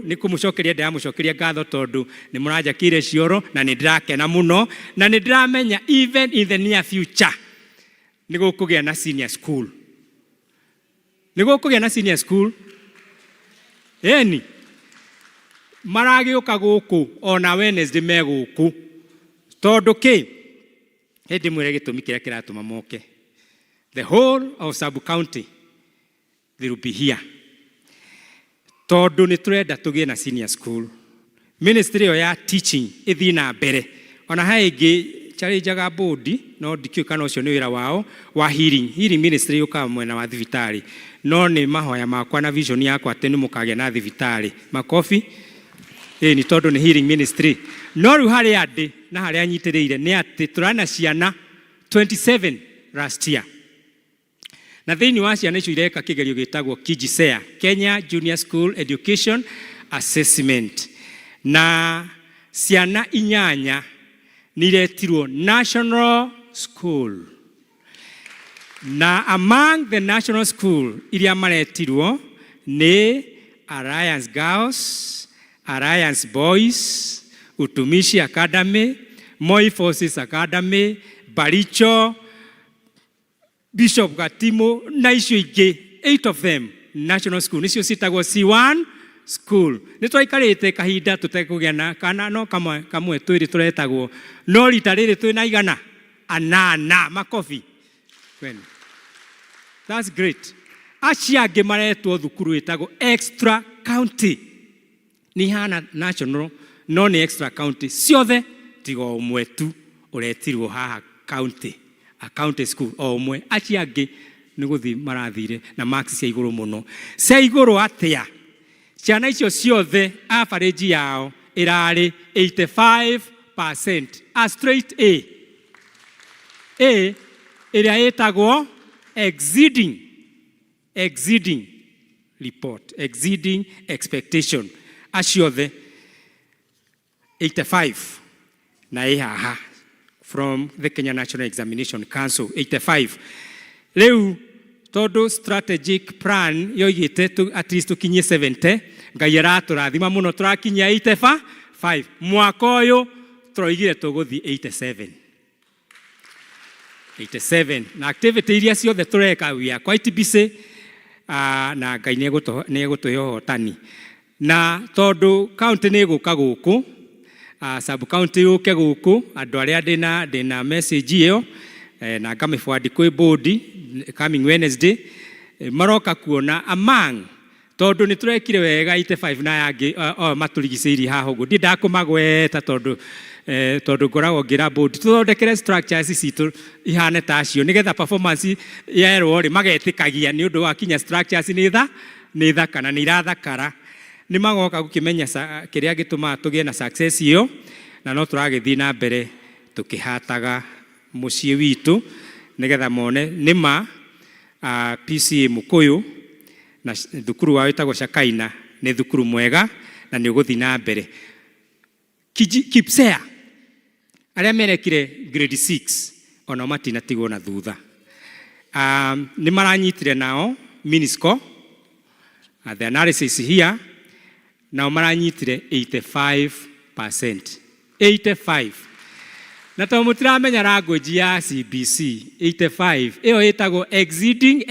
Nĩ kũmũcokeria ndĩramũcokeria ngatho tondũ nĩ mũranjakĩire cioro, na nĩ ndĩrakena mũno, na nĩ ndĩramenya even in the near future nĩ gũkũgĩa na senior school, nĩ gũkũgĩa na senior school ĩni. Maragĩũka gũkũ ona Wednesday me gũkũ. Tondũ kĩ? Hĩndĩ mwĩre gĩtũmi kĩrĩa kĩratũma moke. The whole of sub county they will be here. Tondũ nĩ tũrenda tũgĩe na senior school. Ministry ĩyo ya teaching ĩthiĩ na mbere. Ona he ĩngĩ challengeaga board no ndikĩũĩ kana ũcio nĩ wĩra wao wa healing. Healing ministry yũkaga mwena wa thibitarĩ. No nĩ mahoya makwa na vision yakwa atĩ nĩ mũkagĩa na thibitarĩ. Makobi. Ĩĩ nĩ tondũ nĩ healing ministry. No rĩu harĩa ndĩ na harĩa nyitĩrĩire nĩ atĩ tũrarĩ na ciana 27 last year. Na thĩinĩ wa ciana icio ireka kĩgerio gĩtagwo KJSEA, Kenya Junior School Education Assessment. Na ciana inyanya nĩ iretirwo National School. Na among the national school iria maretirwo nĩ Alliance Girls, Alliance Boys, Utumishi Academy, Moi Forces Academy, Baricho, Bishop Gatimu na icio ingĩ eight of them national school nicio ciĩtagwo C1 school. Nĩ twaikarĩte kahinda tũtekũgĩa na kana no kamwe kamwe twĩrĩ tũretagwo no rita rĩrĩ twĩna igana anana makobi kwenu. That's great. Acio angĩ maretwo thukuru ĩtagwo extra county. Nĩ ihana national no nĩ extra county ciothe tiga o ũmwe tu ũretirwo haha county, a county school o ũmwe. Acio angĩ nĩ gũthiĩ marathire na marks cia igũrũ mũno. Cia igũrũ atĩa? Ciana icio ciothe average yao ĩrarĩ 85%, a straight A. A ĩrĩa ĩtagwo exceeding, exceeding report, exceeding expectation. Acio othe 85 na ĩ haha from the Kenya National Examination Council 85. Rĩu tondũ strategic plan yoigĩte at least tũkinyie 70, Ngai aratũrathima mũno tũrakinyia 85. Mwaka ũyũ tũroigire tũgũthiĩ 87. 87 na activity iria ciothe tũreka, we are quite busy, na Ngai nĩ egũtũhe ũhotani. Na tondũ county nĩ ĩgũka gũkũ, sub county yũke gũkũ, andũ arĩa ndĩna message ĩyo na ngamĩforward kwĩ board coming Wednesday, maroka kuona among tondũ nĩ tũrekire wega 85 na aya angĩ matũrigicĩirie haha ũguo ndiendaga kũmagweta tondũ tondũ ngoragwo ngĩra board tũthondekere structures citũ ihane ta acio nĩgetha performance yerwo rĩ magetĩkagia nĩ ũndũ wa kinya structures nĩ tha nĩ thaka na nĩ irathakara. Nĩ magoka gũkĩmenya kĩrĩa gĩtũmaga tũgĩe na success ĩyo, na no tũragĩthiĩ na mbere tũkĩhataga mũciĩ witũ nĩgetha mone nĩma PCEA Mũkũyũ na thukuru wao wĩtagwo Shakaina nĩ thukuru mwega na nĩ ũgũthiĩ na mbere. KPSEA arĩa merekire grade 6 onao matinatigwo na thutha. Nĩ maranyitire nao Minisco, the analysis here, nao maranyitire 85%. 85. Na tondũ mũtiramenya language ya CBC, 85 ĩyo ĩtagwo exceeding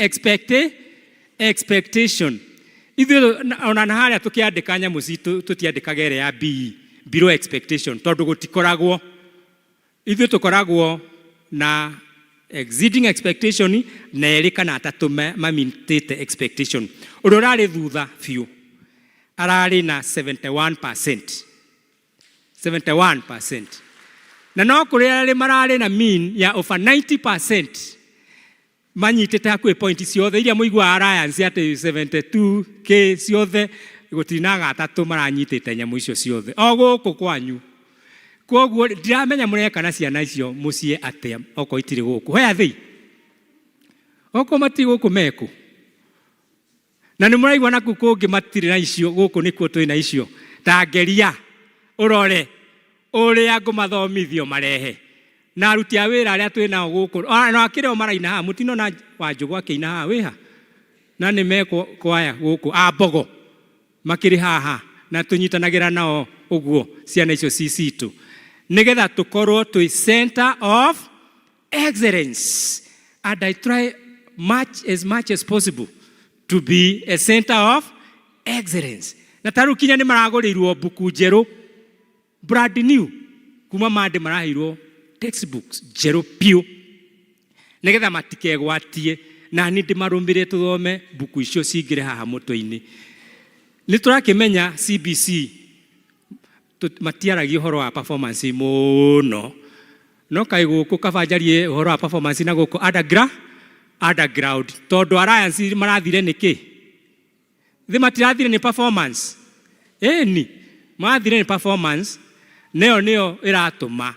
expectation. Ithuĩ ona na harĩa tũkĩandĩka nyamũ citũ tũtiandĩkaga ĩrĩa ya B, below expectation, tondũ gũtikoragwo. Ithuĩ tũkoragwo na exceeding expectation na erĩ kana atatũ mamitĩte expectation. Ũrĩa ũrarĩ thutha biũ ararĩ na 71%. 71%. Na no kũrĩ arĩ mararĩ na mean ya over 90% manyitĩte hakuhĩ point ciothe iria mũiguaga Alliance atĩ 72 k ciothe gũtirĩ na gatatũ maranyitĩte nyamũ icio ciothe o gũkũ kwanyu. Koguo ndiramenya mũreka na ciana icio mũciĩ atĩa okorwo itirĩ gũkũ. Where are they? Okorwo matirĩ gũkũ mekũ? Na nĩ mũraigua naku kũngĩ matirĩ na icio, gũkũ nĩkuo twĩ na icio. Ta ngeria ũrore ũrĩa ngũmathomithio marehe. Na aruti a wĩra arĩa twĩ nao gũkũ, na akĩrĩ o maraina haha, mũtinona Wanjũgũ akĩina haha, wĩha? Na nĩ mekwaya gũkũ, a Mbogo makĩrĩ haha, na tũnyitanagĩra nao ũguo ciana icio ci citũ. Nĩgetha tũkorwo twĩ center of excellence. And I try much as much as possible to be a center of excellence. Na ta rĩu kinya nĩ maragũrĩirwo mbuku njerũ brand new kuma mande maraheirwo textbooks njerũ piũ nĩgetha matikegwatie na nĩ ndĩmarũmĩrĩre tũthome mbuku icio cingĩre haha mũtwe-inĩ. Nĩ tũrakĩmenya CBC matiaragia ũhoro wa performance mũno no kaĩ gũkũ kaba njarie ũhoro wa performance na gũkũ underground tondũ Alliance marathire nĩkĩ? Thĩ matirathire nĩ performance ĩni marathire nĩ performance nayo nĩyo ĩratũma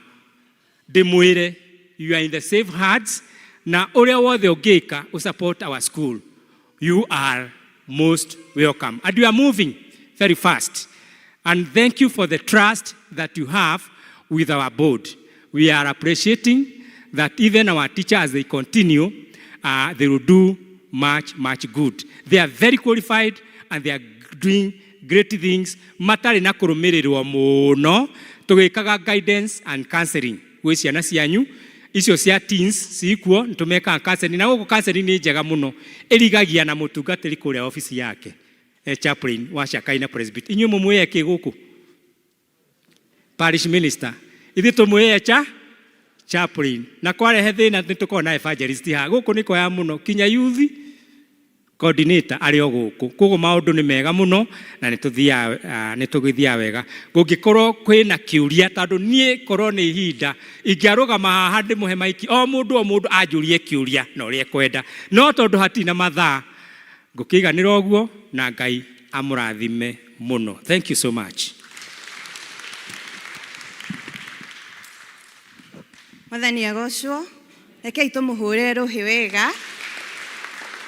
ndĩmwĩre you are in the safe hands na ũrĩa wothe ũngĩka ũ support our school you are most welcome and we are moving very fast and thank you for the trust that you have with our board. We are appreciating that even our teachers, as they continue, they will do much, much good. They are very qualified and they are doing great things. Matarĩ na kũrũmĩrĩrwo mũno tũgĩkaga guidance and counseling gwĩ ciana cianyu icio cia teens cikuo nĩtũmekaga counseling na gũkũ counseling nĩ njega mũno ĩrigagia na mũtungatĩri kũrĩa obici yake chaplain wa Shakaina Presbyterian. Inyuĩ mũmwĩe kĩ gũkũ parish minister ithuĩ tũmwĩe cha chaplain na kwarehe thĩna nĩ tũkoragwo na evangelist haha gũkũ nĩ kwega mũno kinya youth coordinator arĩ o gũkũ koguo maũndũ nĩ mega mũno na nĩ tũgĩthiaga wega gũngĩkorwo kwĩna kĩũria tondũ niĩ korwo nĩ ihinda ingĩarũgama haha ndĩmũhe maiki o mũndũ anjũrie kĩũria na ũrĩa ekwenda no tondũ hatirĩ na mathaa ngũkĩiganĩra ũguo na Ngai amũrathime mũno. Thank you so much. Mwathani agocwo rekei tũmũhũrĩre rũhĩ wega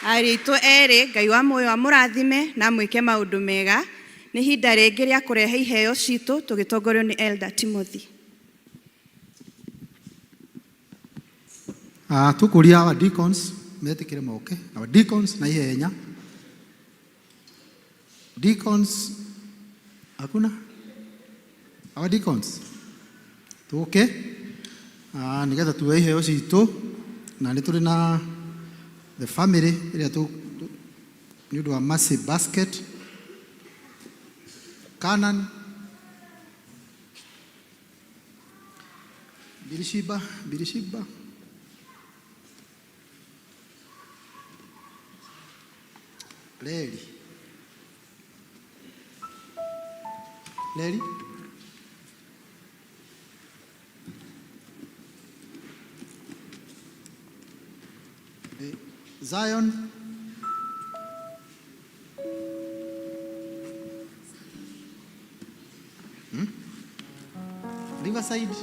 ariũ aitũ erĩ Ngai wa muoyo amũrathime na amwĩke maũndũ mega. Nĩ ihinda rĩngĩ rĩa kũrehe iheo citũ tũgĩtongorio nĩ Elder Timothy. Tũkũria our deacons metĩkĩre moke our deacons na ihenya deacons hakuna our deacons tũke nĩgetha tuoe iheo citũ na nĩ tũrĩ na the family ĩrĩa nĩ ũndũ wa mercy basket Canaan Birishiba Birishiba Leri Leri Zion Riverside.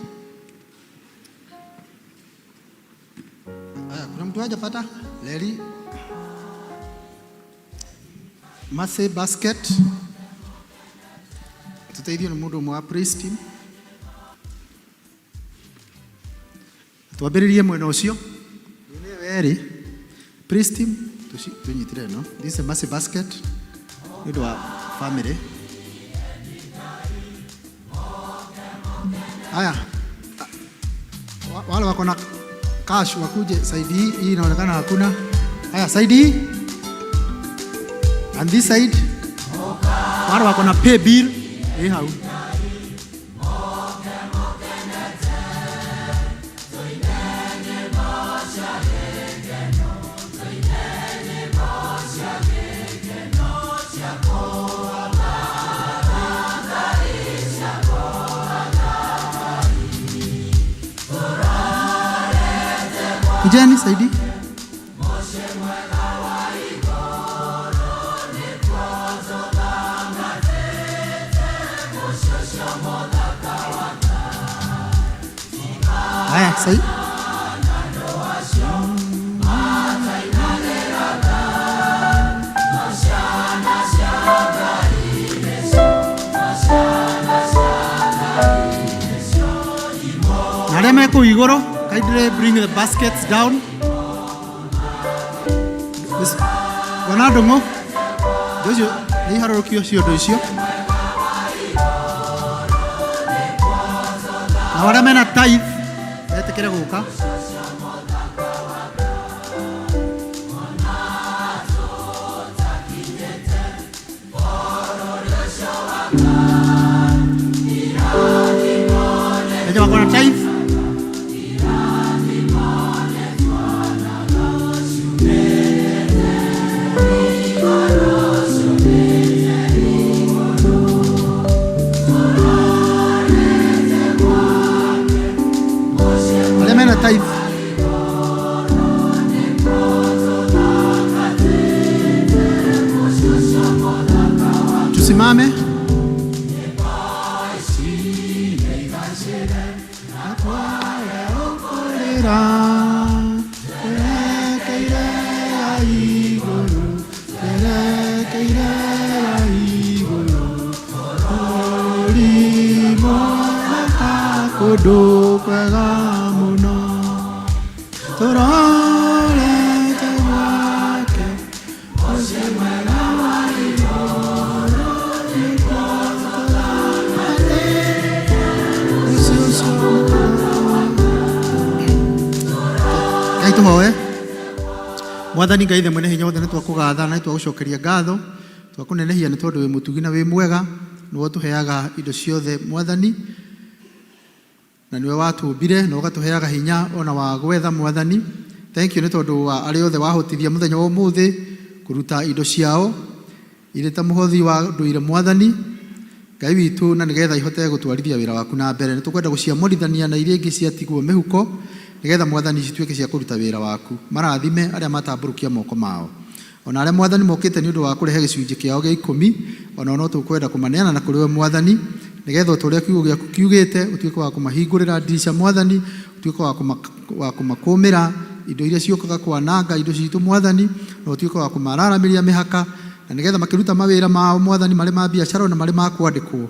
Aya, kuna mtu hajapata? Leri Mercy basket tuteithio nĩ mũndũ ũmwe wa praise team. Twambĩrĩrie mwena ũcio nĩ erĩ praise team tũnyitĩre ĩno. This is a mercy basket nĩ ũndũ wa family. Haya, wale wako na cash wakuje side hii. Hii inaonekana hakuna. Haya, side hii and this side, wale wako na pay bill hau. Kujeni saidi. Haya, saidi. Na arĩa me kũu igũrũ, kindly bring the baskets down. Bwana Ndung'u, indo icio nĩ iharũrũkio ciondo icio. Na arĩa mena tithe metĩkĩre gũka. Tithe. Arĩa mena tithe. Tusimame. Kũndũ kwega mũno tũrorete gwake mũciĩ mwega wa igũrũ nĩkuo tũrathiĩ. Mũciĩ ũcio Ngai tũhoe. Mwathani Ngai ithe mwene hinya wothe nĩ twakũgatha na nĩ twagũcokeria ngatho twakũnenehia nĩ tondũ wĩ mũtugi na wĩ mwega nĩwe ũtũheaga indo ciothe Mwathani na nĩwe watũmbire na ũgatũheaga hinya ona wa gwetha Mwathani. Thank you nĩ tondũ wa arĩa othe wahotithia mũthenya wa ũmũthĩ kũruta indo ciao irĩ ta mũhothi wa ndũire Mwathani Ngai witũ na nĩgetha ihote gũtwarithia wĩra waku na mbere. Nĩ tũkwenda gũciamũrithania na iria ingĩ ciatigwo mĩhuko nĩgetha Mwathani cituĩke cia kũruta wĩra waku. Marathime arĩa matambũrũkia moko mao. Ona arĩa Mwathani mokĩte nĩ ũndũ wa kũrehe gĩcunjĩ kĩao gĩa ikũmi, onao no tũkwenda kũmaneana na kũrĩ we Mwathani, nĩgetha o ta ũrĩa kiugo gĩaku kiugĩte, ũtuĩke wa kũmahingũrĩra ndirica Mwathani, ũtuĩke wa kũmakũmĩra indo iria ciũkaga kwananga indo citũ Mwathani, na ũtuĩke wa kũmararamĩria mĩhaka, na nĩgetha makĩruta mawĩra mao Mwathani, marĩ ma biacara ona marĩ ma kwandĩkwo,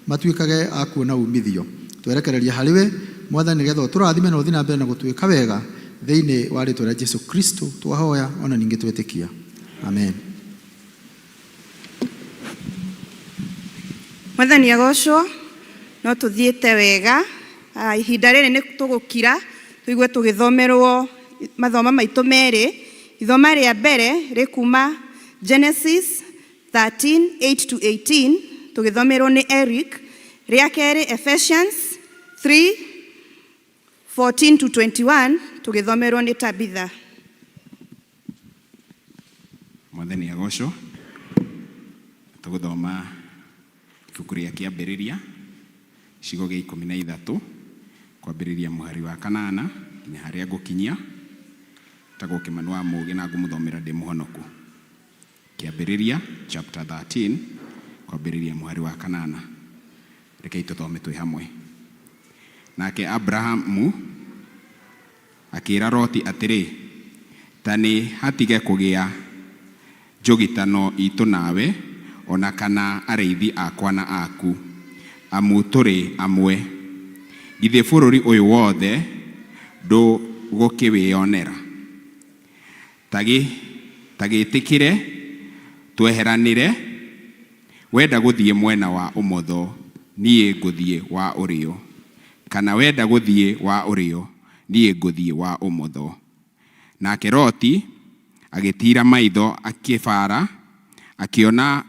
matuĩkage a kuona umithio. Twerekereria harĩ we Mwathani, nĩgetha ũtũrathime na ũthiĩ na mbere na gũtwĩka wega thĩinĩ wa rĩtwa rĩa Jesu Kristo twahoya ona ningĩ twetĩkia, amen. Mwathani agocwo. No tũthiĩte wega. Ihinda rĩrĩ nĩ tũgũkira tũigue tũgĩthomerwo mathoma maitũ merĩ. Ithoma rĩa mbere rĩkuma Genesis 13 8 to 18 tũgĩthomerwo nĩ Eric. Rĩa kerĩ Ephesians 3 14 to 21 tũgĩthomerwo nĩ Tabitha. Mwathani agocwo. Tũgũthoma ibuku rĩa Kĩambĩrĩria gĩcigo gĩa 13 kwambĩrĩria mũhari wa kanana nginya harĩa ngũkinyia. Njĩtagwo Kĩmani wa Mũgĩ na ngũmũthomera ndĩ mũhonoku. Kĩambĩrĩria chapter 13 kwambĩrĩria mũhari wa kanana. Rekei tũthome twĩ hamwe. Nake Abrahamu akĩĩra Loti atĩrĩ, Ta nĩ hatige kũgĩa njũgitano iitũ nawe, o na kana arĩithi akwa na aku, amu tũrĩ amwe. Githĩ bũrũri ũyũ wothe ndũgũkĩwĩonera? Ta gĩĩtĩkĩre tweheranĩre, wenda gũthiĩ mwena wa ũmotho, niĩ ngũthiĩ wa ũrĩo, kana wenda gũthiĩ wa ũrĩo, niĩ ngũthiĩ wa ũmotho. Nake Loti agĩtiira maitho akĩbaara, akĩona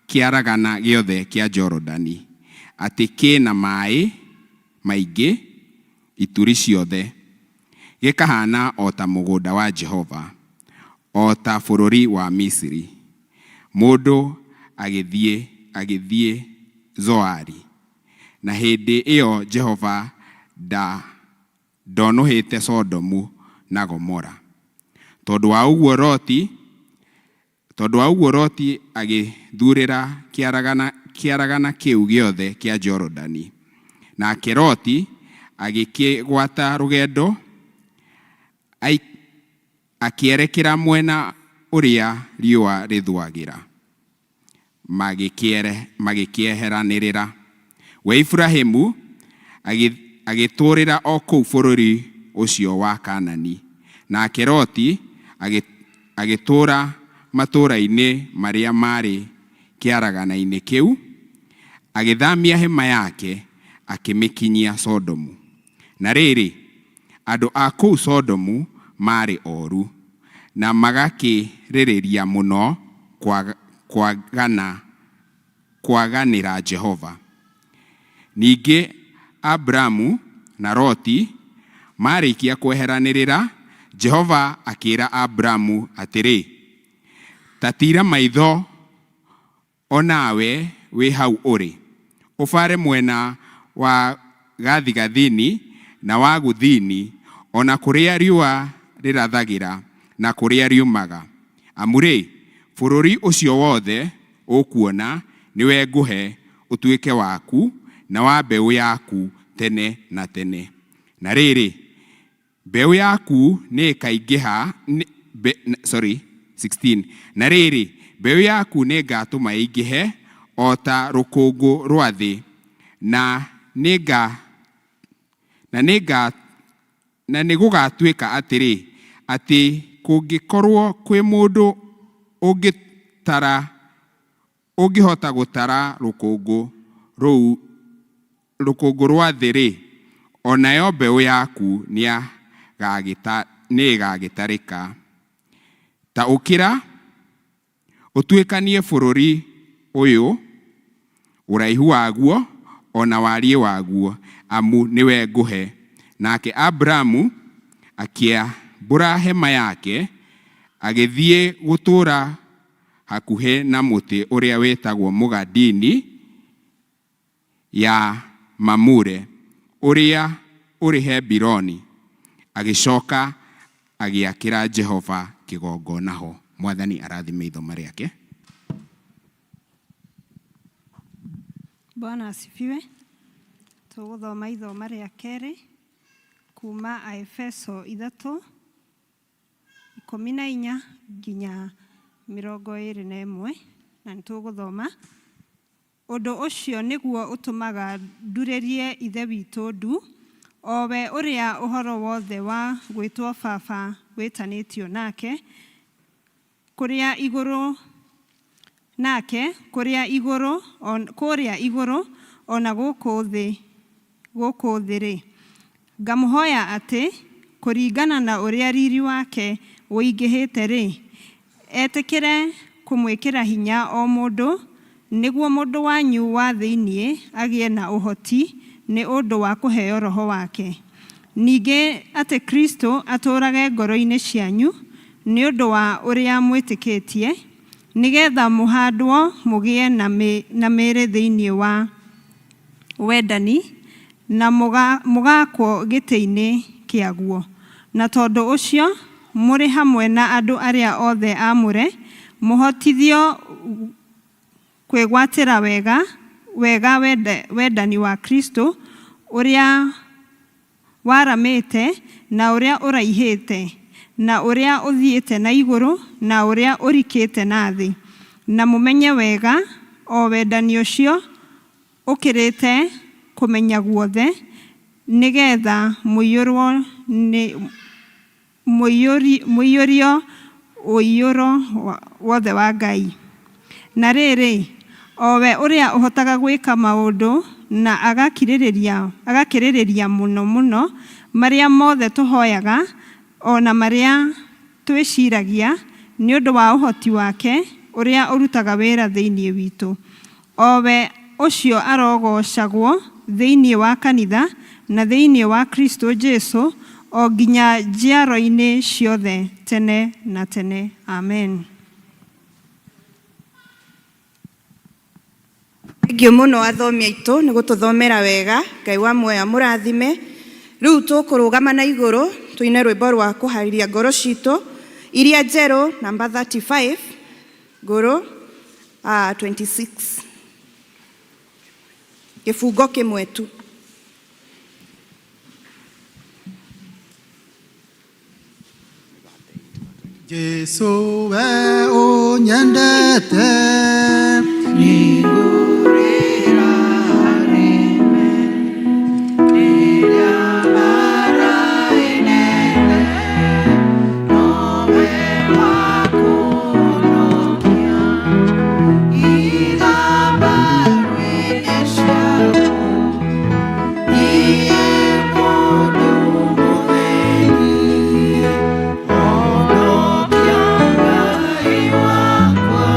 kĩaragana gĩothe kĩa Jorodani, atĩ kĩ na maĩ maingĩ ituri ciothe, gĩkahaana o ta mũgũnda wa Jehova, o ta bũrũri wa Misiri. Mũndũ agĩthiĩ agĩthiĩ Zoari. Na hĩndĩ ĩyo Jehova ndonũhĩte Sodomu na Gomora. Tondũ wa ũguo Loti tondũ wa ũguo Loti agĩĩthuurĩra kĩaragana kĩaragana kĩu gĩothe kĩa Jorodani. Nake Loti agĩkĩgwata rũgendo akĩerekera mwena ũrĩa riũa rĩthũagĩra, magĩkĩeheranĩrĩra. We Iburahĩmu agĩtũũrĩra o kũu bũrũri ũcio wa Kaanani, nake Loti agĩtũũra matũũra-inĩ marĩa maarĩ kĩaragana-inĩ kĩu, agĩthaamia hema yake akĩmĩkinyia Sodomu. Na rĩrĩ, andũ a kũu Sodomu maarĩ oru, na magakĩrĩrĩria mũno kwaganĩra Jehova. Ningĩ Aburamu na Loti maarĩkia kweheranĩrĩra, Jehova akĩĩra Aburamu atĩrĩ, ta tiira maitho o nawe wĩ hau ũrĩ, ũbaare mwena wa gathigathini na wa gũthini, o na kũrĩa riũa rĩrathagĩra na kũrĩa riumaga. Amu-rĩ, bũrũri ũcio wothe ũkuona nĩwe ngũhe ũtuĩke waku na wa mbeũ yaku tene na tene. Na rĩrĩ, mbeũ yaku nĩĩkaingĩha, sorry, 16. Na rĩrĩ, mbeũ yaku nĩngatũma ĩingĩhe o ta rũkũngũ rwa thĩ, na nĩnga na nĩnga na nĩgũgatuĩka atĩrĩ, atĩ kũngĩkorwo kwĩ mũndũ ũngĩtara ũngĩhota gũtara rũkũngũ rũu rũkũngũ rwa thĩ-rĩ, o nayo mbeũ yaku nĩĩgagĩtarĩka. Ta ũkĩra, ũtuĩkanie bũrũri ũyũ, ũraihu waguo o na wariĩ waguo, amu nĩwe ngũhe. Nake Aburamu akĩambũra hema yake, agĩthiĩ gũtũũra hakuhĩ na mũtĩ ũrĩa wĩtagwo mũgandini ya Mamure, ũrĩa ũrĩ Hebironi, agĩcoka agĩakĩra Jehova kĩgongona ho. Mwathani arathime ithoma rĩake. Bwana asifiwe. Tũgũthoma ithoma rĩa kerĩ kuma Aefeso 3:14 nginya 21, na nĩ tũgũthoma. Ũndũ ũcio nĩguo ũtũmaga ndurĩrie Ithe witũ ndu, o we ũrĩa ũhoro wothe wa gwĩtwo Baba wĩtanĩtio nake, kũrĩa igũrũ nake kũrĩa igũrũ kũrĩa igũrũ o na gũkũ thĩ gũkũ thĩ-rĩ. Ngamũhoya atĩ, kũringana na ũrĩa riri wake ũingĩhĩte-rĩ, etĩkĩre kũmwĩkĩra hinya o mũndũ, nĩguo mũndũ wanyu wa thĩinĩ agĩe na ũhoti nĩ ũndũ wa kũheo Roho wake. Ningĩ atĩ Kristo atũũrage ngoro-inĩ cianyu nĩ ũndũ wa ũrĩa mwĩtĩkĩtie, nĩgetha mũhandwo mũgĩe na mĩĩrĩ thĩinĩ wa wendani, na mũgaakwo gĩtĩ-inĩ kĩaguo. Na tondũ ũcio, mũrĩ hamwe na andũ arĩa othe aamũre, mũhotithio kwĩgwatĩra wega wega wendani wa Kristo, ũrĩa waramĩte, na ũrĩa ũraihĩte, na ũrĩa ũthiĩte na igũrũ, na ũrĩa ũrikĩte na thĩ, na mũmenye wega o wendani ũcio ũkĩrĩte kũmenya guothe, nĩgetha mũiyũrwo nĩ mũiyũrio ũiyũro wothe wa Ngai. Na rĩrĩ, o we ũrĩa ũhotaga gwĩka maũndũ na agakĩrĩrĩria mũno mũno marĩa mothe tũhoyaga o na marĩa twĩciragia, nĩ ũndũ wa ũhoti wake ũrĩa ũrutaga wĩra thĩinĩ witũ. O we ũcio arogoocagwo thĩinĩ wa kanitha na thĩinĩ wa Kristo Jesu o nginya njiaro-inĩ ciothe tene na tene. Amen. Thengiũ mũno athomi aitũ nĩ gũtũthomera wega. Ngai wa muoyo amũrathime. Rĩu tũkũrũgama na igũrũ tũine rwĩmbo rwa kũharĩria ngoro citũ iria njerũ namba 35 ngũrũ 26 kĩbungo kĩmwe tu. Jesu we ũnyendete Nĩngũrĩra harĩ we rĩrĩa mbara ĩnene, nowe wa kũhonokia. Iga mbaru-inĩ ciaku, niĩ mũndũ mũthĩni, honokia Ngai wakwa.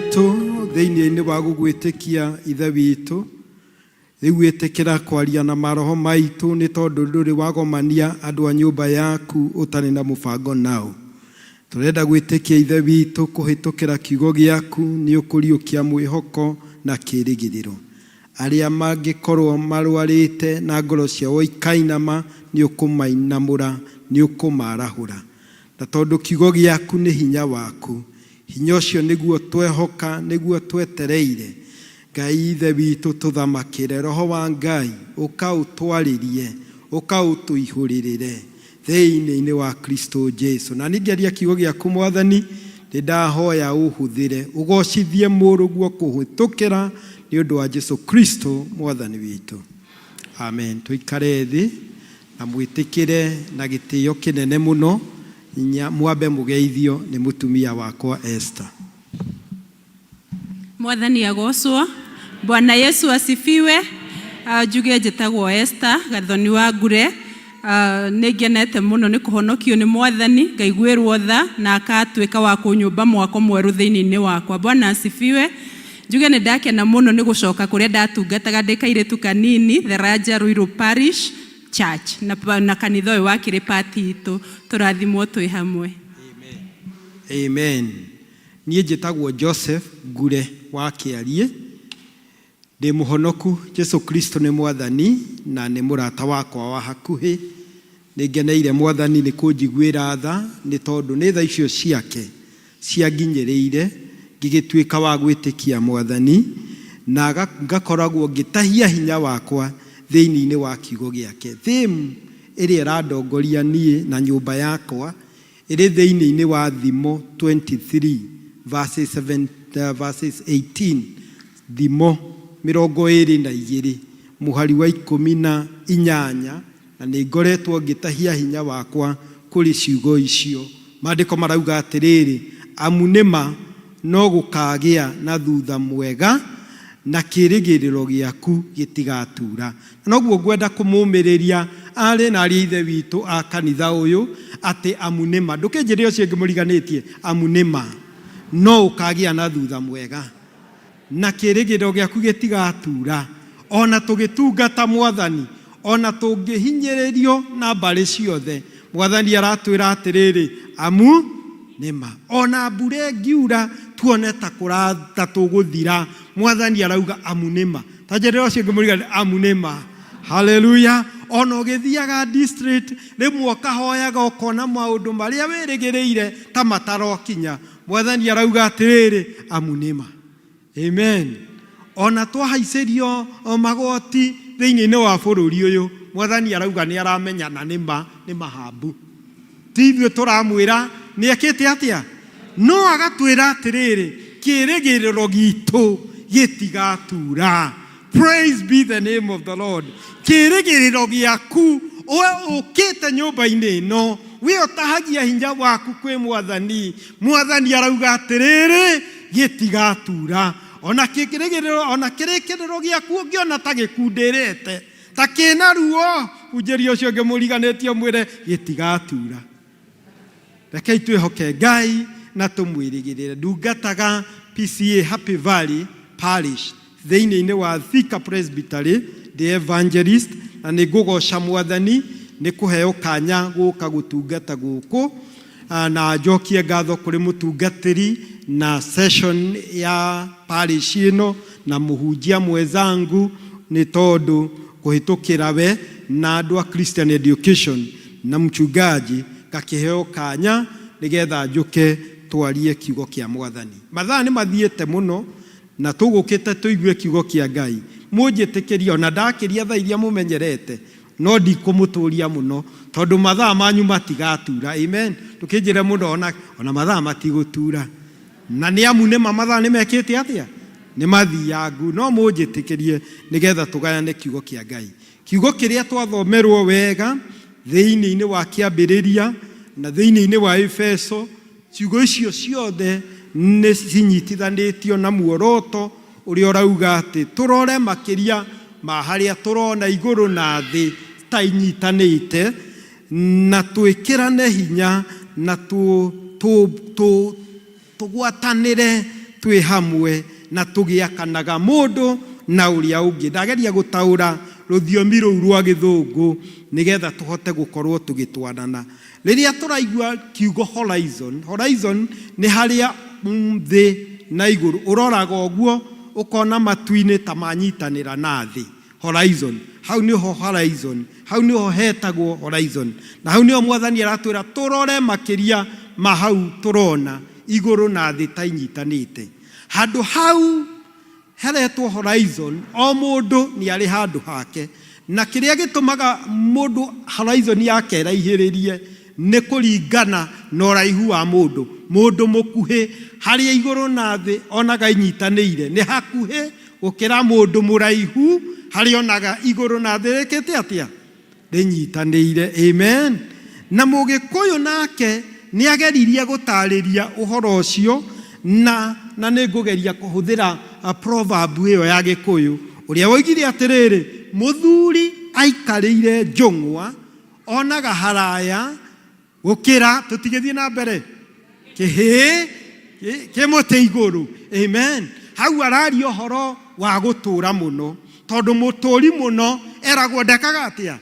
witũ thĩinĩ-inĩ wa gũgwĩtĩkia ithe witũ rĩu ĩtĩkĩra kwaria na maroho maitũ nĩ tondũ ndũrĩ wagomania andũ a nyũmba yaku ũtarĩ na mũbango nao. Tũrenda gwĩtĩkia ithe witũ kũhĩtũkĩra kiugo gĩaku nĩ ũkũriũkia mwĩhoko na kĩĩrĩgĩrĩro. Arĩa mangĩkorwo marwarĩte na ngoro ciao ikainama nĩ ũkũmainamũra, nĩ ũkũmaarahũra. Na tondũ kiugo gĩaku nĩ hinya waku, hinya ũcio nĩguo twehoka, nĩguo twetereire. Ngai ithe witũ tũthamakĩre, roho wa Ngai ũka ũtwarĩrie, ũka ũtũihũrĩrĩre thĩinĩ-inĩ wa Kristo Jesu. Na niĩ ngĩaria kiugo gĩaku Mwathani, nĩ ndahoya ũhũthĩre, ũgocithie mũrũguo kũhĩtũkĩra nĩ ũndũ wa Jesu Kristo Mwathani witũ. Amen. Tũikare thĩ na mwĩtĩkĩre na gĩtĩo kĩnene mũno mwambe mũgeithio nĩ mũtumia wakwa Esther. Mwathani agocwo. Bwana Yesu asifiwe. Njuge njĩtagwo Esther Gathoni wa Ngure. Nĩ ngenete mũno nĩ kũhonokio nĩ Mwathani, ngaiguĩrwo tha na akatuĩka wa kũnyũmba mwako mwerũ thĩinĩ-inĩ wakwa. Bwana asifiwe. Njuge nĩ ndakena mũno nĩ gũcoka kũrĩa ndatungataga ndĩ kairĩtu kanini, The Raja Ruiru Parish Church, na kanitha ũyũ wakĩrĩ part itũ. Tũrathimwo twĩ hamwe. Amen. Niĩ njĩtagwo Joseph Ngure wa Kĩariĩ, ndĩ mũhonoku, Jesu Kristo nĩ Mwathani na nĩ mũrata wakwa wa hakuhĩ. Nĩ ngeneire Mwathani nĩ kũnjiguĩra tha nĩ tondũ nĩ tha icio ciake cianginyĩrĩire ngĩgĩtuĩka wa gwĩtĩkia Mwathani na ngakoragwo ngĩtahia hinya wakwa thĩinĩ-inĩ wa kiugo gĩake. Theme ĩrĩa ĩrandongoria niĩ na nyũmba yakwa ĩrĩ thĩinĩ-inĩ wa Thimo 23 verses 7, verses 18, Thimo mĩrongo ĩrĩ na igĩrĩ mũhari wa ikũmi na inyanya, na nĩ ngoretwo ngĩtahia hinya wakwa kũrĩ ciugo icio. Maandĩko marauga atĩrĩrĩ, amu nĩ ma no gũkagĩa na thutha mwega na kĩĩrĩgĩrĩro gĩaku gĩtigatura. Na noguo ngwenda kũmũmĩrĩria arĩ na ariũ a ithe witũ a kanitha ũyũ atĩ amu nĩ ma, ndũkĩnjĩre ũcio ũngĩ mũriganĩtie, amu nĩ ma no ũkagĩa na thutha mwega na kĩĩrĩgĩrĩro gĩaku gĩtigatura. Ona tũgĩtungata Mwathani, ona tũngĩhinyĩrĩrio na mbarĩ ciothe, Mwathani aratwĩra atĩrĩrĩ, amu nĩ ma. Ona mbura ĩngiura tuone ta ta tũgũthira, Mwathani arauga amu nĩ ma. Ta njĩrĩra ũcio ũngĩ mũrigani, amu nĩ ma. Haleluya. Ona ũgĩthiaga district rĩmwe ũkahoyaga ũkona maũndũ marĩa wĩrĩgĩrĩire ta matarokinya, Mwathani arauga atĩrĩrĩ, amu nĩ ma. Amen. Ona twahaicĩrio magoti thĩinĩ-inĩ wa bũrũri ũyũ, Mwathani arauga nĩ aramenya na nĩ ma, nĩ mahambu. Ti ithuĩ tũramwĩra nĩ ekĩte atĩa, no agatwĩra atĩrĩrĩ, kĩĩrĩgĩrĩro gitũ gĩtigatura. Praise be the name of the Lord. Kĩĩrĩgĩrĩro gĩaku we ũkĩte nyũmba-inĩ ĩno, we ũtahagia hinya waku kwĩ Mwathani, Mwathani arauga atĩrĩrĩ, gĩtigatura. Ona kĩĩrĩgĩrĩro, ona kĩrĩkĩrĩro gĩaku ũngĩona ta gĩkundĩrĩte, ta kĩna ruo, hunjĩria ũcio ũngĩ mũriganĩtie ũmwĩre gĩtigatura. Rekei twĩhoke Ngai na tũmwĩrĩgĩrĩre. Ndungataga PCA Happy Valley Parish thĩinĩ-inĩ wa Thika Presbytery, ndĩ evangelist na nĩ ngũgoca Mwathani nĩ kũheo kanya gũka gũtungata gũkũ, na njokie ngatho kũrĩ mũtungatĩri na session ya parish ĩno na mũhunjia mwenzangu nĩ tondũ kũhĩtũkĩra we na andũ a Christian Education na mchungaji ngakĩheo kanya nĩgetha njũke twarie kiugo kĩa Mwathani. Mathaa nĩ mathiĩte mũno na tũgũkĩte tũigue kiugo kĩa Ngai. Mũnjĩtĩkĩrie ona ndakĩria thaa iria mũmenyerete, no ndikũmũtũria mũno tondũ mathaa manyu matigatura. Amen. Ndũkĩnjĩre mũno ona mathaa matigũtura. Na nĩ amu nĩ ma mathaa nĩ mekĩte atĩa? Nĩ mathiangu. No mũnjĩtĩkĩrie nĩgetha tũgayane kiugo kĩa Ngai. Kiugo kĩrĩa twathomerwo wega thĩinĩ-inĩ wa Kĩambĩrĩria na thĩinĩ-inĩ wa Efeso, ciugo icio ciothe nĩ cinyitithanĩtio na muoroto ũrĩa ũrauga atĩ tũrore makĩria ma harĩa tũrona igũrũ na thĩ ta inyitanĩte, na twĩkĩrane hinya na tũgwatanĩre twĩ hamwe na tũgĩakanaga mũndũ na ũrĩa ũngĩ. Ndageria gũtaũra rũthiomi rũu rwa gĩthũngũ nĩgetha tũhote gũkorwo tũgĩtwarana. Rĩrĩa tũraigua kiugo horizon, horizon nĩ harĩa thĩ na igũrũ ũroraga ũguo ũkona matu-inĩ ta manyitanĩra na thĩ. Horizon, hau nĩho horizon, hau nĩho hetagwo horizon. Na hau nĩho mwathani aratwĩra tũrore makĩria ma hau tũrona igũrũ na thĩ ta inyitanĩte. Handũ hau Heretwo horizon, o mũndũ nĩ arĩ handũ hake, na kĩrĩa gĩtũmaga mũndũ horizon yake ĩraihĩrĩrie nĩ kũringana na ũraihu wa mũndũ. Mũndũ mũkuhĩ harĩa igũrũ na thĩ onaga inyitanĩire nĩ hakuhĩ gũkĩra mũndũ mũraihu harĩa onaga igũrũ na thĩ rĩkĩte atĩa? Rĩnyitanĩire. Amen. Na Mũgĩkũyũ nake nĩ ageririe gũtarĩria ũhoro ũcio na na nĩ ngũgeria kũhũthĩra proverb ĩyo ya Gĩkũyũ ũrĩa woigire atĩrĩrĩ, mũthuri aikarĩire njũng'wa onaga haraya gũkĩra tũtigĩthiĩ na mbere kĩhĩĩ kĩ mũtĩ igũrũ. Amen. Hau araria ũhoro wa gũtũra mũno, tondũ mũtũri mũno eragwo ndekaga atĩa?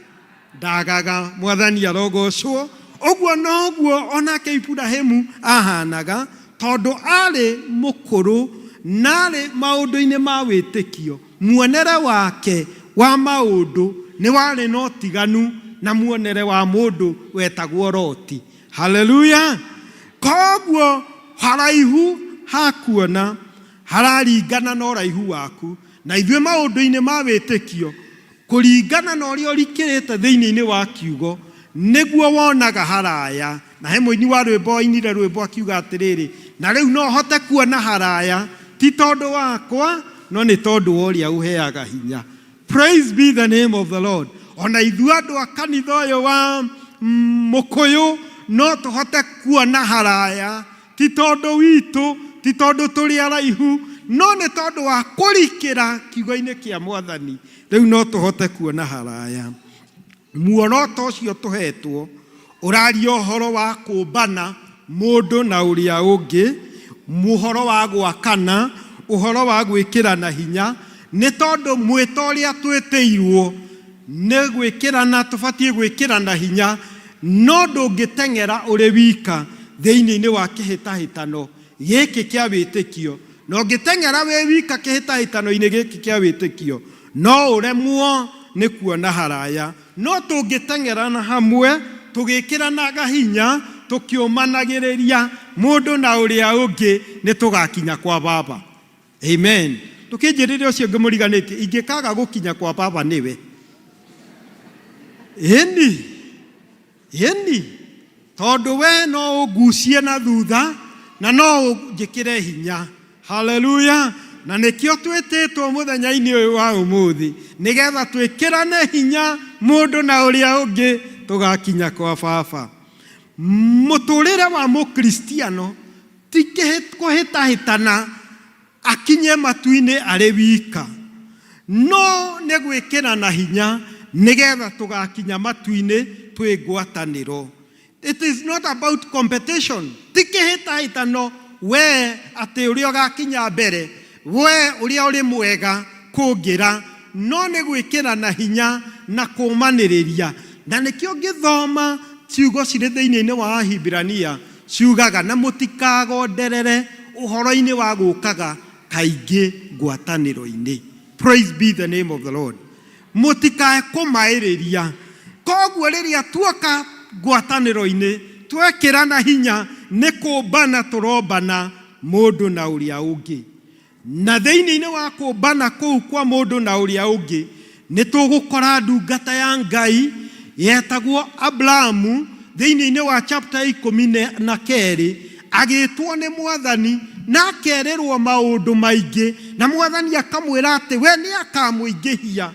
Ndagaga. Mwathani arogocwo. Ũguo noguo onake Iburahimu ahanaga, tondũ arĩ mũkũrũ na arĩ maũndũ-inĩ ma wĩtĩkio. Muonere wake wa maũndũ nĩ warĩ na ũtiganu na muonere wa mũndũ wetagwo Loti. Haleluya! Koguo haraihu ha kuona hararingana na ũraihu waku. Na ithuĩ maũndũ-inĩ ma wĩtĩkio, kũringana na ũrĩa ũrikĩrĩte thĩinĩ-inĩ wa kiugo, nĩguo wonaga haraya. Na he mũini wa rwĩmbo wainire rwĩmbo akiuga atĩrĩrĩ, na rĩu no hote kuona haraya, ti tondũ wakwa, no nĩ tondũ wa ũrĩa ũheaga hinya. Praise be the name of the Lord. Ona ithuĩ andũ a kanitha ũyũ wa Mũkũyũ no tũhote kuona haraya, ti tondũ witũ, ti tondũ tũrĩ araihu, no nĩ tondũ wa kũrikĩra kiugo-inĩ kĩa Mwathani. Rĩu no tũhote kuona haraya. Muoroto ũcio tũhetwo ũraria ũhoro wa kũmbana mũndũ na ũrĩa ũngĩ, ũhoro wa gwakana, ũhoro wa gwĩkĩrana hinya, nĩ tondũ mwĩto ũrĩa twĩtĩirwo nĩ gwĩkĩrana, tũbatiĩ gwĩkĩrana hinya, no ndũngĩteng'era ũrĩ wika thĩinĩ-inĩ wa kĩhĩtahĩtano gĩkĩ kĩa wĩtĩkio. Na ũngĩteng'era wĩ wika kĩhĩtahĩtano-inĩ gĩkĩ kĩa wĩtĩkio, no ũremwo nĩ kuona haraya. No tũngĩteng'erana hamwe, tũgĩkĩranaga hinya, tũkĩũmanagĩrĩria mũndũ na ũrĩa ũngĩ, nĩ tũgakinya kwa Baba. Amen. Ndũkĩnjĩrĩre ũcio ũngĩ mũriganĩtie, ingĩkaga gũkinya kwa Baba nĩwe. Ĩni. Ĩni, tondũ we no ũngucie na thutha na no ũnjĩkĩre hinya. Haleluya! Na nĩkĩo twĩtĩtwo mũthenya-inĩ ũyũ wa ũmũthĩ, nĩgetha twĩkĩrane hinya mũndũ na ũrĩa ũngĩ tũgakinya kwa Baba. Mũtũrĩre wa Mũkristiano ti kũhĩtahĩtana akinye matu-inĩ arĩ wika, no nĩ gwĩkĩrana hinya nĩgetha tũgakinya matu-inĩ twĩ ngwatanĩro. It is not about competition. Ti kĩhĩtahĩtano we atĩ ũrĩa ũgakinya mbere, we ũrĩa ũrĩ mwega kũngĩra, no nĩ gwĩkĩrana hinya na kũmanĩrĩria. Na nĩkĩo ngĩthoma ciugo cirĩ thĩinĩ-inĩ wa Ahibirania Ciugaga, Na mũtikagonderere ũhoro-inĩ wa gũũkaga kaingĩ ngwatanĩro-inĩ. Praise be the name of the Lord. Mũtikae kũmaĩrĩria. Koguo rĩrĩa tuoka ngwatanĩro-inĩ, twekĩrana hinya, nĩ kũmbana tũrombana mũndũ na ũrĩa ũngĩ. Na thĩinĩ-inĩ wa kũmbana kũu kwa mũndũ na ũrĩa ũngĩ, nĩ tũgũkora ndungata ya Ngai yetagwo Aburamu thĩinĩ-inĩ wa chapter ya ikũmi na kerĩ, agĩtwo nĩ Mwathani na akerĩrwo maũndũ maingĩ, na Mwathani akamwĩra atĩ we nĩ akamũingĩhia.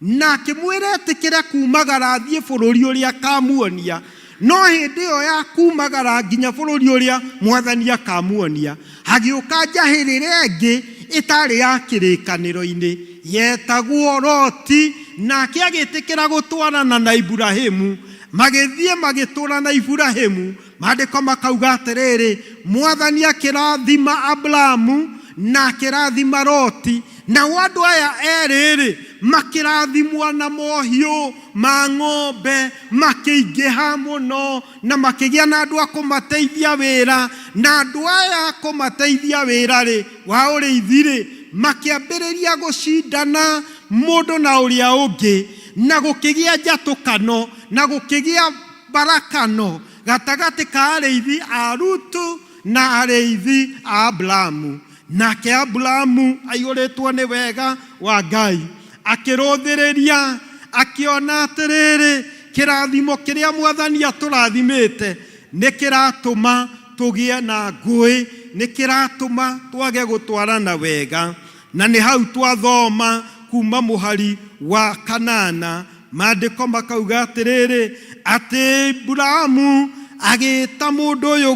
Na akĩmwĩra etĩkĩre kuumagara athiĩ bũrũri ũrĩa akamuonia. No hĩndĩ ĩyo ya kuumagara nginya bũrũri ũrĩa Mwathani akamuonia, hagĩũka njahĩrĩra ĩngĩ ĩtaarĩ ya kĩrĩkanĩro-inĩ, yetagwo Loti, nake agĩtĩkĩra gũtwarana na Iburahimu. Magĩthiĩ magĩtũũra na Iburahimu. Maandĩko makauga atĩrĩrĩ, Mwathani akĩrathima Aburamu, na akĩrathima Loti. Nao andũ aya erĩ-rĩ, makĩrathimwo na mohiũ ma ng'ombe, makĩingĩha mũno, na makĩgĩa na andũ a kũmateithia wĩra. Na andũ aya a kũmateithia wĩra-rĩ, wa ũrĩithi-rĩ, makĩambĩrĩria gũcindana mũndũ na ũrĩa ũngĩ, na gũkĩgĩa njatũkano, na gũkĩgĩa mbarakano gatagatĩ ka arĩithi a Lutu na arĩithi a Aburamu. Nake Aburamu aiyũrĩtwo nĩ wega wa Ngai, akĩrũthĩrĩria, akĩona atĩrĩrĩ, kĩrathimo kĩrĩa Mwathani atũrathimĩte nĩ kĩratũma tũgĩe na ngũĩ, nĩ kĩratũma twage gũtwarana wega. Na nĩ hau twathoma kuma mũhari wa kanana, maandĩko makauga atĩrĩrĩ, atĩ Iburahamu agĩta mũndũ ũyũ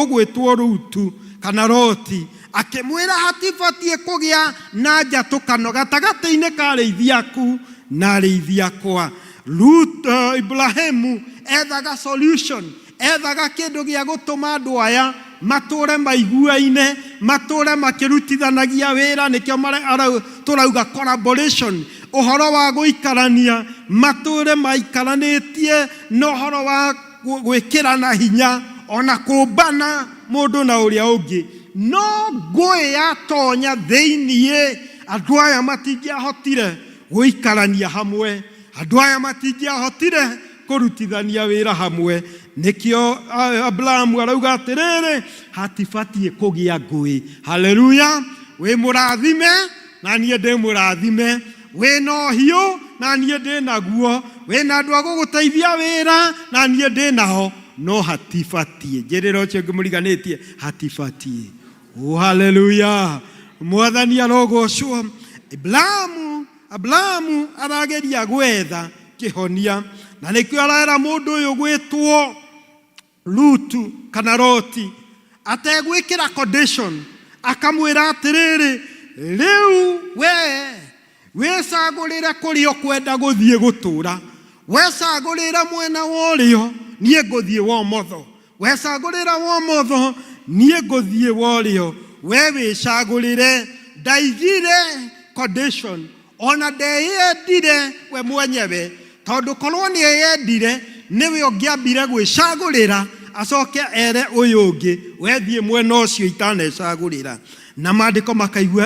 ũgwĩtwo Lutu kana Loti, akĩmwĩra hatibatiĩ kũgĩa na njatũkano gatagatĩ-inĩ ka arĩithi aku na arĩithi akwa. Ibrahimu ethaga solution, ethaga kĩndũ gĩa gũtũma andũ aya matũre maiguaine, matũre makĩrutithanagia wĩra, nĩkĩo tũrauga collaboration, ũhoro wa gũikarania, matũre maikaranĩtie na ũhoro wa gwĩkĩrana hinya ona kũmbana mũndũ na ũrĩa ũngĩ. No ngũĩ yatonya thĩiniĩ, andũ aya matingĩahotire gũikarania hamwe, andũ aya matingĩahotire kũrutithania wĩra hamwe. Nĩkĩo Abrahamu arauga atĩrĩrĩ, hatibatiĩ kũgĩa ngũĩ. Haleluya! Wĩ mũrathime na niĩ ndĩ mũrathime, wĩna ũhiũ na niĩ ndĩ naguo, wĩna andũ a gũgũteithia wĩra na niĩ ndĩ nao, no hatibatiĩ. Njĩrĩra ũcio ũngĩ mũriganĩtie, hatibatiĩ. Oh, haleluya! Mwathani arogocwo. Abrahamu arageria gwetha kĩhonia, na nĩkĩo arera mũndũ ũyũ gwĩtwo Lutu kana Loti ategwĩkĩra condition, akamwĩra atĩrĩrĩ, rĩu we wĩcagũrĩre kũrĩa ũkwenda gũthiĩ gũtũra, wecagũrĩre mwena wa ũrĩo, niĩ ngũthiĩ wa ũmotho, wecagũrĩra wa ũmotho, niĩ ngũthiĩ wa ũrĩo, we wĩcagũrĩre. Ndaigire condition, ona ndeyendire we mwenyewe, tondũ korwo nĩ eyendire nĩwe ũngĩambire gwĩcagũrĩra acoke ere ũyũ ũngĩ, we thiĩ mwena ũcio itanecagũrĩra. Na maandĩko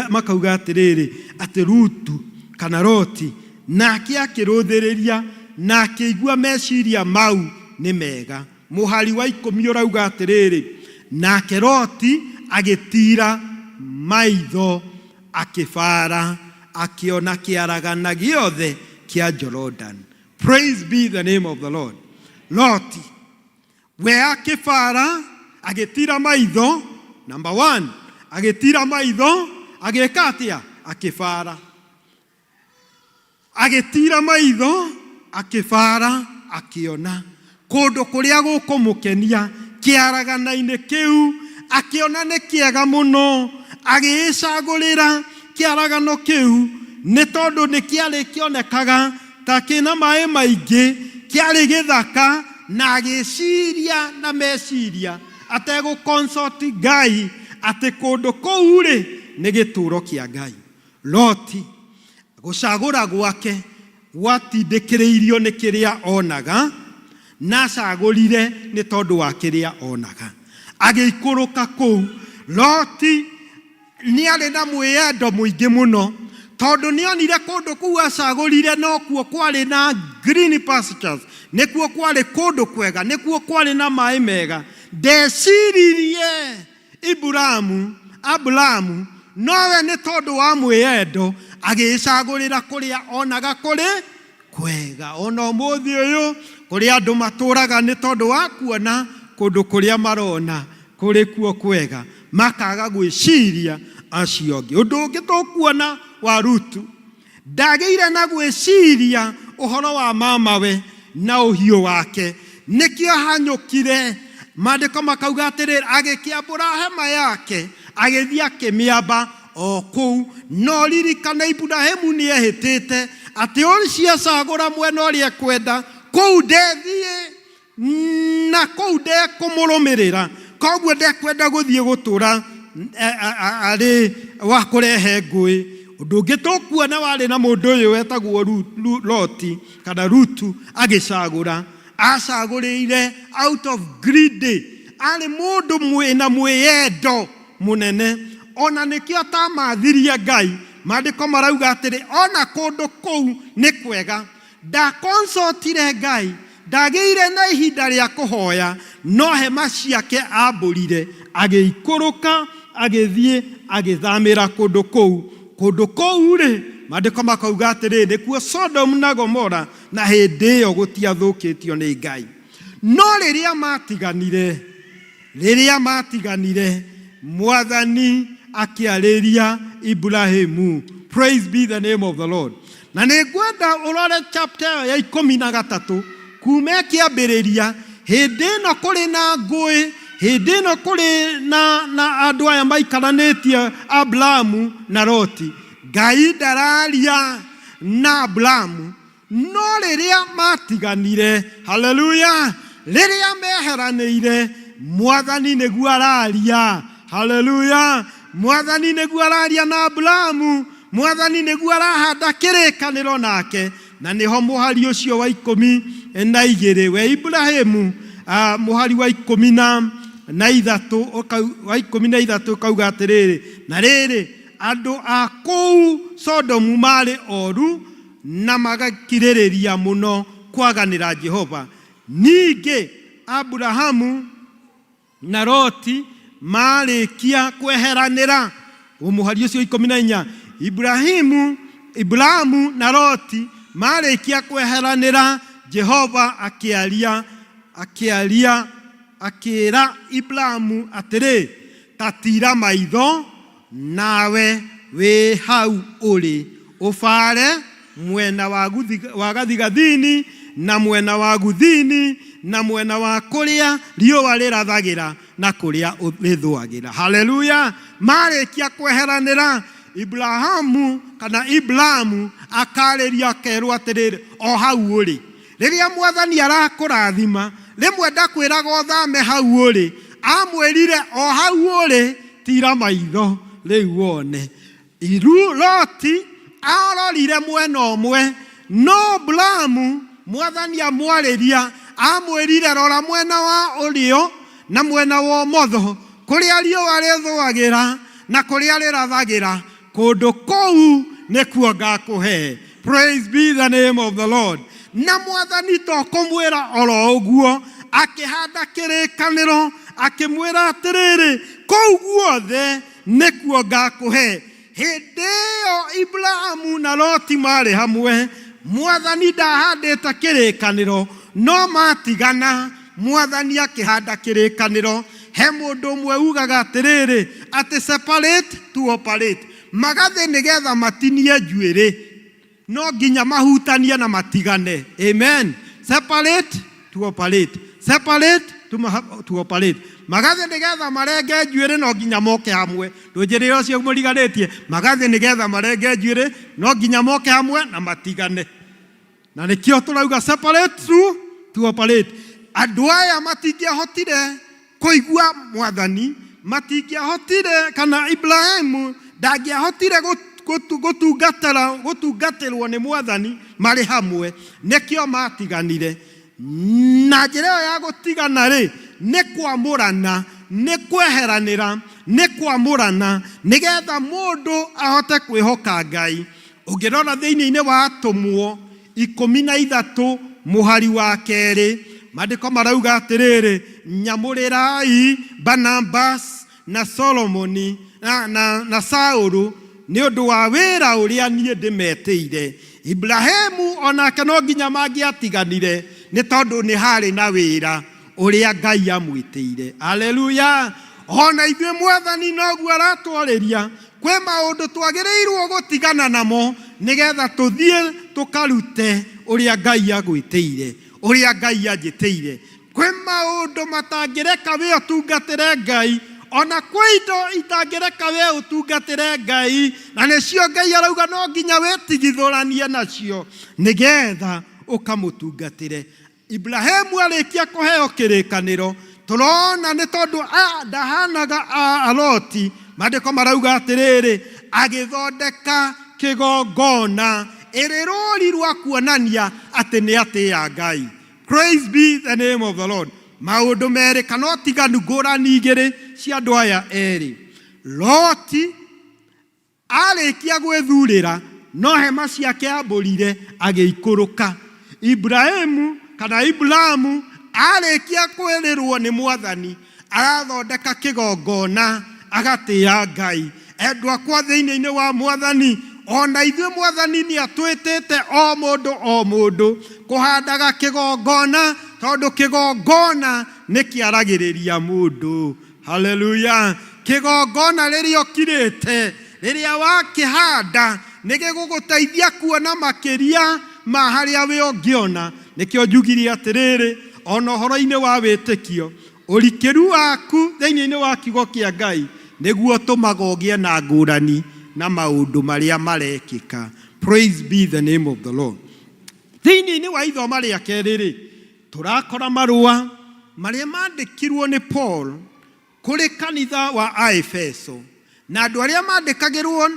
makauga atĩrĩrĩ, atĩ Lutu kana Loti nake akĩrũthĩrĩria na akĩigua meciria mau nĩ mega. Mũhari wa 10 ũrauga atĩrĩrĩ, nake Loti agĩtiira maitho akĩbara, akĩona kĩaragana gĩothe kĩa Jordan. Praise be the name of the Lord. Loti we akĩbara, agĩtira maitho, number 1, agĩtira maitho, agĩka atĩa? Akĩbara. Agĩtira maitho, akĩbara, akĩona kũndũ kũrĩa gũkũmũkenia kĩaragana-inĩ kĩu, akĩona nĩ kĩega mũno, agĩĩcagũrĩra kĩaragano kĩu nĩ tondũ nĩ kĩarĩ kĩonekaga ta kĩna maĩ maingĩ, kĩarĩ gĩthaka, na agĩciria na meciria ategũ-consult Ngai atĩ kũndũ kũu rĩ nĩ gĩtũũro kĩa Ngai. Loti gũcagũra gwake gwatindĩkĩrĩirio nĩ kĩrĩa onaga, na acagũrire nĩ tondũ wa kĩrĩa onaga. Agĩikũrũka kũu. Loti nĩ arĩ na mwĩyendo mũingĩ mũno, tondũ nĩ onire kũndũ kũu acagũrire nokuo kwarĩ na green pastures, nĩkuo kwarĩ kũndũ kwega, nĩkuo kwarĩ na maĩ mega. Ndeciririe Aburamu, nowe nĩ tondũ wa mwĩyendo agĩĩcagũrĩra kũrĩa onaga kũrĩ kwega. Ona ũmũthĩ ũyũ kũrĩ andũ matũraga nĩ tondũ wa kuona kũndũ kũrĩa marona kũrĩ kuo kwega, makaga gwĩciria acio angĩ. Ũndũ ũngĩ tũkuona wa Rutu, ndagĩire na gwĩciria ũhoro wa mamawe na ũhiũ wake, nĩkĩo ahanyũkire. Maandĩko makauga atĩrĩrĩ, agĩkĩambũra hema yake agĩthiĩ akĩmĩamba o kũu. No ririkana Iburahĩmu nĩ ehĩtĩte atĩ ũcio acagũra mwena ũrĩa ekwenda, kũu ndethiĩ na kũu ndekũmũrũmĩrĩra, koguo ndekwenda gũthiĩ gũtũra arĩ wa kũrehe ngũĩ. Ũndũ ũngĩ tũkuona warĩ na mũndũ ũyũ wetagwo Loti kana Rutu agĩcagũra, acagũrĩire out of greedy, arĩ mũndũ mwĩna mwĩyendo mũnene, ona nĩkĩo atamathirie Ngai. Maandĩko marauga atĩrĩ, ona kũndũ kũu nĩ kwega, ndakonsultire Ngai, ndagĩire na ihinda rĩa kũhoya, no hema ciake ambũrire, agĩikũrũka, agĩthiĩ, agĩthamĩra kũndũ kũu. Kũndũ kũu rĩ, maandĩko makauga atĩrĩ, nĩkuo Sodom na Gomora, na hĩndĩ ĩyo gũtiathũkĩtio nĩ Ngai. No rĩrĩa matiganire, rĩrĩa matiganire, Mwathani akĩarĩria Ibrahimu. Praise be the name of the Lord. Na nĩ ngwenda ũrore chapter ĩyo ya 13 kuma ĩkĩambĩrĩria, hĩndĩ ĩno kũrĩ na ngũĩ, hĩndĩ ĩno kũrĩ na andũ aya maikaranĩtie Abrahamu na Loti. Ngai ndararia na Abrahamu, no rĩrĩa matiganire, haleluya, rĩrĩa meheranĩire, Mwathani nĩguo araria, haleluya, Mwathani nĩguo araria na Abrahamu, Mwathani nĩguo arahanda kĩrĩkanĩro nake. Na nĩho mũhari ũcio wa 12 we Ibrahimu, mũhari wa 13, wa 13 ũkauga atĩrĩrĩ, na rĩrĩ, andũ a kũu Sodomu marĩ oru na magakirĩrĩria mũno kwaganĩra Jehova. Ningĩ Aburahamu na Loti marĩkia kweheranĩra, mũhari ũcio 14, Ibrahimu na Loti marĩkia kweheranĩra, Jehova akĩaria, akĩaria, akĩra Ibrahimu atĩrĩ, ta tira maitho nawe wĩ hau ũrĩ, ũbare mwena wa gathigathini na mwena wa guthini na mwena wa kũrĩa riũa rĩrathagĩra na kũrĩa rĩthũagĩra. Haleluya! Marĩkia kweheranĩra, Ibrahamu kana Ibrahamu akarĩria akerwo atĩrĩrĩ, o hau ũrĩ. Rĩrĩa Mwathani arakũrathima, rĩmwe ndakwĩraga ũthame hau ũrĩ, amwĩrire o hau ũrĩ, tira maitho rĩu wone. Loti arorire mwena ũmwe, no Abrahamu Mwathani amwarĩria, amwĩrire rora mwena wa ũrĩo na mwena wa ũmotho, kũrĩa riũa rĩthũagĩra na kũrĩa rĩrathagĩra, kũndũ kũu nĩkuo ngakũhe. Praise be the name of the Lord. Na Mwathani to kũmwĩra oro ũguo, akĩhanda kĩrĩkanĩro, akĩmwĩra atĩrĩrĩ, kũu guothe nĩkuo ngakũhe. Hĩndĩ ĩyo Ibrahamu na Loti marĩ hamwe, Mwathani ndahandĩte kĩrĩkanĩro, no matigana, Mwathani akĩhanda kĩrĩkanĩro. He mũndũ ũmwe ugaga atĩrĩrĩ, atĩ separate to operate, magathĩ nĩgetha matinie njuĩrĩ, no nginya mahutanie na matigane. Amen. Separate to operate, separate to operate, magathĩ nĩgetha marenge njuĩrĩ, no nginya moke hamwe. Ndũnjĩrĩre ũcio mũriganĩtie, magathĩ nĩgetha marenge njuĩrĩ, no nginya moke hamwe na matigane. Na nĩkĩo tũrauga separate to operate. Andũ aya matingĩahotire kũigua Mwathani, matingĩahotire, kana Ibrahimu ndangĩahotire gũtungatĩrwo nĩ Mwathani marĩ hamwe, nĩkĩo matiganire. Na njĩra ĩyo ya gũtigana rĩ, nĩ kwamũrana, nĩ kweheranĩra, nĩ kwamũrana, nĩgetha mũndũ ahote kwĩhoka Ngai. Ũngĩrora thĩinĩ-inĩ wa Atũmwo 13 mũhari wa 2, maandĩko marauga atĩrĩrĩ, nyamũrĩrai Barnabas na Solomoni na Saũlũ nĩ ũndũ wa wĩra ũrĩa niĩ ndĩmetĩire. Ibrahimu onake no nginya mangĩatiganire, nĩ tondũ nĩ harĩ na wĩra ũrĩa Ngai amwĩtĩire. Haleluya! Ona ithuĩ Mwathani noguo aratwarĩria, kwĩ maũndũ twagĩrĩirwo gũtigana namo nĩgetha tũthiĩ tũkarute ũrĩa Ngai agwĩtĩire, ũrĩa Ngai anjĩtĩire. Kwĩ maũndũ matangĩreka we ũtungatĩre Ngai, ona kwĩ indo itangĩreka we ũtungatĩre Ngai, na nĩcio Ngai arauga no nginya wĩtigithũranie nacio nĩgetha ũkamũtungatĩre. Ibrahimu arĩkia kũheo kĩrĩkanĩro, tũrona nĩ tondũ ndahanaga Loti, Maandĩko marauga atĩrĩrĩ, agĩthondeka kĩgongona ĩrĩ rũri rwa kuonania atĩ nĩ atĩĩa Ngai. Praise be the name of the Lord. Maũndũ merĩ kana ũtiganu ngũrani igĩrĩ cia andũ aya erĩ. Loti arĩkia gwĩthurĩra no hema ciake ambũrire agĩikũrũka. Ibrahimu kana Iburamu arĩkia kwĩrĩrwo nĩ Mwathani arathondeka kĩgongona agatĩĩa Ngai. Endwa akwa thĩinĩ-inĩ wa Mwathani, ona ithuĩ Mwathani nĩ atwĩtĩte o mũndũ o mũndũ kũhandaga kĩgongona, tondũ kĩgongona nĩ kĩaragĩrĩria mũndũ. Haleluya! Kĩgongona rĩrĩa ũkirĩte, rĩrĩa wakĩhanda, nĩ gĩgũgũteithia kuona makĩria ma harĩa wĩ ũngĩona. Nĩkĩo njugire atĩrĩrĩ, ona ũhoro-inĩ wa wĩtĩkio, ũrikĩru waku thĩinĩ-inĩ wa kiugo kĩa Ngai nĩguo ũtũmaga ũgĩe na ngũrani na maũndũ marĩa marekĩka. Praise be the name of the Lord. Thĩinĩ-inĩ wa ithoma rĩa kerĩ-rĩ, tũrakora marũa marĩa mandĩkirwo nĩ Paul kũrĩ kanitha wa Aefeso. Na andũ arĩa mandĩkagĩrwo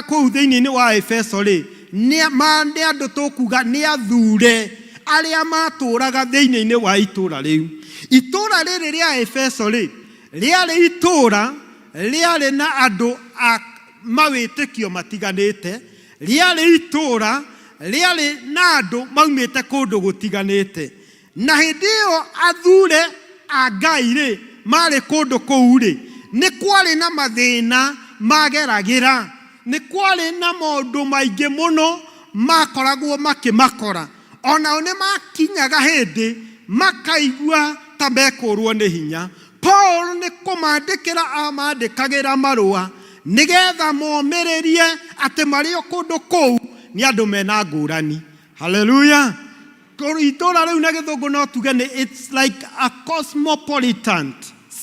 kũu thĩinĩ-inĩ wa Aefeso rĩ, nĩ andũ tũkuga nĩ athure arĩa matũraga thĩinĩ-inĩ wa itũra rĩu. Itũra rĩrĩ rĩa Efeso rĩ, rĩarĩ itũra rĩarĩ na andũ a mawĩtĩkio matiganĩte, rĩarĩ itũra rĩarĩ na andũ maumĩte kũndũ gũtiganĩte. Na hĩndĩ ĩyo athure a Ngai rĩ, marĩ kũndũ kũu rĩ, nĩ kwarĩ na mathĩna mageragĩra, nĩ kwarĩ na maũndũ maingĩ mũno makoragwo makĩmakora. Onao nĩ makinyaga hĩndĩ makaigua ta mekũrwo nĩ hinya. Paul nĩ kũmandĩkĩra amandĩkagĩra marũa nĩgetha momĩrĩrie atĩ marĩ o kũndũ kũu nĩ andũ mena ngũrani. Haleluya! Itũra rĩu na gĩthũngũ no tuge nĩ it's like a cosmopolitan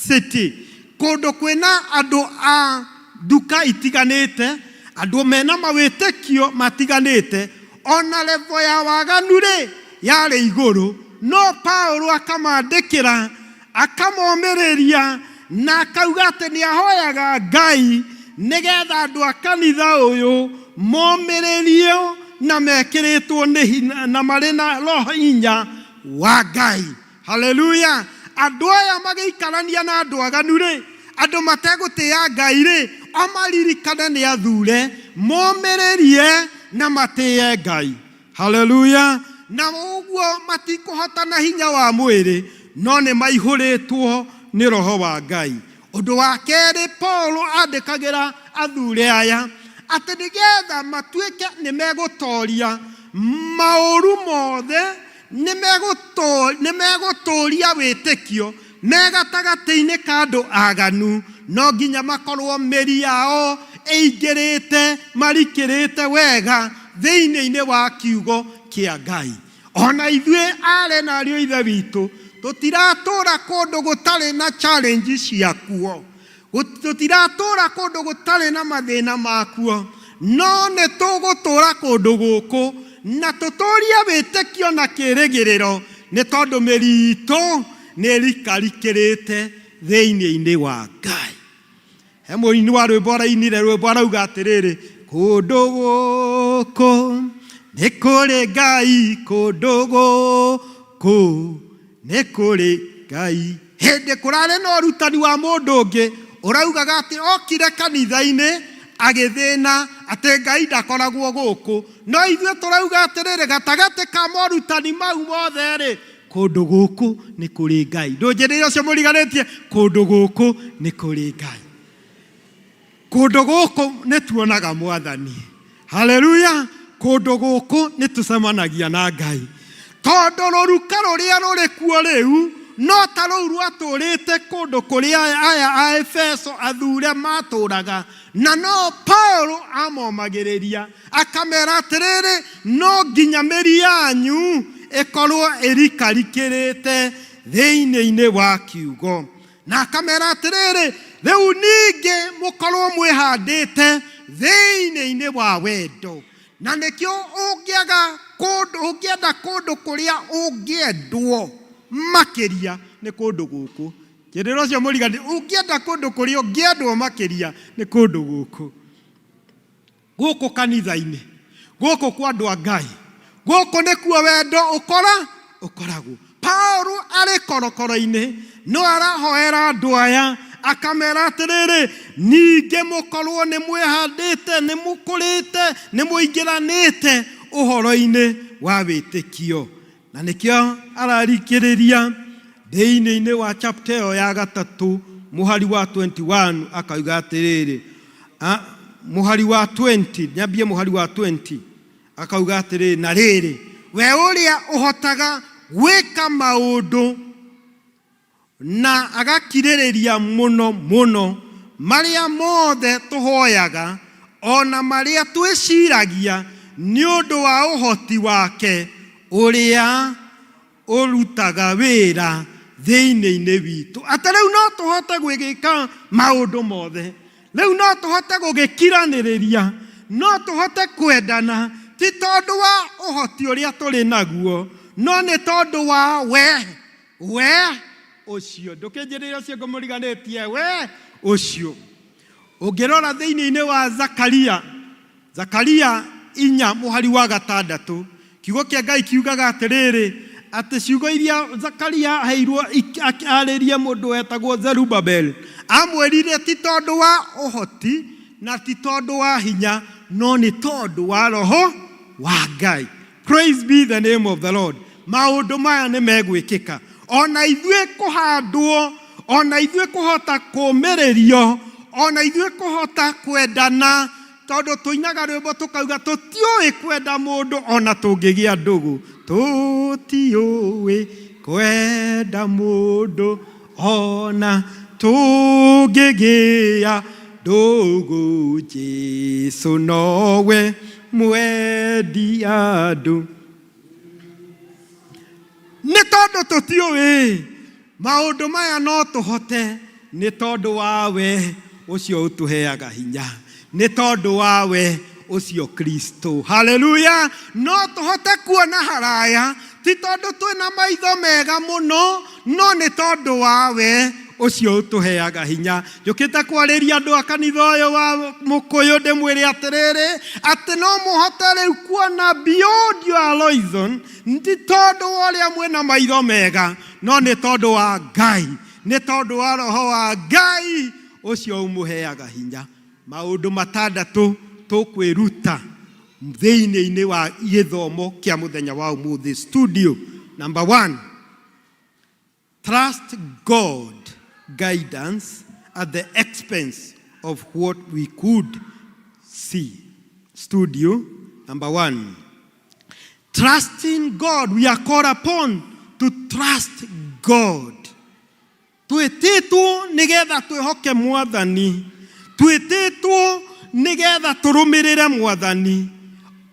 city, kũndũ kwĩna andũ a nduka itiganĩte, andũ mena mawĩtĩkio matiganĩte, ona level ya waganu rĩ yarĩ igũrũ, no Paulo akamandĩkĩra akamomĩrĩria na akauga atĩ nĩ ahoyaga Ngai nĩgetha andũ a kanitha ũyũ momĩrĩrio na mekĩrĩtwo nĩ hinya na marĩ na roho hinya wa Ngai. Haleluya! Andũ aya magĩikarania na andũ aganu rĩ, andũ mategũtĩĩa Ngai rĩ, o maririkane nĩ athure, momĩrĩrie na matĩe Ngai. Haleluya! Na ũguo matikũhota na hinya wa mwĩrĩ, no nĩ maihũrĩtwo nĩ roho wa Ngai. Ũndũ wa kerĩ Paul andĩkagĩra athure aya atĩ nĩgetha matuĩke nĩ megũtoria maũru mothe, nĩ megũtũria wĩtĩkio me gatagatĩ-inĩ ka andũ aganu, no nginya makorwo mĩri yao ĩingĩrĩte, marikĩrĩte wega thĩinĩ-inĩ wa kiugo kĩa Ngai. Ona ithuĩ aarĩ na ariũ a Ithe witũ tũtiratũra kũndũ gũtarĩ na challenge ciakuo, tũtiratũra kũndũ gũtarĩ na mathĩna makuo, no nĩ tũgũtũra kũndũ gũkũ na tũtũrie wĩtĩkio na kĩrĩgĩrĩro, nĩ tondũ mĩri itũ nĩ ĩrikarikĩrĩte thĩinĩ-inĩ wa Ngai. He mũini wa rwĩmbo arainire rwĩmbo arauga atĩrĩrĩ, kũndũ gũkũ nĩ kũrĩ Ngai, kũndũ gũkũ nĩ kũrĩ Ngai. Hĩndĩ kũrarĩ na ũrutani wa mũndũ ũngĩ ũraugaga atĩ okire kanitha-inĩ agĩthĩna atĩ Ngai ndakoragwo gũkũ, no ithuĩ tũrauga atĩrĩrĩ, gatagatĩ ka morutani mau mothe rĩ, kũndũ gũkũ nĩ kũrĩ Ngai. Ndũnjĩrĩre ũcio mũriganĩtie, kũndũ gũkũ nĩ kũrĩ Ngai. Kũndũ gũkũ nĩ tuonaga Mwathani. Haleluya! Kũndũ gũkũ nĩ tũcemanagia na Ngai, tondũ rũruka rũrĩa rũrĩ kuo rĩu no ta rũu rwatũrĩte kũndũ kũrĩa aya a Efeso athure matũraga, na no Paulo amomagĩrĩria akamera atĩrĩrĩ, no nginya mĩri yanyu ĩkorwo ĩrikarikĩrĩte thĩinĩ-inĩ wa kiugo. Na akamera atĩrĩrĩ, rĩu ningĩ mũkorwo mwĩhandĩte thĩinĩ-inĩ wa wendo. Na nĩkĩo ũngĩaga kũndũ, ũngĩenda kũndũ kũrĩa ũngĩendwo makĩria nĩ kũndũ gũkũ. Njĩrĩra ũcio mũrigani, ũngĩenda kũndũ kũrĩa ũngĩendwo makĩria nĩ kũndũ gũkũ. Gũkũ kanitha-inĩ, gũkũ kwa andũ a Ngai, gũkũ nĩkuo wendo ũkora ũkoragwo. Paulo arĩ korokoro-inĩ no arahoera andũ aya akamera atĩrĩrĩ, ningĩ mũkorwo nĩ mwĩhandĩte, nĩ mũkũrĩte, nĩ mũingĩranĩte ũhoro-inĩ wa wĩtĩkio. Na nĩkĩo ararikĩrĩria thĩinĩ-inĩ wa chapter ĩyo ya gatatũ mũhari wa 21 akauga atĩrĩrĩ, mũhari wa 20, nyambie mũhari wa 20 akauga atĩrĩrĩ, na rĩrĩ, we ũrĩa ũhotaga gwĩka maũndũ na agakirĩrĩria mũno mũno marĩa mothe tũhoyaga o na marĩa twĩciragia nĩ ũndũ wa ũhoti wake ũrĩa ũrutaga wĩra thĩinĩ-inĩ witũ. Atĩ rĩu no tũhote gwĩka maũndũ mothe, rĩu no tũhote gũgĩkiranĩrĩria, no tũhote kwendana, ti tondũ wa ũhoti ũrĩa tũrĩ naguo, no nĩ tondũ wa we we ũcio. Ndũkĩnjĩrĩre ũcio ngũmũriganĩtie, we ũcio. Ũngĩrora thĩinĩ-inĩ wa Zakaria, Zakaria inya mũhari wa gatandatũ, kiugo kĩa Ngai kiugaga atĩrĩrĩ, atĩ ciugo iria Zakaria aheirwo arĩrie mũndũ wetagwo Zerubabel, amwĩrire ti tondũ wa ũhoti na ti tondũ wa hinya, no nĩ tondũ wa roho wa Ngai. Praise be the name of the Lord. Maũndũ maya nĩ megwĩkĩka. Ona ithuĩ kũhandwo, ona ithuĩ kũhota kũmĩrĩrio, ona ithuĩ kũhota kwendana, tondũ tũinaga rwĩmbo tũkauga tũtiũĩ kwenda mũndũ ona tũngĩgĩa ndũgũ. Tũtiũĩ kwenda mũndũ ona tũngĩgĩa ndũgũ, Jesu nowe mwendi andũ. Nĩ tondũ tũtiũĩ maũndũ maya no tũhote, nĩ tondũ wa we ũcio ũtũheaga hinya, nĩ tondũ wa we ũcio Kristo. Haleluya! No tũhote kuona haraya, ti tondũ twĩna maitho mega mũno, no nĩ tondũ wa we ũcio ũtũheaga hinya. Njũkĩte kwarĩria andũ a kanitha ũyũ wa Mũkũyũ ndĩmwĩre atĩrĩrĩ, atĩ no mũhote rĩu kuona beyond your horizon, ti tondũ wa ũrĩa mwĩna maitho mega, no nĩ tondũ wa Ngai, nĩ tondũ wa roho wa Ngai ũcio ũmũheaga hinya. Maũndũ matandatũ tũkwĩruta thĩinĩ-inĩ wa gĩthomo kĩa mũthenya wa ũmũthĩ. Studio number 1, trust God guidance at the expense of what we could see. Studio number 1, trusting God. We are called upon to trust God. Twĩtĩtwo nĩgetha twĩhoke Mwathani, twĩtĩtwo nĩgetha tũrũmĩrĩre Mwathani,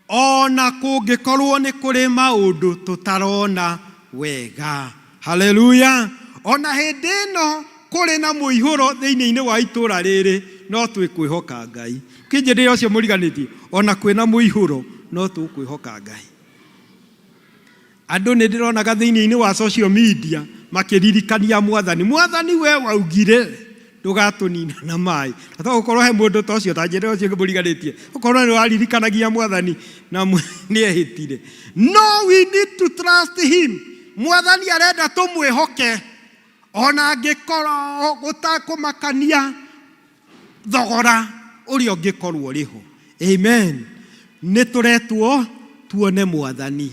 ona kũngĩkorwo nĩ kũrĩ maũndũ tũtarona wega. Haleluya! Ona hĩndĩ ĩno kũrĩ na mũihũro thĩinĩ-inĩ wa itũũra rĩrĩ, no twĩkwĩhoka Ngai. Kĩnjĩrĩre ũcio mũriganĩtie, ona kwĩna mũihũro no tũkwĩhoka Ngai. Andũ nĩ ndĩronaga thĩinĩ-inĩ wa social media makĩririkania Mwathani, Mwathani we waugire ndũgatũnina na maĩ. Na to gũkorwo he mũndũ ta ũcio, ta njĩra ũcio mũriganĩtie, ũkorwo nĩ waririkanagia Mwathani na nĩ ehĩtire. No we need to trust him. Mwathani arenda tũmwĩhoke ona angĩkorwo gũtakũmakania thogora ũrĩa ũngĩkorwo ũrĩ ho. Amen. Nĩ tũretwo tuone Mwathani.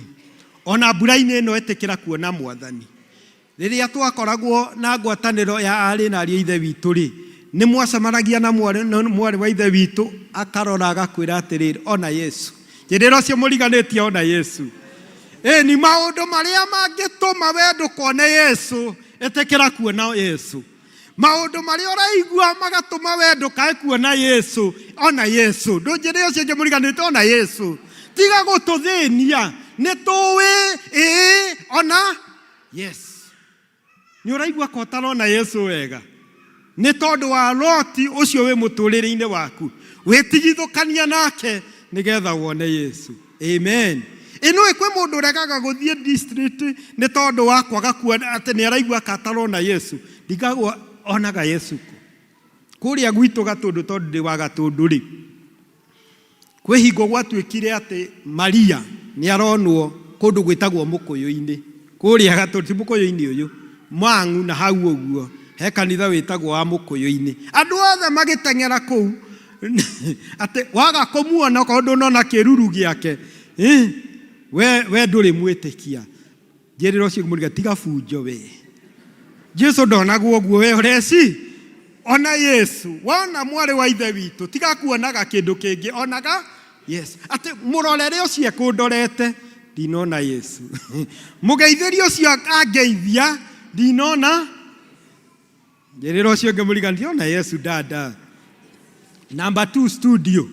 Ona mbura-inĩ ĩno ĩtĩkĩra kuona Mwathani. Rĩrĩa twakoragwo na ngwatanĩro ya aarĩ na ariũ a Ithe witũ rĩ, nĩ mwacemanagia na mwarĩ wa Ithe witũ akarora agakwĩra atĩrĩrĩ, ona Yesu. Njĩrĩra ũcio mũriganĩtie ona Yesu. Ĩni maũndũ marĩa mangĩtũma we ndũkone Yesu, ĩtĩkĩra kuona Yesu. Maũndũ marĩa ũraigua magatũma we ndũkae kuona Yesu, ona Yesu. Ndũnjĩre ũcio ũngĩ mũriganĩte ona Yesu. Tiga gũtũthĩnia, nĩ tũĩ ĩĩ ona Yesu. Nĩ ũraigua ko ũtarona Yesu wega? Nĩ tondũ wa Loti ũcio wĩ mũtũrĩre-inĩ waku. Wĩtigithũkania nake nĩgetha wone Yesu. Amen. Ĩ nĩũĩ kwĩ mũndũ ũregaga gũthiĩ district nĩ tondũ wa kwaga kuona atĩ nĩ araigua ka atarona Yesu. Ndigagwo onaga Yesu kũ? Kũrĩa gwitũ Gatũndũ tondũ ndĩ wa Gatũndũ rĩ, kwĩ hingo gwatuĩkire atĩ Maria nĩ aronwo kũndũ gwĩtagwo Mũkũyũ-inĩ. Kũrĩa Gatũndũ, ti Mũkũyũ-inĩ ũyũ, Mang'u na hau ũguo, he kanitha wĩtagwo wa Mũkũyũ-inĩ. Andũ othe magĩteng'era kũu, atĩ waga kũmuona okorwo ndũnona kĩruru gĩake, we, we ndũrĩ mwĩtĩkia. Njĩrĩra ũcio mũriga tiga bunjo we. Jesu ndonagwo ũguo we ũreci. Ona Yesu, wona mwarĩ wa ithe witũ, tiga kuonaga kĩndũ kĩngĩ, onaga Yesu. Atĩ mũrorere ũcio ekũndorete, ndinona Yesu. Mũgeithĩrie ũcio angeithia, ndinona Njĩrĩra ũcio ũngĩ mũriga ndiona Yesu dada. Number two studio.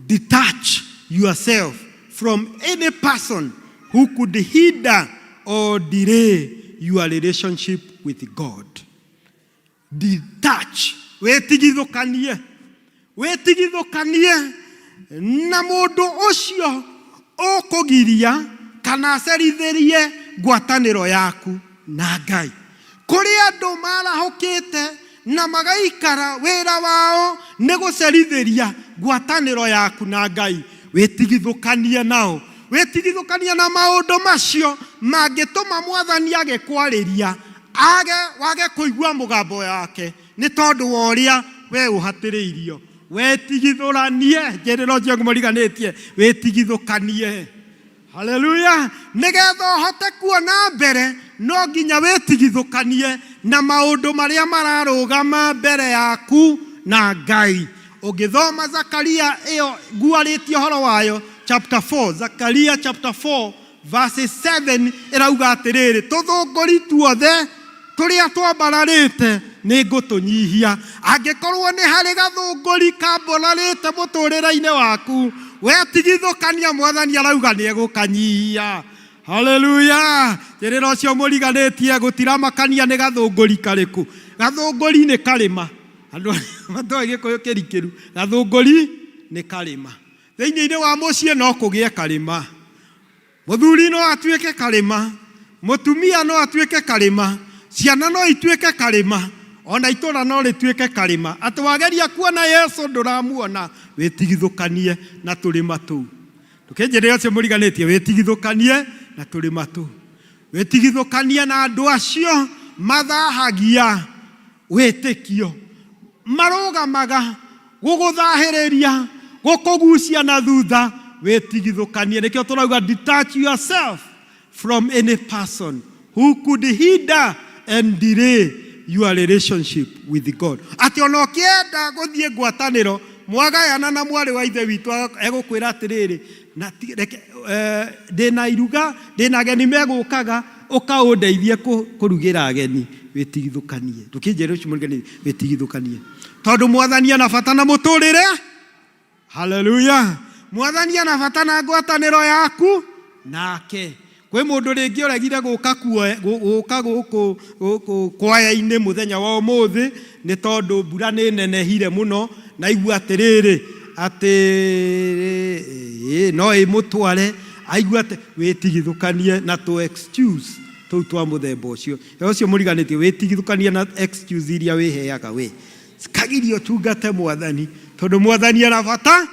Detach yourself from any person who could hinder or delay your relationship with God. Detach. Wĩtigithũkanie. Wĩtigithũkanie na mũndũ ũcio ũkũgiria kana acerithĩrie ngwatanĩro yaku na Ngai. Kũrĩ andũ marahũkĩte na magaikara wĩra wao nĩ gũcerithĩria ngwatanĩro yaku na Ngai. Wĩtigithũkanie nao. Wĩtigithũkanie na maũndũ macio mangĩtũma Mwathani agĩkwarĩria age wage kũigua mũgambo wake. Nĩ tondũ wa ũrĩa wee ũhatĩrĩirio. Wetigithũranie, njĩrĩra ũcio mũriganĩtie, wĩtigithũkanie. Haleluya! Nĩgetha ũhote kuona mbere, no nginya wĩtigithũkanie na maũndũ marĩa mararũgama mbere yaku na Ngai. Ũngĩthoma Zakaria ĩyo nguarĩtie ũhoro wayo, chapter 4, Zakaria chapter 4 verse 7 ĩrauga atĩrĩrĩ, tũthũngũri tuothe tũrĩa twambararĩte nĩ ngũtũnyihia. Angĩkorwo nĩ harĩ gathũngũri kambararĩte mũtũrĩre-inĩ waku, wetigithũkania, Mwathani arauga nĩ egũkanyihia. Haleluya! Njĩrĩra ũcio mũriganĩtie gũtiramakania nĩ gathũngũri karĩkũ. Gathũngũri nĩ karĩma. Andũ arĩa matoĩ gĩkũyũ kĩrikĩru, gathũngũri nĩ karĩma. Thĩinĩ-inĩ wa mũciĩ no kũgĩe karĩma. Mũthuri no atuĩke karĩma, mũtumia no atuĩke karĩma, ciana no ituĩke karĩma, ona itũra no rĩtuĩke karĩma. Atĩ wageria kuona Yesu ndũramuona, wĩtigithũkanie na tũrĩma tũu. Ndũkĩnjĩre ũcio mũriganĩtie, wĩtigithũkanie na tũrĩma tũu. Wĩtigithũkanie na andũ acio mathahagia wĩtĩkio. Marũgamaga gũgũthahĩrĩria, gũkũgucia na thutha, wĩtigithũkanie. Nĩkĩo tũrauga detach yourself from any person who could hinder and delay your relationship with God. Atĩ ona ũkĩenda gũthiĩ ngwatanĩro, mwagayana na mwarĩ wa ithe witũ egũkwĩra atĩrĩrĩ, na ti, reke, eh, ndĩna iruga, ndĩna ageni megũkaga, ũka ũndeithie kũrugĩra ageni. Wĩtigithũkanie. Ndũkĩnjĩre ũcio mũrigani, wĩtigithũkanie. Tondũ Mwathani ena bata na mũtũrĩre. Haleluya. Mwathani ena bata na ngwatanĩro yaku nake. Kwĩ mũndũ rĩngĩ ũregire gũka gũka gũkũ gũkũ kwaya-inĩ mũthenya wa ũmũthĩ nĩ tondũ mbura nĩ nenehire mũno na aigua atĩrĩrĩ atĩ no ĩmũtware, aigua atĩ wĩtigithũkanie na tũ excuse tũu twa mũthemba ũcio. Ũcio mũriganĩtie wĩtigithũkanie na excuse iria wĩheaga we. Kagiria ũtungate Mwathani tondũ Mwathani ena bata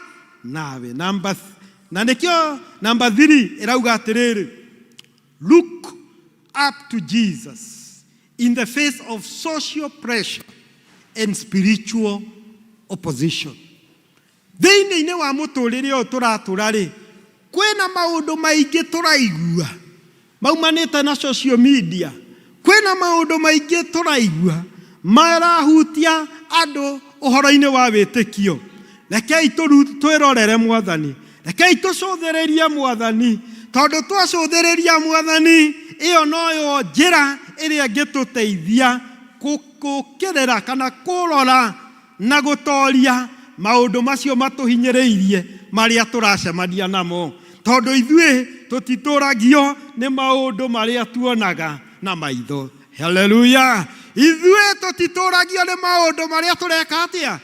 nawe. Number, na nĩkĩo number 3 ĩrauga atĩrĩrĩ, look up to Jesus in the face of social pressure and spiritual opposition. Thĩinĩ-inĩ wa mũtũrĩre ũyũ tũratũra rĩ, kwĩna maũndũ maingĩ tũraigua maumanĩte na social media, kwĩna maũndũ maingĩ tũraigua marahutia andũ ũhoro-inĩ wa wĩtĩkio. Rekei twĩrorere Mwathani, rekei tũcũthĩrĩrie Mwathani, tondũ twacũthĩrĩria Mwathani, ĩyo noyo njĩra ĩrĩa ĩngĩtũteithia gũkĩrĩra kana kũrora na gũtoria maũndũ macio matũhinyĩrĩirie marĩa tũracemania namo, tondũ ithuĩ tũtitũragio nĩ maũndũ marĩa tuonaga na maitho. Haleluya! Ithuĩ tũtitũragio nĩ maũndũ marĩa tũreka atĩa?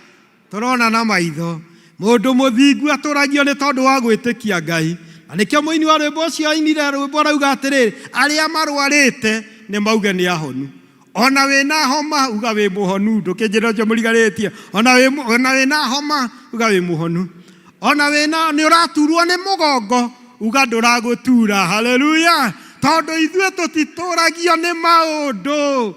Tũrona na maitho. Mũndũ mũthingu atũragio nĩ tondũ wa gwĩtĩkia Ngai. Na nĩkĩo mũini wa rwĩmbo ũcio ainire rwĩmbo arauga atĩrĩrĩ, arĩa marwarĩte nĩ mauge nĩ ahonu. Ona wĩna homa uga wĩ mũhonu, ndũkĩnjĩra ũcio mũrigarĩtie. Ona wĩna homa uga wĩ mũhonu. Ona wĩna nĩ ũraturwo nĩ mũgongo uga ndũragũtura. Haleluya! Tondũ ithuĩ tũtitũragio nĩ maũndũ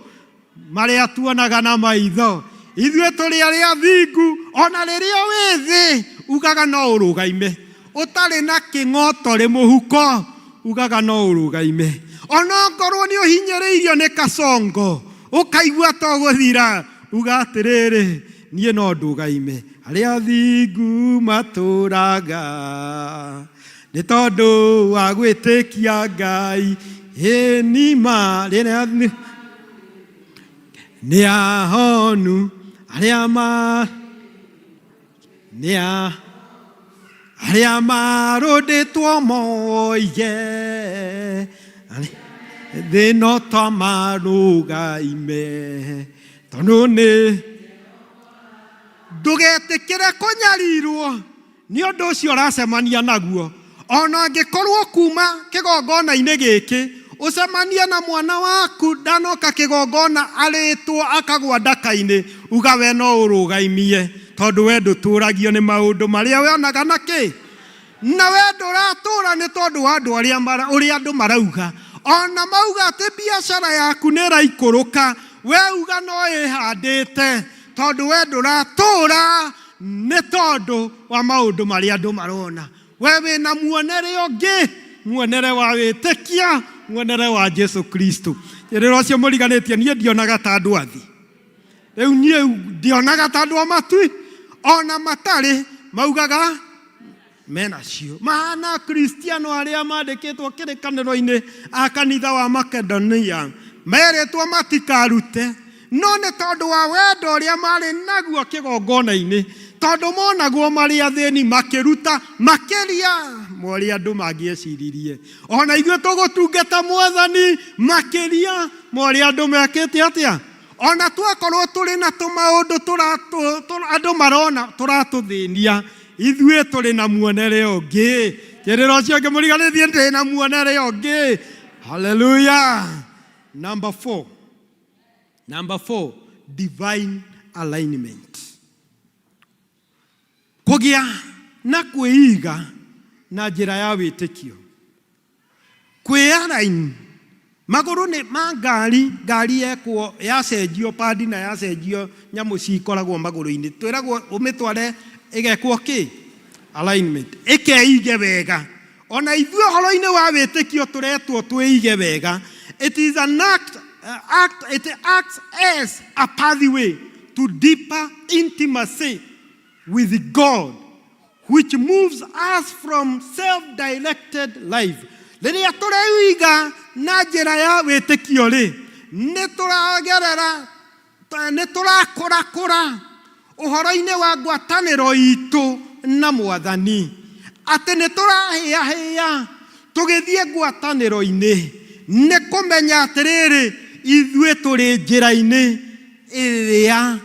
marĩa tuonaga na maitho. Ithuĩ tũrĩ arĩa athingu, ona rĩrĩa wĩ thĩ ugaga no ũrũgaime. Ũtarĩ na kĩng'otorĩ mũhuko ugaga no ũrũgaime. Ona ongorwo nĩ ũhinyĩrĩirio nĩ kasongo ũkaigua to gũthira, uga atĩrĩrĩ, niĩ no ndũgaime. Arĩa athingu matũraga nĩ tondũ wa gwĩtĩkia Ngai. Ĩ nĩ ma rĩrĩa nĩ ahonu arĩa ma nĩ a arĩa marũndĩtwo moige thĩ no ta marũgaime tondũ nĩ ndũgetĩkĩre kũnyarirwo nĩ ũndũ ũcio ũracemania naguo. Ona angĩkorwo kuma kĩgongona-inĩ gĩkĩ ũcemanie na mwana waku ndanoka kĩgongona arĩtwo akagwa ndaka-inĩ, uga we no ũrũgaimie tondũ we ndũtũragio nĩ maũndũ marĩa wonaga na kĩ, na we ndũratũra nĩ tondũ wa andũ arĩa ũrĩa andũ marauga. Ona mauga atĩ biacara yaku nĩ ĩraikũrũka, we uga no ĩhandĩte tondũ we ndũratũra nĩ tondũ wa maũndũ marĩa andũ marona. We wĩna muonere ũngĩ, muonere wa wĩtĩkia, muonere wa Jesu Kristo. Rĩrĩa ũcio mũriganĩtie, niĩ ndionaga ta andũ athi. Rĩu niĩ ndionaga ta andũ a matui, ona matarĩ maugaga menacio. Mahana Kristiano arĩa mandĩkĩtwo kĩrĩkanĩro-inĩ a kanitha wa Makedonia, merĩtwo matikarute, no nĩ tondũ wa wendo ũrĩa marĩ naguo kĩgongona-inĩ, tondũ monagwo marĩ athĩni makĩruta makĩria ma ũrĩa andũ mangĩeciririe. Ona ithuĩ tũgũtungata Mwathani makĩria ma ũrĩa andũ mekĩte atĩa. Ona twakorwo tũrĩ na tũmaũndũ andũ marona tũratũthĩnia, ithuĩ tũrĩ na muonere ũngĩ. Kĩrĩra ũcio ũngĩ mũriganĩtie, ndĩ na muonere ũngĩ. Haleluya. Number 4. Number 4, divine alignment. Kũgĩa na kwĩiga na njĩra ya wĩtĩkio. Kwĩ-align magũrũ nĩ ma ngari, ngari yekwo yacenjio padi na yacenjio nyamũ cikoragwo magũrũ-inĩ, twĩragwo ũmĩtware ĩgekwo kĩ? Alignment, ĩkeige wega. Ona ithuĩ ũhoro-inĩ wa wĩtĩkio tũretwo twĩige wega. It is an act, act, it acts as a pathway to deeper intimacy with God, which moves us from self-directed life. Rĩrĩa tũreiga na njĩra ya wĩtĩkio rĩ, nĩ tũragerera, nĩ tũrakũrakũra ũhoro-inĩ wa ngwatanĩro itũ na Mwathani, atĩ nĩ tũrahĩahĩa tũgĩthiĩ ngwatanĩro-inĩ, nĩ kũmenya atĩrĩrĩ, ithuĩ tũrĩ njĩra-inĩ ĩrĩa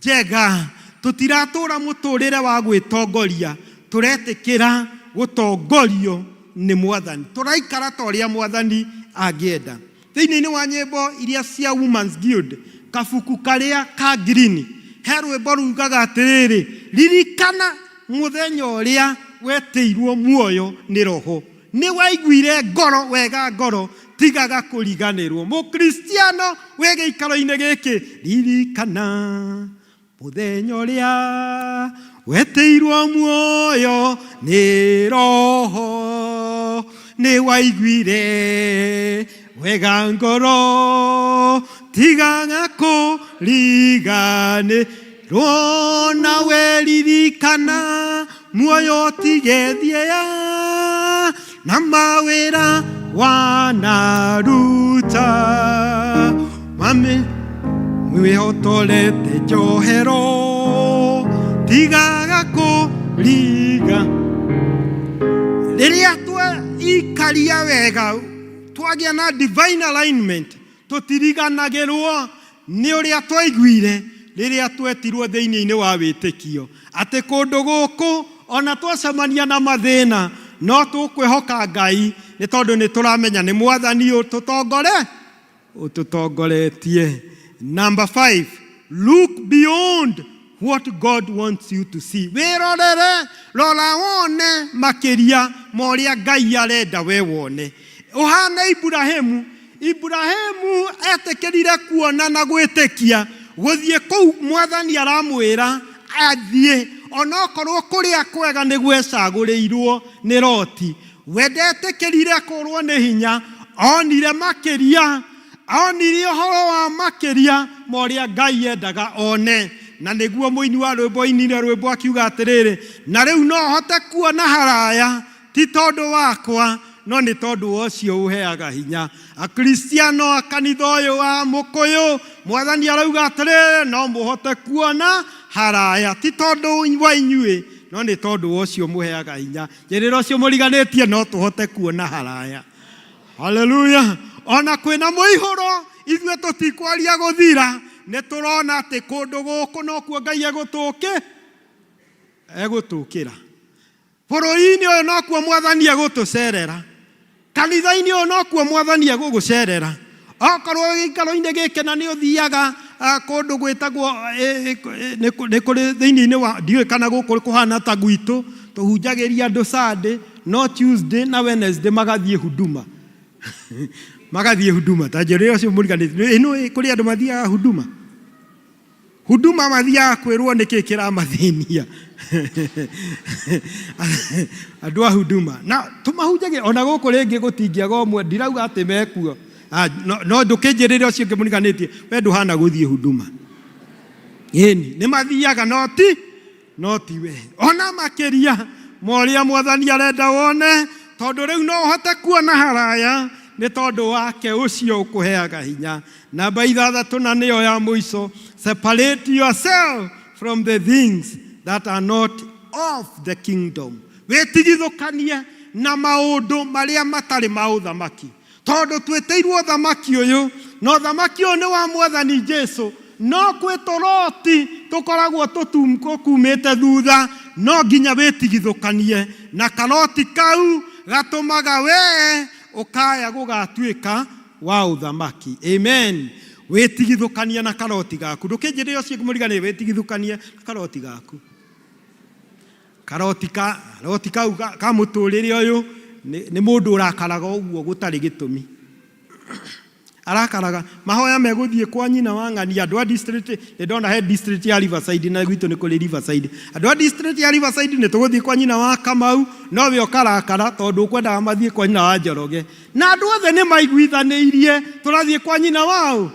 njega. Tũtiratũra mũtũrĩre wa gwĩtongoria, tũretĩkĩra gũtongorio nĩ Mwathani, tũraikara ta ũrĩa Mwathani angĩenda. Thĩinĩ wa nyĩmbo iria cia Women's Guild, kabuku karĩa ka green, he rwĩmbo rugaga atĩrĩrĩ, ririkana mũthenya ũrĩa wetĩirwo muoyo nĩ Roho, nĩ waiguire ngoro wega ngoro, tigaga kũriganĩrwo. Mũkristiano wĩ gĩikaro-inĩ gĩkĩ, ririkana mũthenya ũrĩa wetĩirwo muoyo nĩ Roho, nĩ waiguire wega ngoro, tigaga kũriganĩrwo. Na weririkana muoyo tigethia na mawĩra wanaruta, mami mwĩhotorete njohero, tigaga kũriga. Rĩrĩa twaikaria wega, twagĩa na divine alignment, tũtiriganagĩrwo nĩ ũrĩa twaiguire rĩrĩa twetirwo thĩinĩ-inĩ wa wĩtĩkio, atĩ kũndũ gũkũ ona twacemania na mathĩna No tũkwĩhoka Ngai nĩ tondũ nĩ tũramenya nĩ mwathani ũtũtongore ũtũtongoretie. Number 5, look beyond what God wants you to see. Wĩrorere, rora wone makĩria ma ũrĩa Ngai arenda we wone. Ũhane Iburahimu. Iburahimu etĩkĩrire kuona na gwĩtĩkia gũthiĩ kũu mwathani aramwĩra athiĩ, onokorwo kũrĩa kwega nĩ gwecagũrĩirwo nĩ Loti. We ndetĩkĩrire kũrwo nĩ hinya, onire makĩria, onire ũhoro wa makĩria ma ũrĩa Ngai endaga one. Na nĩguo mũini wa rwĩmbo ainire rwĩmbo akiuga atĩrĩrĩ, na rĩu no hote kuona haraya, ti tondũ wakwa, no nĩ tondũ wa ũcio ũheaga hinya. Akristiano a kanitha ũyũ wa Mũkũyũ, mwathani arauga atĩrĩrĩ, no mũhote kuona haraya, ti tondũ wa inyuĩ, no nĩ tondũ wa ũcio mũheaga hinya. Njĩrĩra ũcio mũriganĩtie, no tũhote kuona haraya. Haleluya! Ona kwĩna mũihũro, ithuĩ tũtikwaria gũthira, nĩ tũrona atĩ kũndũ gũkũ nokuo Ngai egũtũkĩra. Bũrũri-inĩ ũyũ nokuo mwathani egũtũcerera. Kanitha-inĩ ũyũ nokuo mwathani egũgũcerera. Okorwo gĩikaro-inĩ gĩkĩ na nĩ ũthiaga kũndũ gwĩtagwo, nĩ kũrĩ thĩinĩ-inĩ wa, ndiũĩ kana gũkũ kũhana ta gwitũ, tũhunjagĩria andũ Sunday, no Tuesday na Wednesday magathiĩ huduma. Magathiĩ huduma. Ta njĩra ũcio mũriganĩtie. Ĩno kũrĩ andũ mathiaga huduma. Huduma mathiaga kwĩrwo nĩkĩ kĩramathĩnia. Andũ a huduma. Na tũmahunjagia ona gũkũ rĩngĩ gũtingĩaga ũmwe, ndirauga atĩ mekuo. No ndũkĩnjĩrĩre ũcio ũngĩ mũriganĩtie, we ndũhana gũthiĩ huduma. Ĩni, nĩ mathiaga no ti, no ti we. Ona makĩria ma ũrĩa mwathani arenda wone, tondũ rĩu no ũhote kuona haraya nĩ tondũ wake ũcio ũkũheaga hinya. Namba ithathatũ na nĩyo ya mũico, separate yourself from the things that are not of the kingdom. Wĩtigithũkanie na maũndũ marĩa matarĩ ma ũthamaki. Tondũ twĩtĩirwo ũthamaki ũyũ, na ũthamaki ũyũ nĩ wa mwathani Jesu, no kwĩ tũroti tũkoragwo tũkumĩte thutha, no nginya wĩtigithũkanie na karoti kau gatũmaga we ũkaya gũgatuĩka wa ũthamaki. Amen. Wĩtigithũkanie na karoti gaku. Ndũkĩnjĩre ũcio mũriganĩre, wĩtigithũkanie na karoti gaku. Karoti ka, karoti kau ka mũtũrĩre ũyũ nĩ mũndũ ũrakaraga ũguo gũtarĩ gĩtũmi. Arakaraga mahoya megũthiĩ kwa nyina wa ng'ania. Andũ a district, nĩ ndona he district ya Riverside na gwitũ nĩ kũrĩ Riverside. Andũ a district ya Riverside nĩ tũgũthiĩ kwa nyina wa Kamau, no we ũkarakara tondũ ũkwendaga mathiĩ kwa nyina wa Njoroge. Na andũ othe nĩ maiguithanĩirie tũrathiĩ kwa nyina wao.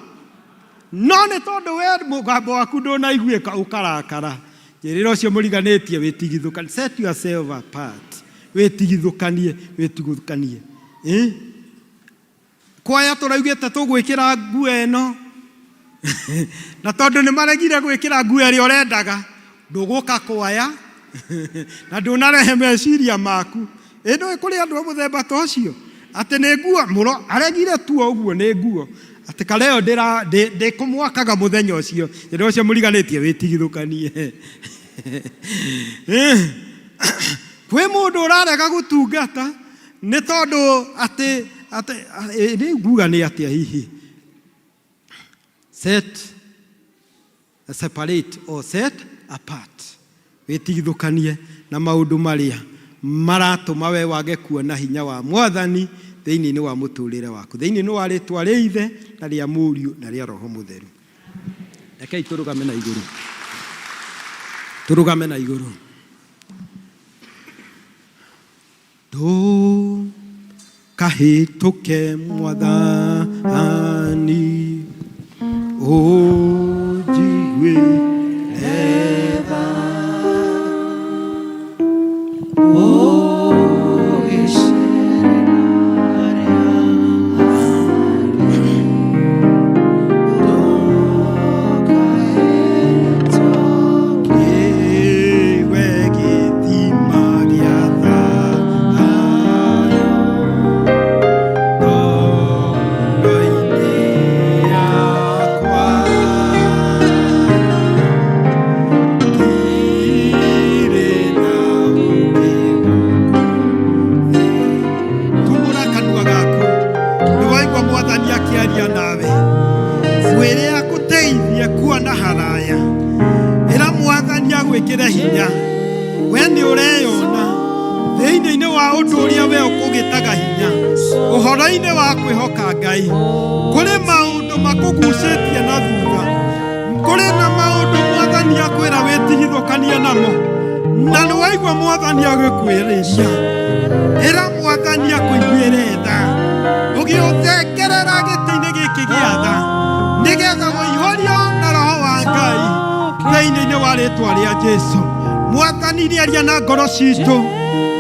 No nĩ tondũ we mũgambo waku ndũnaiguĩka ũkarakara. Njĩrĩra ũcio mũriganĩtie wĩtigithũkanie. Set yourself apart. Wĩtigithũkanie, wĩtigithũkanie. Kwaya tũraugĩte tũgwĩkĩra nguo ĩno. Na tondũ nĩ maregire gwĩkĩra nguo ĩrĩa ũrendaga, ndũgũka kwaya. Na ndũnarehe meciria maku. Ĩ ndũĩ kũrĩ andũ a mũthemba ta ũcio? Atĩ nĩ nguo, mũro, aregire tu ũguo nĩ nguo. Atĩ kareo ndĩkũmwakaga mũthenya ũcio. Njĩra ũcio mũriganĩtie wĩtigithũkanie. Kwĩ mũndũ ũrarega gũtungata nĩ tondũ atĩ, atĩ, rĩu nguga nĩ atĩa hihi? Set, separate or set apart. Wĩtigithũkanie na maũndũ marĩa maratũma we wage kuona hinya wa mwathani thĩinĩ wa mũtũrĩre waku. Thĩinĩ wa rĩtwa rĩa Ithe na rĩa Mũriũ na rĩa Roho Mũtheru. Rekei tũrũgame na igũrũ. Tũrũgame na igũrũ. Ndũkahĩtũke mwathani, ũnjiguĩre tha. wa ũndũ ũrĩa we ũkũgĩtaga hinya ũhoro-inĩ wa kwĩhoka Ngai. Kũrĩ maũndũ makũgucĩtie na thutha, kũrĩ na maũndũ mwathani akwĩra wĩtigithũkanie namo, na nĩ waigua mwathani agĩkwĩrĩria, ĩra mwathani akũiguĩre tha, ũgĩũthengerera gĩtĩ-inĩ gĩkĩ gĩa tha, nĩgetha ũihũrio na roho wa Ngai thĩinĩ-inĩ wa rĩtwa rĩa Jesu. Mwathani nĩaria na ngoro citũ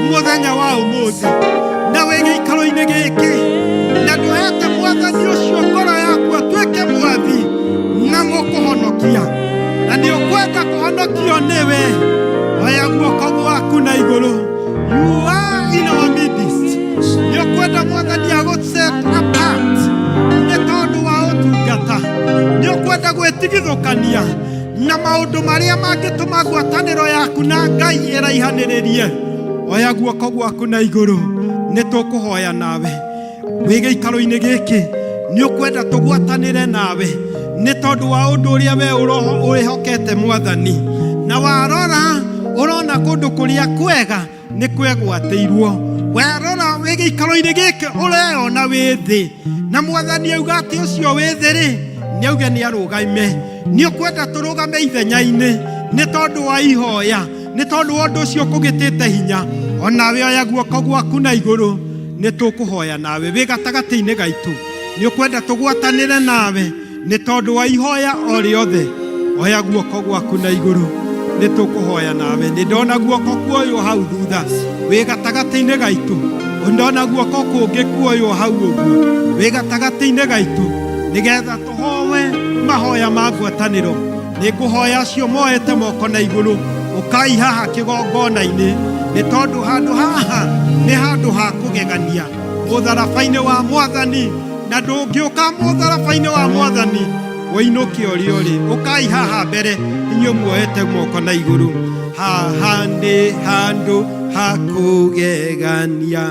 mũthenya wa ũmũthĩ, na wĩ gĩikaro-inĩ gĩkĩ, na ndũhete mwathani ũcio ngoro yaku atuĩke mwathi na mũkũhonokia, na nĩ ũkwenda kũhonokio nĩwe. Oya guoko gwaku na igũrũ. You are in our midst. Nĩ ũkwenda mwathani agũ set apart nĩ tondũ wa ũtungata, nĩ ũkwenda gwĩtigithũkania na maũndũ marĩa mangĩtũma ngwatanĩro yaku na Ngai ĩraihanĩrĩrie. Oya guoko gwaku na igũrũ, nĩ tũkũhoya nawe wĩ gĩikaro-inĩ gĩkĩ. Nĩ ũkwenda tũgwatanĩre nawe nĩ tondũ wa ũndũ ũrĩa we ũrĩhokete mwathani, na warora ũrona kũndũ kũrĩa kwega nĩ kwegwatĩirwo. Werora wĩ gĩikaro-inĩ gĩkĩ ũreyona wĩ thĩ, na mwathani auga atĩ ũcio wĩ thĩ rĩ, nĩ auge nĩ arũgame. Nĩ ũkwenda tũrũgame ithenya-inĩ nĩ tondũ wa ihoya, nĩ tondũ wa ũndũ ũcio ũkũgĩtĩte hinya. Onawe oya guoko gwaku na igũrũ, nĩ tũkũhoya nawe wĩ gatagatĩ-inĩ gaitũ. Nĩ ũkwenda tũgwatanĩre nawe nĩ tondũ wa ihoya o rĩothe. Oya guoko gwaku na igũrũ, nĩ tũkũhoya nawe. Nĩ ndona guoko kuoywo hau thutha wĩ gatagatĩ-inĩ gaitũ, ndona guoko kũngĩ kuoywo hau ũguo wĩ gatagatĩ-inĩ gaitũ, nĩgetha tũhoe mahoya ma ngwatanĩro. Nĩ ngũhoya acio moete moko na igũrũ, ũkai haha kĩgongona-inĩ, nĩ tondũ handũ haha nĩ handũ ha kũgegania mũtharaba-inĩ wa mwathani, na ndũngĩũka mũtharaba-inĩ wa mwathani wĩinũke ũrĩa ũrĩ. Ũkai haha mbere inyuĩ muoete moko na igũrũ. Haha nĩ handũ ha kũgegania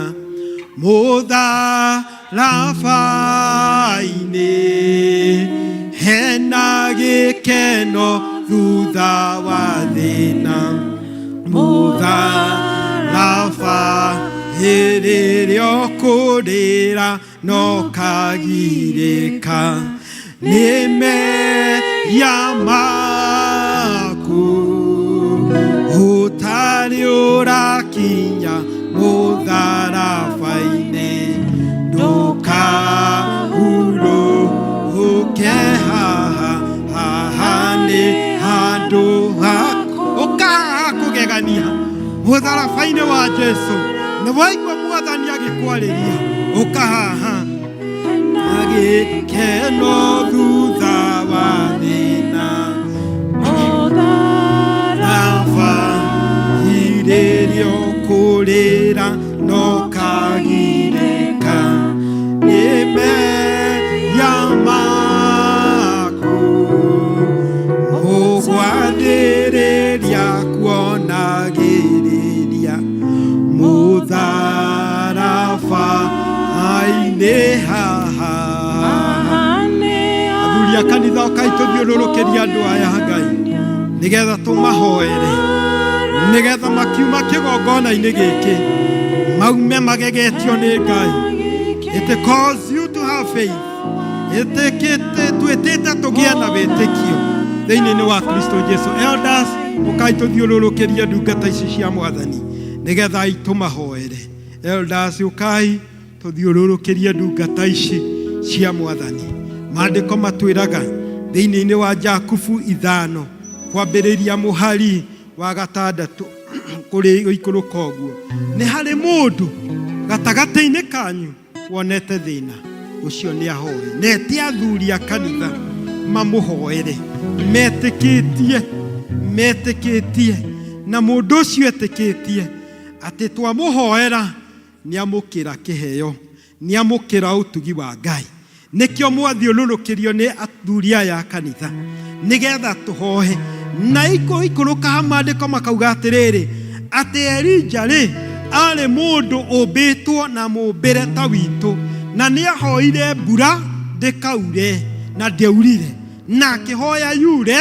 mũtharaba-inĩ, hena gĩkeno thutha wa thĩna. Mũtharaba hĩndĩ ĩrĩa ũkũrĩra no kagirĩka nĩ mehia maku, ũtarĩ ũrakinya mũtharaba-inĩ, ndũkahurũke haha, haha nĩ handũ ha ũka haha kũgegania mũtharaba-inĩ wa Jesu. Nĩ waigua mwathani agĩkwarĩria, ũka haha agĩkeno thutha wa thĩna. Mũtharaba hĩndĩ ĩrĩa ũkũrĩra no kagirĩka nĩ mehia maku, ũgwathĩrĩria kuonagĩrĩria mũtharaba-inĩ haha. Athuri a kanitha, ũkai tũthiũrũrũkĩrie andũ aya Ngai, nĩgetha tũmahoere, nĩgetha makiuma kĩgongona-inĩ gĩkĩ maume magegetio nĩ Ngai. It calls you to have faith. Ĩtĩkĩte twĩtĩte tũgĩe na wĩtĩkio thĩinĩ wa Kristo Jesu. Elders, ũkai tũthiũrũrũkĩrie ndungata ici cia mwathani nĩgetha itũmahoere. Elders, ũkai tũthiũrũrũkĩrie ndungata ici cia mwathani. Maandĩko matwĩraga thĩinĩ wa Jakubu 5 kwambĩrĩria mũhari wa 6 kũrĩ gũikũrũka ũguo, nĩ harĩ mũndũ gatagatĩ-inĩ kanyu wonete thĩna ũcio, nĩ ahoe na ete athuri a kanitha mamũhoere, metĩkĩtie, metĩkĩtie, na mũndũ ũcio etĩkĩtie atĩ twamũhoera nĩ amũkĩra kĩheo, nĩ amũkĩra ũtugi wa Ngai. Nĩkĩo mwathiũrũrũkĩrio nĩ athuri aya a kanitha nĩgetha tũhoe. Na ikũrũka maandĩko makauga atĩrĩrĩ, atĩ Elija rĩ, arĩ mũndũ ũmbĩtwo na mũmbĩre ta witũ, na nĩ ahoire mbura ndĩkaure na ndĩaurire, na akĩhoya yure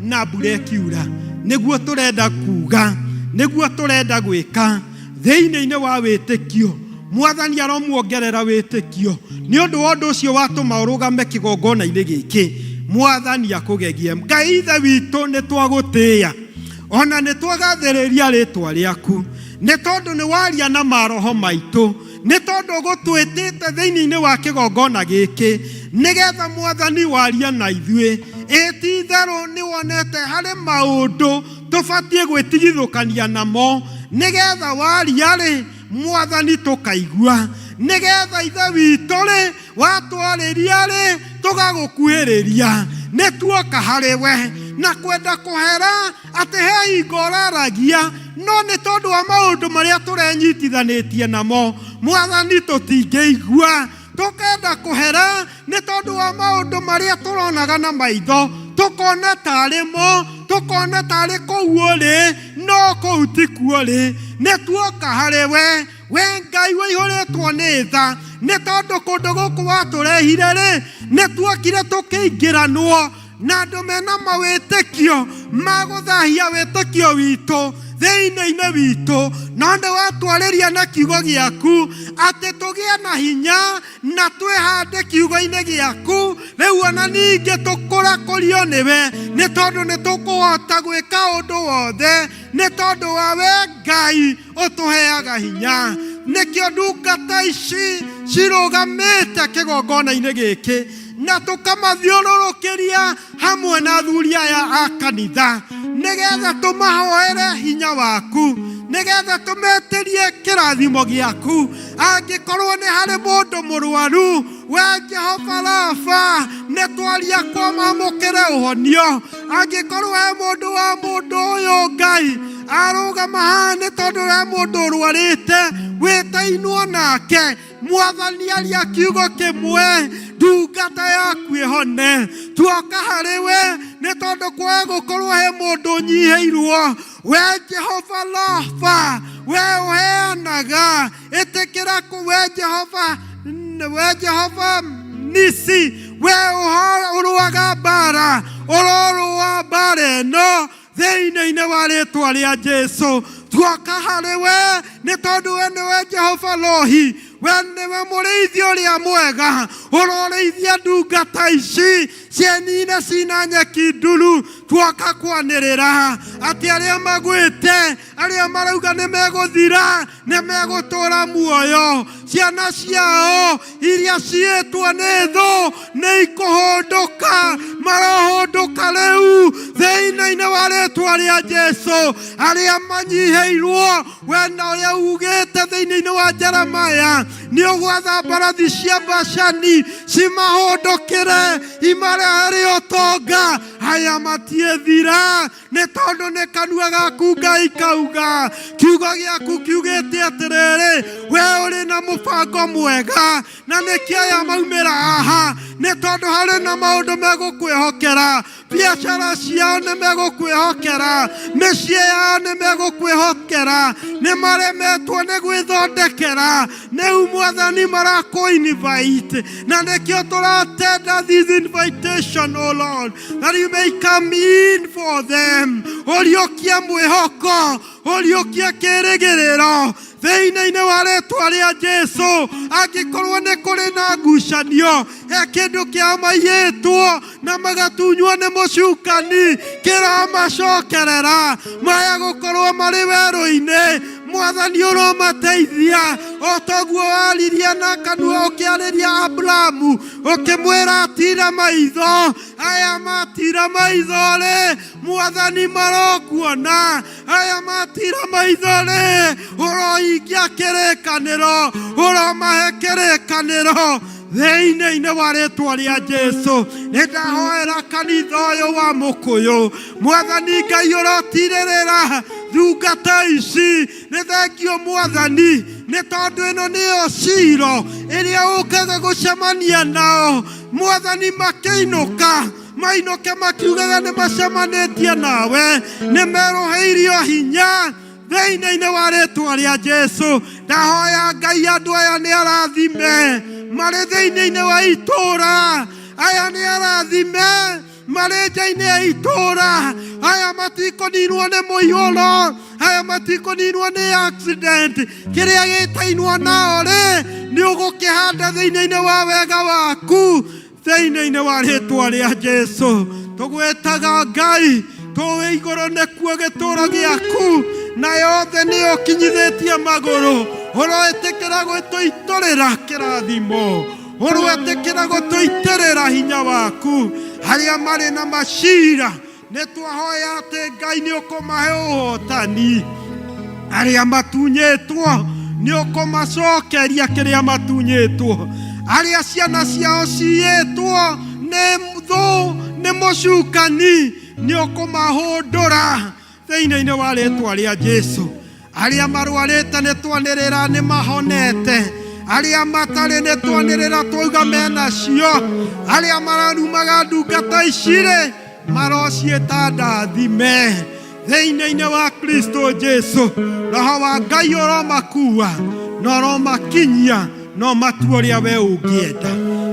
na mbura ĩkiura. Nĩguo tũrenda kuga, nĩguo tũrenda gwĩka. Thĩinĩ-inĩ wa wĩtĩkio, Mwathani aromuongerera wĩtĩkio nĩ ũndũ wa ũndũ ũcio watũma ũrũgame kĩgongona-inĩ gĩkĩ. Mwathani akũgegie. Ngai Ithe witũ, nĩ twagũtĩĩa ona nĩ twagathĩrĩria rĩtwa rĩaku, nĩ tondũ nĩ waria na maroho maitũ, nĩ tondũ ũgũtwĩtĩte thĩinĩ-inĩ wa kĩgongona gĩkĩ nĩgetha Mwathani warie na ithuĩ. Ĩ ti itherũ nĩ wonete harĩ maũndũ tũbatiĩ gwĩtigithũkania namo, nĩgetha waria rĩ, Mwathani tũkaigua, nĩgetha Ithe witũ rĩ, watwarĩria rĩ, tũgagũkuhĩrĩria. Nĩ tuoka harĩ we na kwenda kũhera atĩ he hingo ũraragia, no nĩ tondũ wa maũndũ marĩa tũrenyitithanĩtie namo, Mwathani tũtingĩigua. Tũkenda kũhera nĩ tondũ wa maũndũ marĩa tũronaga na maitho, tũkona tarĩ mo, tũkona tarĩ kũu ũrĩ, no kũu tikuo ũrĩ. Nĩ tuoka harĩ we, we Ngai ũihũrĩtwo nĩ tha, nĩ tondũ kũndũ gũkũ watũrehire rĩ, nĩ tuokire tũkĩingĩranwo na andũ mena mawĩtĩkio ma gũthahia wĩtĩkio witũ thĩinĩ-inĩ witũ, no nĩ watwarĩria na kiugo gĩaku atĩ tũgĩe na hinya na twĩhande kiugo-inĩ gĩaku. Rĩu ona ningĩ tũkũrakũrio nĩwe, nĩ tondũ nĩ tũkũhota gwĩka ũndũ wothe, nĩ tondũ wa we Ngai ũtũheaga hinya. Nĩkĩo ndungata ici cirũgamĩte kĩgongona-inĩ gĩkĩ, na tũkamathiũrũrũkĩria hamwe na athuri aya a kanitha, nĩgetha tũmahoere hinya waku, nĩgetha tũmetĩrie kĩrathimo gĩaku. Angĩkorwo nĩ harĩ mũndũ mũrwaru, we Jehova Rafa, nĩ twaria kwamamũkĩre ũhonio. Angĩkorwo he mũndũ wa mũndũ ũyũ Ngai arũgama haha nĩ tondũ he mũndũ ũrwarĩte wĩtainwo nake, Mwathani aria kiugo kĩmwe, ndungata yaku ĩhone. Tuoka harĩ we nĩ tondũ kwaga gũkorwo he mũndũ ũnyihĩirwo. We Jehova Rafa, we ũheanaga, ĩtĩkĩra we Jehova, we Jehova Nisi, we ũrũaga mbara, ũrorũa mbara ĩno thĩinĩ-inĩ wa rĩtwa rĩa Jesu. Tuoka harĩ we nĩ tondũ we nĩwe Jehova Rohi, we nĩwe mũrĩithi ũrĩa mwega, ũrorĩithia ndungata ici cienine cina nyeki nduru. Tuoka kwanĩrĩra atĩ arĩa magwĩte, arĩa marauga nĩ megũthira, nĩ megũtũra muoyo. Ciana ciao iria ciĩtwo nĩ thũ nĩ ikũhũndũka, marohũndũka rĩu thĩinĩ-inĩ wa rĩtwa rĩa Jesu. Arĩa manyihĩirwo, we na ũrĩa ugĩte thĩinĩ-inĩ wa Jeremaya, nĩ ũgwatha mbarathi cia Bashani cimahũndũkĩre, imarehere ũtonga. Aya matiĩthira, nĩ tondũ nĩ kanua gaku Ngai kauga. Kiugo gĩaku kiugĩte atĩrĩrĩ, we ũrĩ na mũbango mwega, na nĩkĩo aya maumĩra haha, nĩ tondũ harĩ na maũndũ megũkwĩhokera. Biacara ciao nĩ megũkwĩhokera, mĩciĩ yao nĩ megũkwĩhokera, nĩ maremetwo nĩ gwĩthondekera. Rĩu Mwathani marakũ invite, na nĩkĩo tũratenda this invitation, O Lord, that you may come in for them. Ũriũkie mwĩhoko, ũriũkie kĩĩrĩgĩrĩro thĩinĩ-inĩ wa rĩtwa rĩa Jesu. Angĩkorwo nĩ kũrĩ na ngucanio, he kĩndũ kĩamaiyĩtwo na magatunywo nĩ mũcukani kĩramacokerera, maya gũkorwo marĩ werũ-inĩ, Mwathani ũromateithia o toguo waririe na kanua ũkĩarĩria Abrahamu ũkĩmwĩra atira maitho. Aya matira maitho rĩ, Mwathani marokuona. Aya matira maitho rĩ, ũrohingia kĩrĩkanĩro, ũromahe kĩrĩkanĩro thĩinĩ-inĩ wa rĩtwa rĩa Jesu. Nĩ ndahoera kanitha ũyũ wa Mũkũyũ, Mwathani Ngai ũrotirĩrĩra ndungata ici. Nĩ thengio Mwathani, nĩ tondũ ĩno nĩyo ciro ĩrĩa ũkaga gũcemania nao. Mwathani makĩinũka, mainũke makiugaga nĩ macemanĩtie nawe, nĩ merũhĩirio hinya thĩinĩ-inĩ wa rĩtwa rĩa Jesu. Ndahoya Ngai andũ aya nĩ arathime marĩ thĩinĩ-inĩ wa itũũra, aya nĩ arathime Marĩ nja-inĩ ya itũũra, aya matikũninwo nĩ mũihũro, aya matikũninwo nĩ accident. Kĩrĩa gĩtainwo nao rĩ, nĩ ũgũkĩhanda thĩinĩ-inĩ wa wega waku, thĩinĩ-inĩ wa rĩtwa rĩa Jesu. Tũgwĩtaga Ngai, tũĩ igũrũ nĩkuo gĩtũũro gĩaku, na yothe nĩ ũkinyithĩtie magũrũ. Ũroĩtĩkĩra gũtũitũrĩra kĩrathimo, ũroĩtĩkĩra gũtũitĩrĩra hinya waku. Arĩa marĩ na macira, nĩ twahoya atĩ Ngai nĩ ũkũmahe ũhotani. Arĩa matunyĩtwo, nĩ ũkũmacokeria kĩrĩa matunyĩtwo. Arĩa ciana ciao ciyĩtwo nĩ thũ, nĩ mũcukani, nĩ ũkũmahũndũra thĩinĩ-inĩ wa rĩtwa rĩa Jesu. Arĩa marwarĩte nĩ twanĩrĩra nĩ mahonete, arĩa matarĩ nĩ twanĩrĩra twauga menacio. Arĩa mararumaga ndungata ici-rĩ, marociĩta ndathime thĩinĩ-inĩ wa Kristo Jesu. Roho wa Ngai ũromakua na ũromakinyia no matua ũrĩa we ũngĩenda.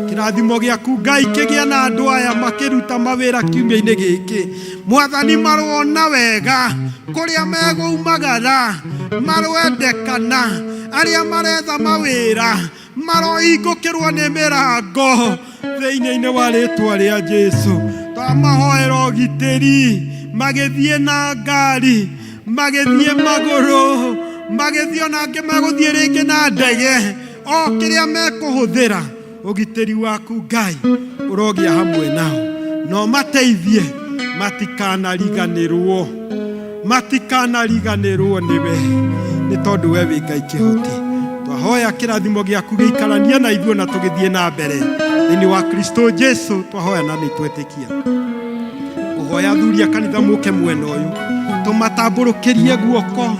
Kĩrathimo gĩaku Ngai kĩgĩa na andũ aya makĩruta mawĩra kiumia-inĩ gĩkĩ. Mwathani, marwona wega kũrĩa megũumagara, marwendekana. Arĩa maretha mawĩra marohingũkĩrwo nĩ mĩrango thĩinĩ-inĩ wa rĩtwa rĩa Jesu. Twamahoera ũgitĩri magĩthiĩ na ngari, magĩthiĩ magũrũ, magĩthiĩ ona angĩ megũthiĩ rĩngĩ na ndege, o kĩrĩa mekũhũthĩra, ũgitĩri waku Ngai ũrogĩa hamwe nao, na ũmateithie matikanariganĩrwo, matikanariganĩrwo nĩwe, nĩ tondũ we wĩ Ngai kĩhoti. Twahoya kĩrathimo gĩaku gĩikaranie na ithuĩ na tũgĩthiĩ na mbere thĩinĩ wa Kristo Jesu. Twahoya na nĩ twetĩkia. Ngũhoya athuri a kanitha mũke mwena ũyũ, tũmatambũrũkĩrie guoko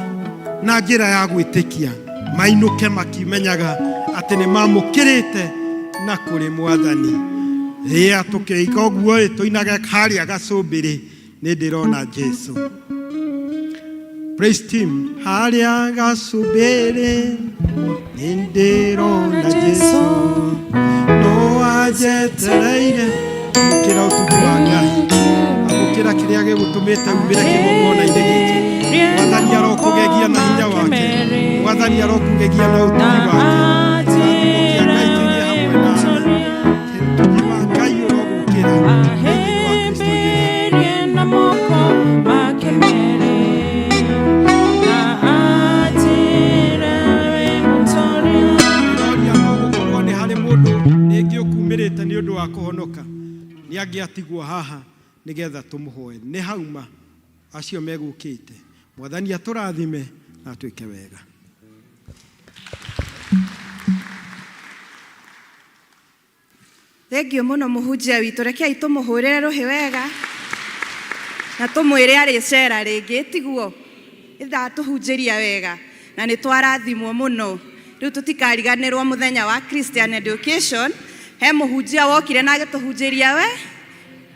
na njĩra ya gwĩtĩkia, mainũke makimenyaga atĩ nĩ mamũkĩrĩte na kũrĩ Mwathani. Rĩrĩa tũkĩika ũguo ĩ, tũinage harĩa gacũmbĩrĩ, nĩ ndĩrona Jesu. Praise team, harĩa gacũmbĩrĩ nĩ ndĩrona Jesu, no anjetereire. Amũkĩra ũtugi wa Ngai, amũkĩra kĩrĩa gĩgũtũmĩte umĩre kĩgongona-inĩ gĩkĩ. Mwathani arokũgegia na hinya wake, Mwathani arokũgegia na ũtugi wake. Kĩrathimo kĩa Ngai kĩgĩe hamwe nawe, ũtugi wa Ngai ũrogũkĩra thĩinĩ wa Kristo Jesu. Na moko make mere na anjĩre wĩ mũtoria. Ndĩroria no gũkorwo nĩ harĩ mũndũ rĩngĩ ũkumĩrĩte nĩ ũndũ wa kũhonoka, nĩ angĩatigwo haha nĩgetha tũmũhoe. Nĩ hauma acio megũkĩte. Mwathani atũrathime na atwĩke wega. Thengiũ mũno mũhunjia witũ, rekei tũmũhũrĩre rũhĩ wega na tũmwĩre arĩcera rĩngĩ, tiguo? Ĩthaa tũhunjĩria wega na nĩ twarathimwo mũno. Rĩu tũtikariganĩrwo mũthenya wa Christian Education, he mũhunjia wokire na agĩtũhunjĩria we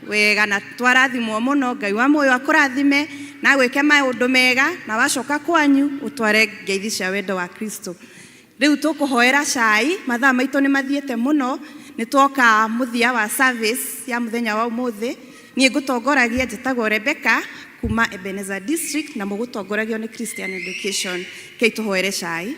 wega na twarathimwo mũno. Ngai wa muoyo akũrathime na agwĩke maũndũ mega, na wacoka kwanyu ũtware ngeithi cia wendo wa Kristo. Rĩu tũkũhoera cai, mathaa maitũ nĩ mathiĩte mũno, nĩ twoka mũthia wa service ya mũthenya wa ũmũthĩ. Niĩ ngũtongoragia njĩtagwo Rebecca kuma Ebenezer District na mũgũtongoragio nĩ Christian Education. Kei tũhoere cai.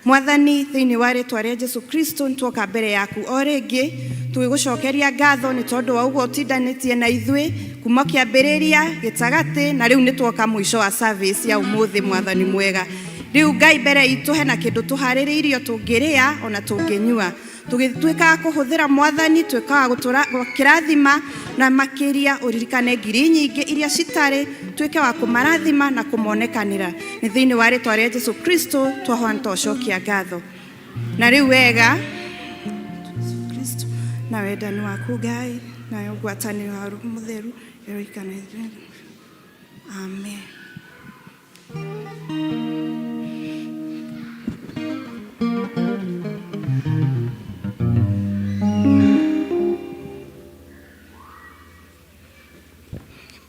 Mwathani, thĩinĩ wa rĩtwa rĩa Jesu Kristo, nĩ twoka mbere yaku o rĩngĩ tũgĩgũcokeria ngatho nĩ tondũ wa ũguo ũtindanĩtie na ithuĩ kuma kĩambĩrĩria, gĩtagatĩ, na rĩu nĩ twoka mũico wa service ya ũmũthĩ. Mwathani mwega, rĩu Ngai mbere itũ hena kĩndũ tũharĩrĩirio tũngĩrĩa ona tũngĩnyua. Tũgĩtuĩkaga kũhũthĩra Mwathani, tuĩkaga gũkĩrathima na makĩria ũririkane ngiri nyingĩ iria citarĩ, tuĩke wa kũmarathima na kũmonekanĩra. Nĩ thĩinĩ wa rĩtwa rĩa Jesu Kristo twahoya na twacokia ngatho. Na rĩu wega Jesu Kristo na wendani waku Ngai nayo ngwatanĩro ya Roho Mũtheru ĩroikana ithuĩ. Amen.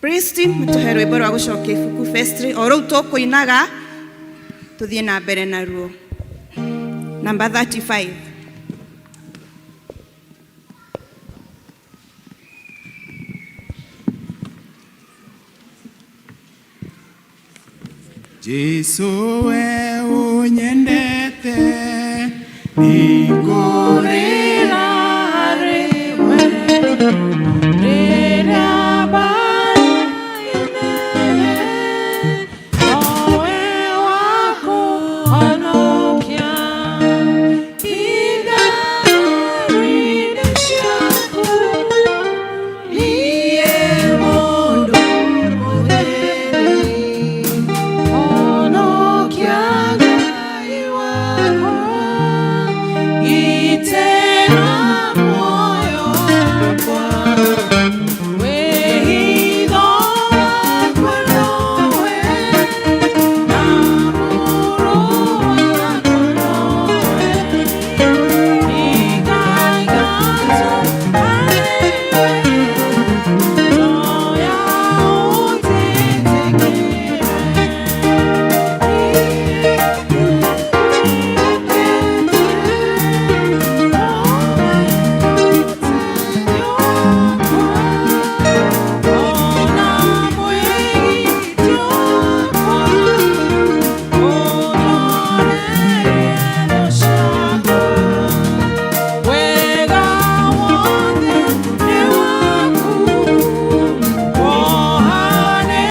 Praise team, tũhe rwĩmbo rwa gũcokia ibuku vestry o rũu tũkũinaga tũthiĩ na mbere naruo. Number 35. Jesu we ũnyendete.